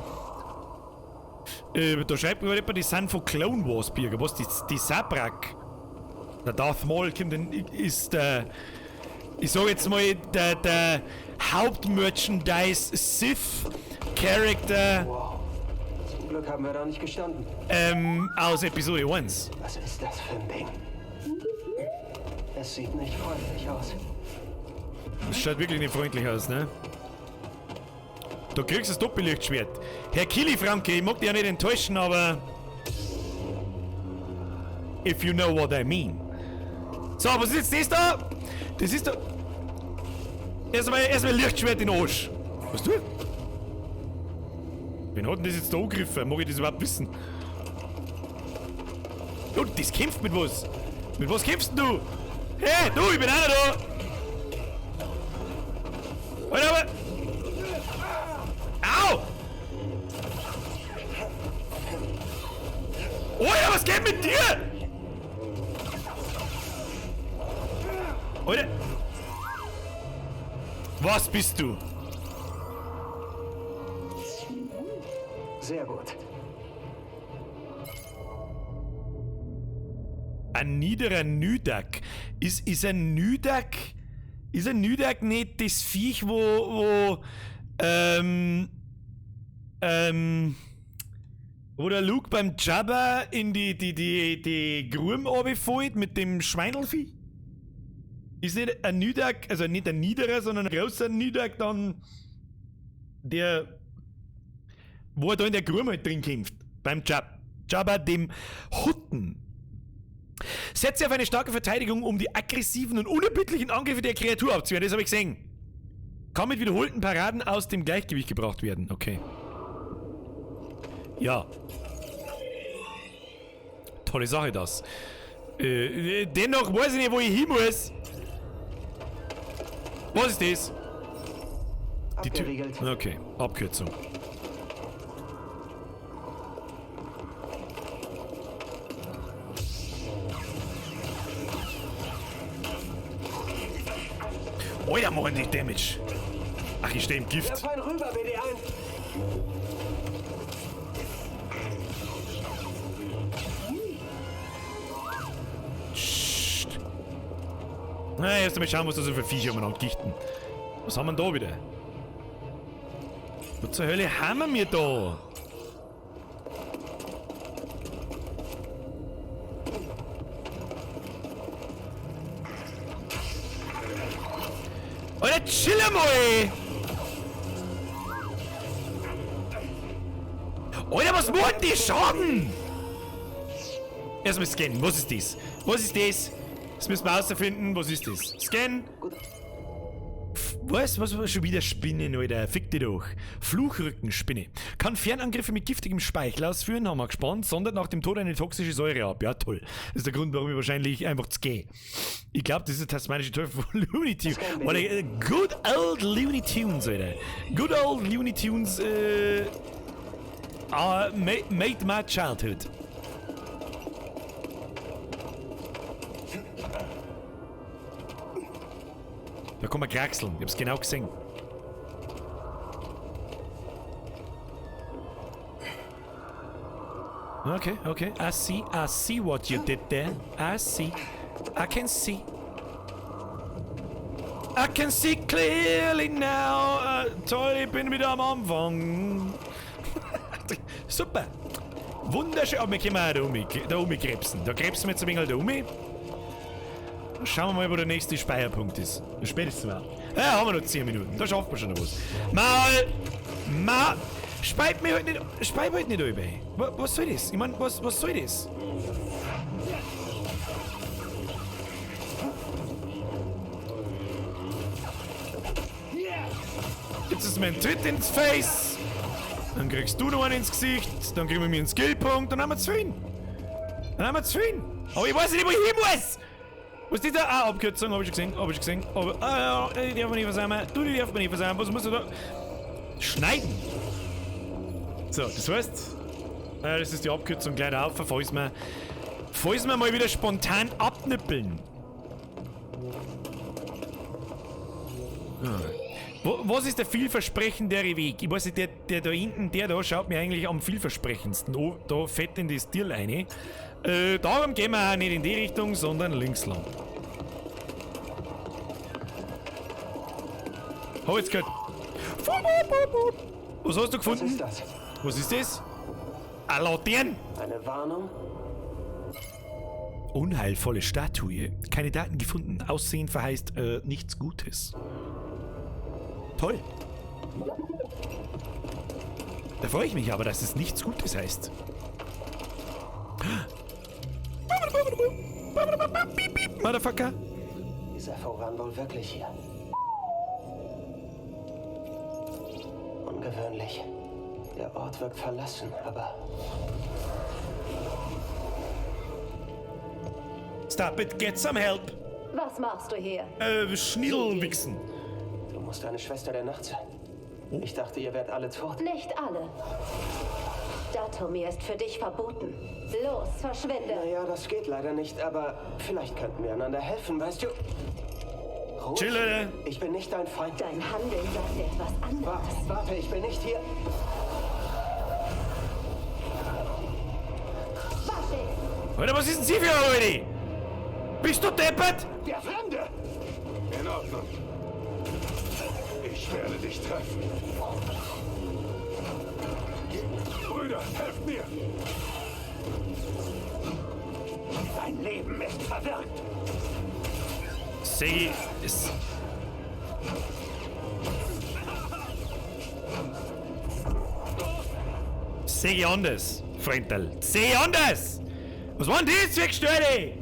Da schreibt mir jemand, die sind von Clone Wars, Birger. Was? Die Sabrak? Der Darth Maul kommt denn, ist der. Ich sag jetzt mal, der Hauptmerchandise Sith Character. Wow. Zum Glück haben wir da nicht gestanden. Aus Episode 1. Was ist das für ein Ding? Es sieht nicht freundlich aus. Das schaut wirklich nicht freundlich aus, ne? Da kriegst du das Doppellichtschwert. Herr Kili Franke, ich mag dich ja nicht enttäuschen, aber. If you know what I mean. So, was ist jetzt das da? Das ist da. Erstmal Lichtschwert in den Arsch. Was du? Wen hat denn das jetzt da angegriffen? Mag ich das überhaupt wissen? Oh, das kämpft mit was? Mit was kämpfst denn du? Hey, du, ich bin einer da! Alter, aber. Au! Alter, was geht mit dir? Alter! Was bist du? Sehr gut. Ein niederer Nydak. Ist ein Nydak. Ist ein Nydak nicht das Viech, wo der Luke beim Jabba in die Gruben runterfällt mit dem Schweinelvieh? Ist nicht ein Nydak, also nicht ein niederer, sondern ein großer Nydak dann, der, wo er da in der Gruben halt drin kämpft. Beim Jabba, dem Hutten. Setze auf eine starke Verteidigung, um die aggressiven und unerbittlichen Angriffe der Kreatur abzuwehren. Das habe ich gesehen. Kann mit wiederholten Paraden aus dem Gleichgewicht gebracht werden. Okay. Ja. Tolle Sache das. Dennoch weiß ich nicht, wo ich hin muss. Was ist das? Die Tür. Okay, Abkürzung. Alter, machen die Damage. Ach, ich stehe im Gift. Ja, rüber, BD1. Psst. Na, erst einmal schauen, was da so für Viecher umeinander gichten. Was haben wir denn da wieder? Was zur Hölle haben wir da? Alter, chill mal! Alter, was machen die Schaden? Erstmal scannen. Was ist das? Was ist das? Das müssen wir herausfinden. Was ist das? Scan. Was? Was? Schon wieder Spinnen, Alter. Fick dich doch. Fluchrückenspinne. Kann Fernangriffe mit giftigem Speichel ausführen, haben wir gespannt, sondert nach dem Tod eine toxische Säure ab. Ja, toll. Das ist der Grund, warum ich wahrscheinlich einfach zu gehe. Ich glaube, das ist der tasmanische Teufel von Looney Tunes. Oder good old Looney Tunes, Alter. Good old Looney Tunes, made my childhood. Da kann man kraxeln, ich hab's genau gesehen. Okay, okay. I see what you did there. I see. I can see. I can see clearly now. Toll, ich bin wieder am Anfang. Super. Wunderschön. Aber wir können auch da umkrebsen. Da krebsen wir jetzt ein wenig da um. Schauen wir mal, wo der nächste Speicherpunkt ist. Spätestens mal. Ja, haben wir noch 10 Minuten. Da schafft man schon noch was. Mal! Ma! Speit mir halt nicht. Speit halt nicht über. Was soll das? Ich mein, was soll das? Jetzt ist mein Tritt ins Face! Dann kriegst du noch einen ins Gesicht. Dann kriegen wir mir einen Skillpunkt. Dann haben wir zufrieden. Dann haben wir zufrieden. Aber ich weiß nicht, wo ich hin muss. Was ist das da? Ah, Abkürzung, hab ich schon gesehen. Hab ich schon gesehen. Aber, ah, ja, die darf man nicht versammeln. Du, die darf man nicht versammeln. Was musst du da? Schneiden. So, das heißt, das ist die Abkürzung gleich auf, falls wir mal wieder spontan abnippeln. Was ist der vielversprechendere Weg? Ich weiß nicht, der da hinten, der da schaut mir eigentlich am vielversprechendsten an. Da fett in das Tier rein. Darum gehen wir auch nicht in die Richtung, sondern links lang. Hab jetzt gehört. Was hast du gefunden? Was ist das? Was ist das? Eine Laterne! Eine Warnung? Unheilvolle Statue. Keine Daten gefunden. Aussehen verheißt nichts Gutes. Toll. Da freue ich mich aber, dass es nichts Gutes heißt. Motherfucker. Ist er voran wohl wirklich hier? Ungewöhnlich. Der Ort wirkt verlassen, aber... Stop it, get some help. Was machst du hier? Schniedelwichsen. Du musst eine Schwester der Nacht sein. Oh. Ich dachte, ihr wärt alle tot. Nicht alle. Dathomir ist für dich verboten. Los, verschwinde. Naja, das geht leider nicht, aber vielleicht könnten wir einander helfen, weißt du? Ruhig. Chille. Ich bin nicht dein Feind. Dein Handeln sagt etwas anderes. Warte, ich bin nicht hier. Alter, was ist denn sie für eine Leute? Bist du deppert? Der Fremde! In Ordnung. Ich werde dich treffen. Brüder, helft mir! Dein Leben ist verwirkt! Segi ist... Segi anders, Freundl. Segi anders! Was waren die jetzt für Gestörte?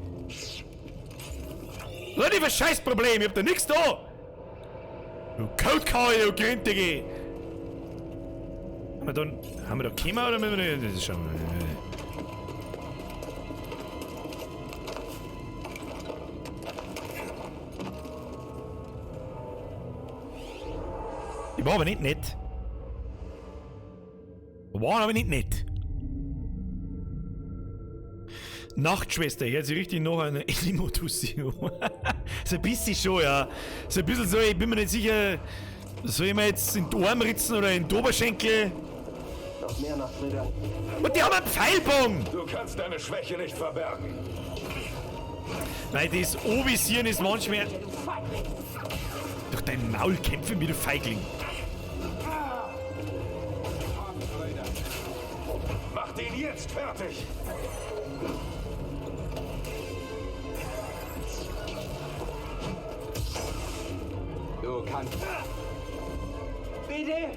Leute, für Scheißproblem, ich hab da nix da! Du Coldcall, du Grintige! Haben wir da Kämmer oder müssen wir da. Das ist schon. Ich war aber nicht nett. War aber nicht nett. Nachtschwester, hört sich richtig nach einer Elimotussi. So ein bisschen schon, ja. So ein bisschen so, ich bin mir nicht sicher, soll ich mir jetzt in die Arme ritzen oder in den Oberschenkel? Noch mehr Nachtbrüder. Und die haben einen Pfeilbogen! Du kannst deine Schwäche nicht verbergen. Weil das Ovisieren ist manchmal... Durch dein Maul kämpfen wie du Feigling. Mach den jetzt fertig! Du kannst... Bitte!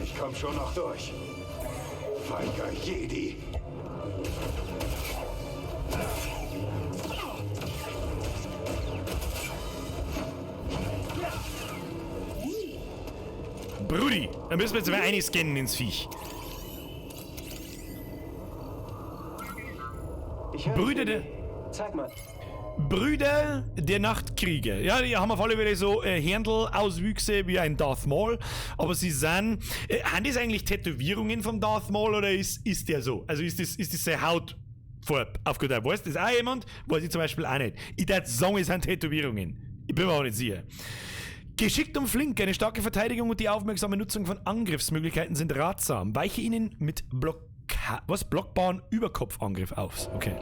Ich komm schon noch durch. Feiger Jedi. Brudi, da müssen wir jetzt mal einscannen ins Viech. Brüder der... Zeig mal. Brüder der Nachtkrieger. Ja, die haben auf alle Fälle so Händel-Auswüchse wie ein Darth Maul. Aber sie sind... haben das eigentlich Tätowierungen vom Darth Maul oder ist der so? Also ist das seine Hautfarbe? Auf gut Deutsch. Weiß das auch jemand? Weiß ich zum Beispiel auch nicht. Ich würde sagen, es sind Tätowierungen. Ich bin mir auch nicht sicher. Geschickt und flink, eine starke Verteidigung und die aufmerksame Nutzung von Angriffsmöglichkeiten sind ratsam. Weiche ihnen mit blockbaren Überkopfangriff auf. Okay.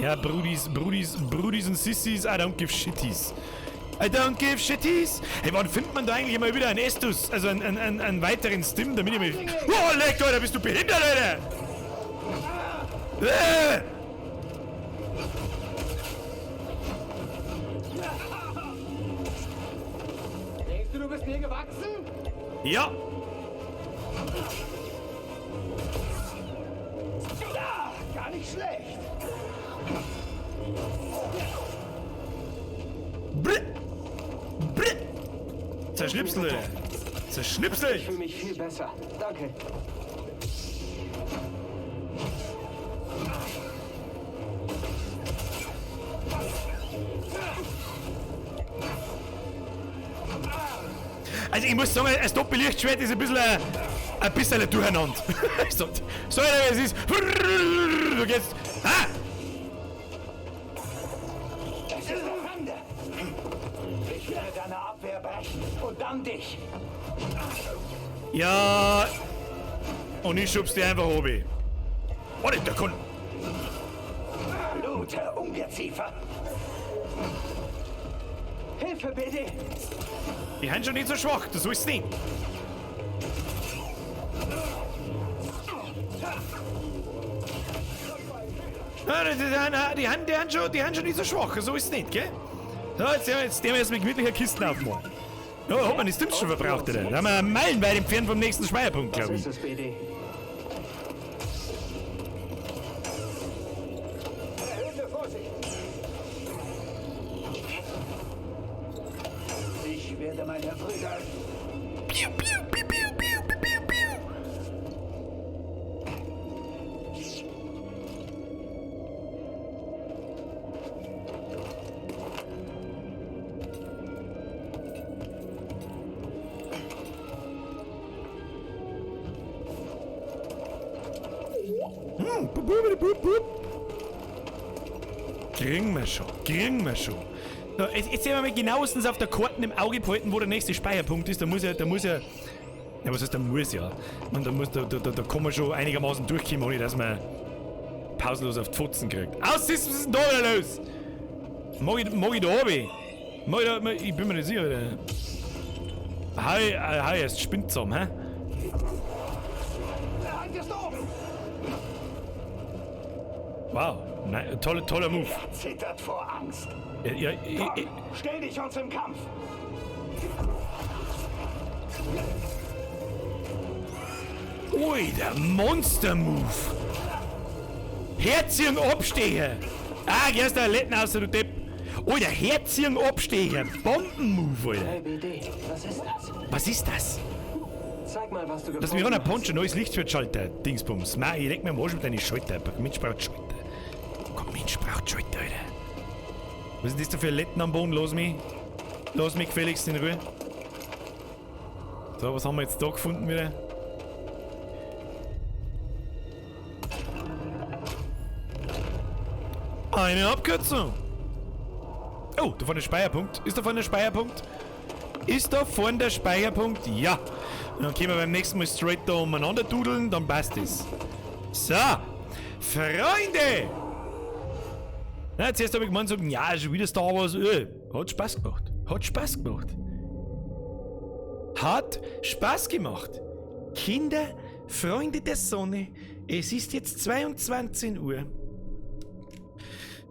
Ja, Brudis, Brudis, Brudis und Sissis, I don't give shitties. I don't give shitties. Hey, wann findet man da eigentlich immer wieder einen Estus? Also einen weiteren Stim, damit ich mich... Oh, leck, Alter, bist du behindert, Alter! Denkst du, du bist mir gewachsen? Ja. Ah, gar nicht schlecht. Zerschnipselt. Zerschnipselt. Ich fühle mich viel besser. Danke. Also ich muss sagen, das Doppellichtschwert ist ein bisschen durcheinander. So, es ist. Du gehst. Ah! Es ist das Ende. Ich werde deine Abwehr brechen und dann dich. Ja. Und ich schub's dir einfach oben. Warte, der kann. Blute, Ungeziefer. Hilfe, BD! Die sind schon nicht so schwach, das sollst du nicht. Die sind schon nicht so schwach, so ist es nicht, gell? So, jetzt nehmen wir erstmal gemütlich eine Kiste aufmachen. Ja, hat man die Stims schon verbraucht, oder? Da haben wir meilenweit entfernt vom nächsten Speicherpunkt, glaube ich. Was ist es, BD? Ich werde meine Brüder. Piu, piu, piu, piu, piu, piu, piu. Kriegen wir schon, kriegen wir schon. So, jetzt sehen wir mal genauestens auf der Karte im Auge behalten, wo der nächste Speicherpunkt ist. Da muss ja, ja, was heißt, da muss ja? Und da kann man schon einigermaßen durchkommen, ohne dass man pausenlos auf die Fotzen kriegt. Aus, was ist denn da wieder los? Mag ich da runter? Mag ich da, ich bin mir nicht sicher. Wieder. Hi, es spinnt zusammen, hä? Wow, nein, toller Move. Er zittert vor Angst. Ja, Komm, stell dich uns im Kampf. Ui, der Monster-Move. Herziehung absteher. Ah, gehst der Letten aus, du Depp. Ui, der Herziehung absteher. Bomben-Move, Alter. Hey, BD, was ist das? Was ist das? Zeig mal, was du gefunden Lass mich ran, hast. Poncho, neues Lichtschwertschalter. Dingsbums. Mei, ich leg mir am Arsch mit deinen Schalter. Mensch braucht Schalter. Komm, Mensch braucht Schalter, Alter. Was ist das da für Letten am Boden? Lass mich. Lass mich gefälligst in Ruhe. So, was haben wir jetzt da gefunden wieder? Eine Abkürzung. Oh, da vorne der Speicherpunkt. Ist da vorne der Speicherpunkt? Ist da vorne der Speicherpunkt? Ja. Und dann können wir beim nächsten Mal straight da umeinander dudeln, dann passt es. So. Freunde! Na, zuerst hab ich gemeint, so, ja, schon wieder Star Wars. Hat Spaß gemacht. Hat Spaß gemacht. Hat Spaß gemacht. Kinder, Freunde der Sonne, es ist jetzt 22 Uhr.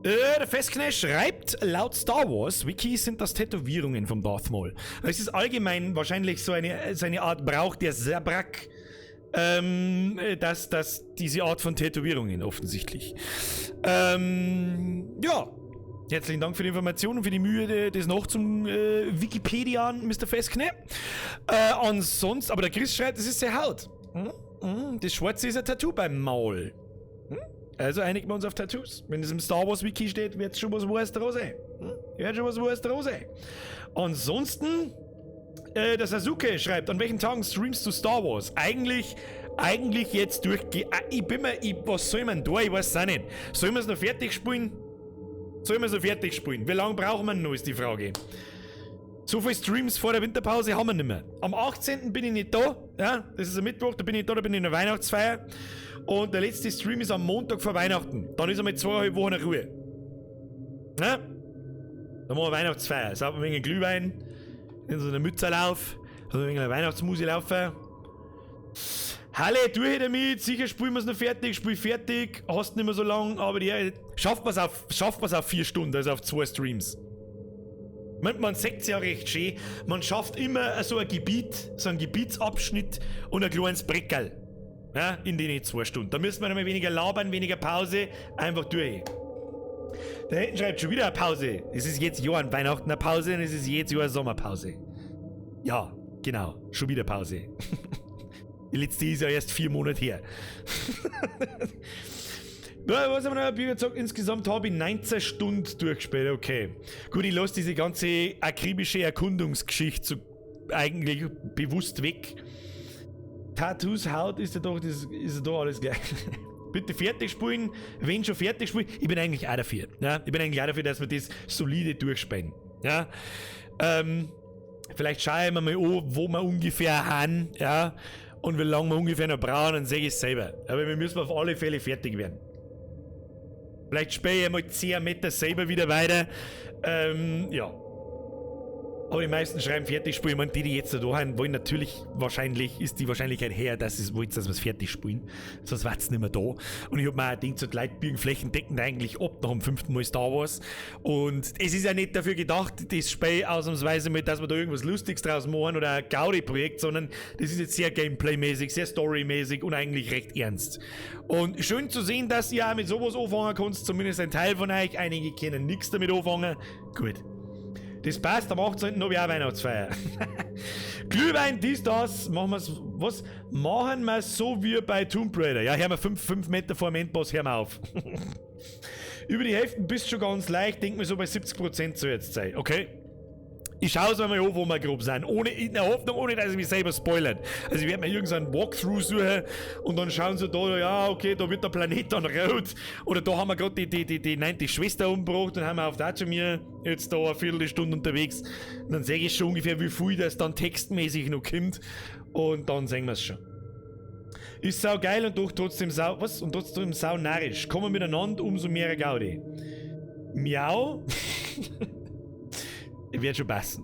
Der Festknall schreibt, laut Star Wars Wiki sind das Tätowierungen vom Darth Maul. Es ist allgemein wahrscheinlich so eine Art Brauch der Zabrak, dass diese Art von Tätowierungen offensichtlich. Ja, herzlichen Dank für die Information und für die Mühe des noch zum Wikipedian, Mr. Festknall. Ansonsten, aber der Chris schreibt, es ist sehr Haut. Das Schwarze ist ein Tattoo beim Maul. Also einigen wir uns auf Tattoos. Wenn es im Star Wars Wiki steht, wird schon was Wahres draus sein. Wird schon was Wahres draus sein. Ansonsten, der Sasuke schreibt, an welchen Tagen streamst du Star Wars? Eigentlich jetzt durchge-, ich bin mir, ich, was soll man da? Ich weiß es auch nicht. Sollen wir es noch fertig spielen? Sollen wir es noch fertig spielen? Wie lange brauchen wir noch, ist die Frage. So viele Streams vor der Winterpause haben wir nicht mehr. Am 18. bin ich nicht da. Ja, das ist ein Mittwoch, da bin ich da, da bin ich in der Weihnachtsfeier. Und der letzte Stream ist am Montag vor Weihnachten. Dann ist einmal 2,5 Wochen Ruhe. Ja? Dann machen wir Weihnachtsfeier. Saufen wir ein wenig Glühwein, in so einer Mütze lauf, also ein wenig Weihnachtsmusik laufen. Halle, durch damit, sicher spielen wir es noch fertig, spiel fertig, hast nicht mehr so lang, aber die, schafft man's auf 4 Stunden, also auf 2 Streams. Man sieht's ja recht schön, man schafft immer so ein Gebiet, so einen Gebietsabschnitt und ein kleines Breckerl. Ja, in den 2 Stunden. Da müssen wir nochmal weniger labern, weniger Pause, einfach durch. Da hinten schreibt schon wieder eine Pause. Es ist jetzt Jahr an Weihnachten eine Pause und es ist jetzt Jahr Sommerpause. Ja, genau. Schon wieder Pause. Die letzte ist ja erst 4 Monate her. Ja, was haben wir noch? Gesagt, insgesamt habe ich 19 Stunden durchgespielt. Okay. Gut, ich lasse diese ganze akribische Erkundungsgeschichte so eigentlich bewusst weg. Tattoos, Haut ist ja doch, das ist ja doch alles gleich. Bitte fertig spielen, wenn schon fertig spielen. Ich bin eigentlich auch dafür. Ja? Ich bin eigentlich auch dafür, dass wir das solide durchspielen. Ja? Vielleicht schaue ich mir mal an, wo wir ungefähr haben, ja, und wie lange wir ungefähr noch brauchen, dann sehe ich es selber. Aber wir müssen auf alle Fälle fertig werden. Vielleicht spiele ich einmal 10 Meter selber wieder weiter. Ja. Aber die meisten schreiben fertig spielen. Ich meine, die, die jetzt da sind, wollen natürlich, wahrscheinlich ist die Wahrscheinlichkeit her, dass es wollt, dass wir es fertig spielen. Sonst war es nicht mehr da. Und ich hab mir auch gedacht, so die Leute biegen flächendeckend eigentlich ab nach dem fünften Mal Star Wars. Und es ist ja nicht dafür gedacht, das Spiel ausnahmsweise mit, dass wir da irgendwas Lustiges draus machen oder ein Gaudi-Projekt, sondern das ist jetzt sehr Gameplay-mäßig, sehr Story-mäßig und eigentlich recht ernst. Und schön zu sehen, dass ihr auch mit sowas anfangen könnt, zumindest ein Teil von euch. Einige können nichts damit anfangen. Gut. Das passt, am 18. habe ich auch Weihnachtsfeier. Glühwein, dies, das, machen wir's, was? Machen wir so wie bei Tomb Raider. Ja, hören wir 5 Meter vor dem Endboss, hören wir auf. Über die Hälfte bist du schon ganz leicht, denk mir so bei 70% soll jetzt sein. Okay? Ich schaue es mir mal an, wo wir grob sind. Ohne, in der Hoffnung, ohne dass ich mich selber spoilert. Also ich werde mir irgendeinen Walkthrough suchen und dann schauen sie da, ja, okay, da wird der Planet dann rot. Oder da haben wir gerade die neunte Schwester umgebracht und haben wir auf Datumir jetzt da eine Viertelstunde unterwegs. Und dann sehe ich schon ungefähr, wie viel das dann textmäßig noch kommt. Und dann sehen wir es schon. Ist sau geil und doch trotzdem sau, was? Und trotzdem sau narrisch. Kommen miteinander, umso mehr Gaudi. Miau. Wird schon passen.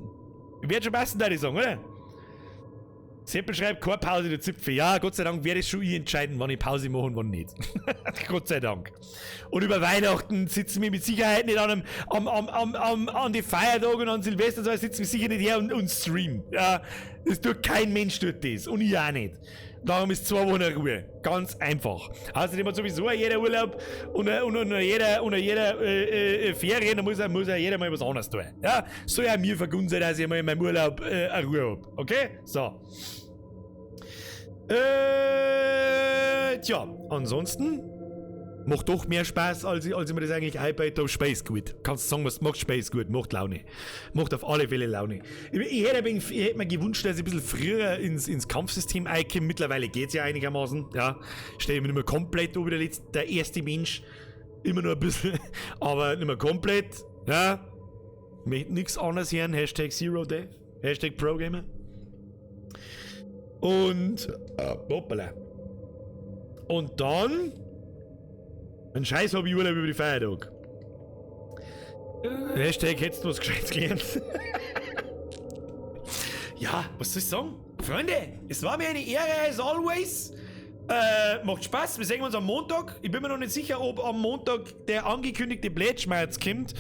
Wird schon passen, würde ich sagen, oder? Seppel schreibt, keine Pause der Zipfel. Ja, Gott sei Dank werde ich schon ich entscheiden, wann ich Pause mache und wann nicht. Gott sei Dank. Und über Weihnachten sitzen wir mit Sicherheit nicht an, einem, am, am, am, am, an die Feiertage und an Silvester, so sitzen wir sicher nicht her und streamen. Ja, das tut kein Mensch tut das. Und ich auch nicht. Darum ist 2 Wochen Ruhe. Ganz einfach. Außerdem hat sowieso jeder Urlaub und jeder Ferien, da muss ja jeder mal was anderes tun. Ja, soll ja mir vergönnt sein, dass ich mal in meinem Urlaub eine Ruhe hab. Okay? So. Tja, ansonsten macht doch mehr Spaß, als ich mir das eigentlich eingebaut habe. Space gut. Kannst sagen, was macht Space gut, macht Laune. Macht auf alle Fälle Laune. Ich hätte mir gewünscht, dass ich ein bisschen früher ins Kampfsystem einkomme. Mittlerweile geht es ja einigermaßen. Ja, stehe ich mir nicht mehr komplett über der, letzte, der erste Mensch. Immer nur ein bisschen, aber nicht mehr komplett. Ja, möchte nichts anderes hören. #ZeroDeath. #ProGamer. Und, hoppala. Und dann ein Scheiß habe ich Urlaub über die Feiertage. #Hättest du was Gescheites gelernt. Ja, was soll ich sagen? Freunde, es war mir eine Ehre, as always. Macht Spaß. Wir sehen uns am Montag. Ich bin mir noch nicht sicher, ob am Montag der angekündigte Blätschmerz kommt.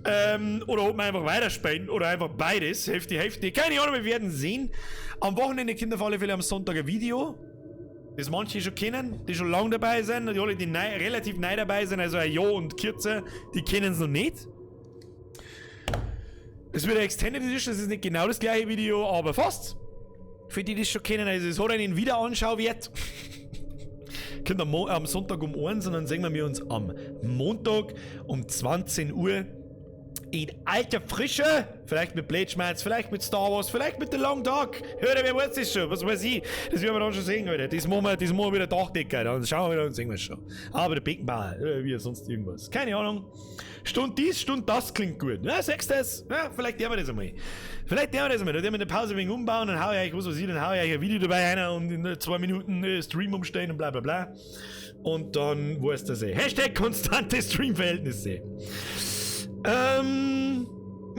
Oder ob wir einfach weiterspielen oder einfach beides. Hälfte, Hälfte. Keine Ahnung, wir werden sehen. Am Wochenende kommt auf alle Fälle am Sonntag ein Video, das manche schon kennen, die schon lange dabei sind, die alle, die neu, relativ neu dabei sind, also ein Jahr und kürzer, die kennen es noch nicht. Es wird eine Extended Edition, das ist nicht genau das gleiche Video, aber fast. Für die, die das schon kennen, also es hat einen Wiederanschauwert. Kommt am Sonntag um 1 und dann sehen wir uns am Montag um 20 Uhr in alter Frische, vielleicht mit Blade vielleicht mit Star Wars, vielleicht mit The Long Dark. Hör, wer weiß das schon, was weiß ich. Das werden wir dann schon sehen, Alter. Das machen wir wieder Dachdecker, dann schauen wir wieder und sehen wir es schon. Aber der Beckenbauer, wie sonst irgendwas. Keine Ahnung. Stund dies, Stund das klingt gut. Ja, sagst du das? Ja, vielleicht tun wir das einmal. Vielleicht tun wir das einmal. Da werden wir in der Pause wegen umbauen, dann hau ich euch, was weiß ich, dann hau ich euch ein Video dabei rein und in 2 Minuten Stream umstellen und bla bla bla. Und dann weißt du das eh. #konstante Streamverhältnisse.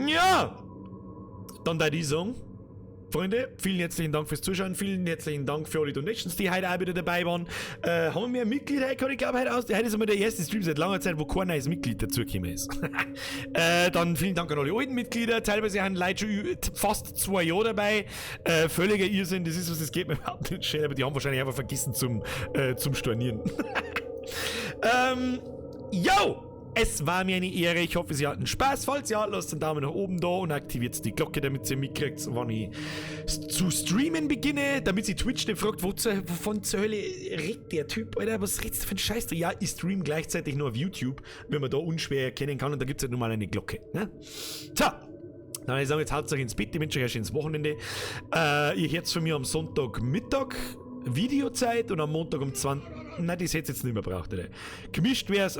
Ja. Dann da die sagen. Freunde, vielen herzlichen Dank fürs Zuschauen, vielen herzlichen Dank für alle Donations, die heute auch wieder dabei waren. Haben wir ein Mitglied heute gehabt? Ich glaube, heute, aus, heute ist einmal der erste Stream seit langer Zeit, wo kein neues Mitglied dazugekommen ist. Dann vielen Dank an alle alten Mitglieder. Teilweise haben Leute schon fast 2 Jahre dabei. Völliger Irrsinn, das ist was, das geht mir überhaupt nicht schnell, aber die haben wahrscheinlich einfach vergessen zum Stornieren. Yo! Es war mir eine Ehre. Ich hoffe, Sie hatten Spaß. Falls ja, lasst einen Daumen nach oben da und aktiviert die Glocke, damit ihr mitkriegt, wann ich zu streamen beginne. Damit sie Twitch nicht fragt, wovon zur Hölle redet der Typ, Alter? Was redest du für ein Scheiß? Ja, ich stream gleichzeitig nur auf YouTube, wenn man da unschwer erkennen kann. Und da gibt es halt nun mal eine Glocke. Ne? So. Dann ich sage jetzt haut euch ins Bett, ich wünsche euch ein schönes Wochenende. Ihr hört von mir am Sonntagmittag Videozeit und am Montag um 20. Nein, das hätte jetzt nicht mehr braucht, Alter. Gemischt wär's.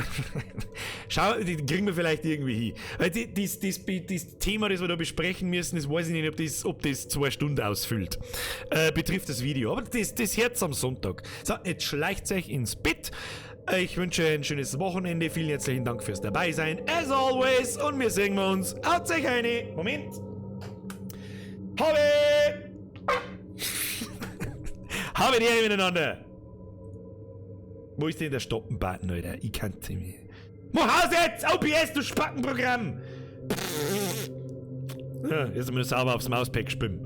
Schau, die kriegen wir vielleicht irgendwie hin. Weil die, das, das, das Thema, das wir da besprechen müssen, das weiß ich nicht, ob das 2 Stunden ausfüllt. Betrifft das Video. Aber das hört's am Sonntag. So, jetzt schleicht euch ins Bett. Ich wünsche ein schönes Wochenende. Vielen herzlichen Dank fürs Dabeisein. As always. Und wir sehen uns. Haut euch eine. Moment. Habe! Habe die Ehre miteinander. Wo ist denn der Stoppen-Button, Alter? Ich kann nicht mehr. Mach aus jetzt! OBS, du Spackenprogramm! Ja, jetzt müssen wir sauber aufs Mauspad gespielt.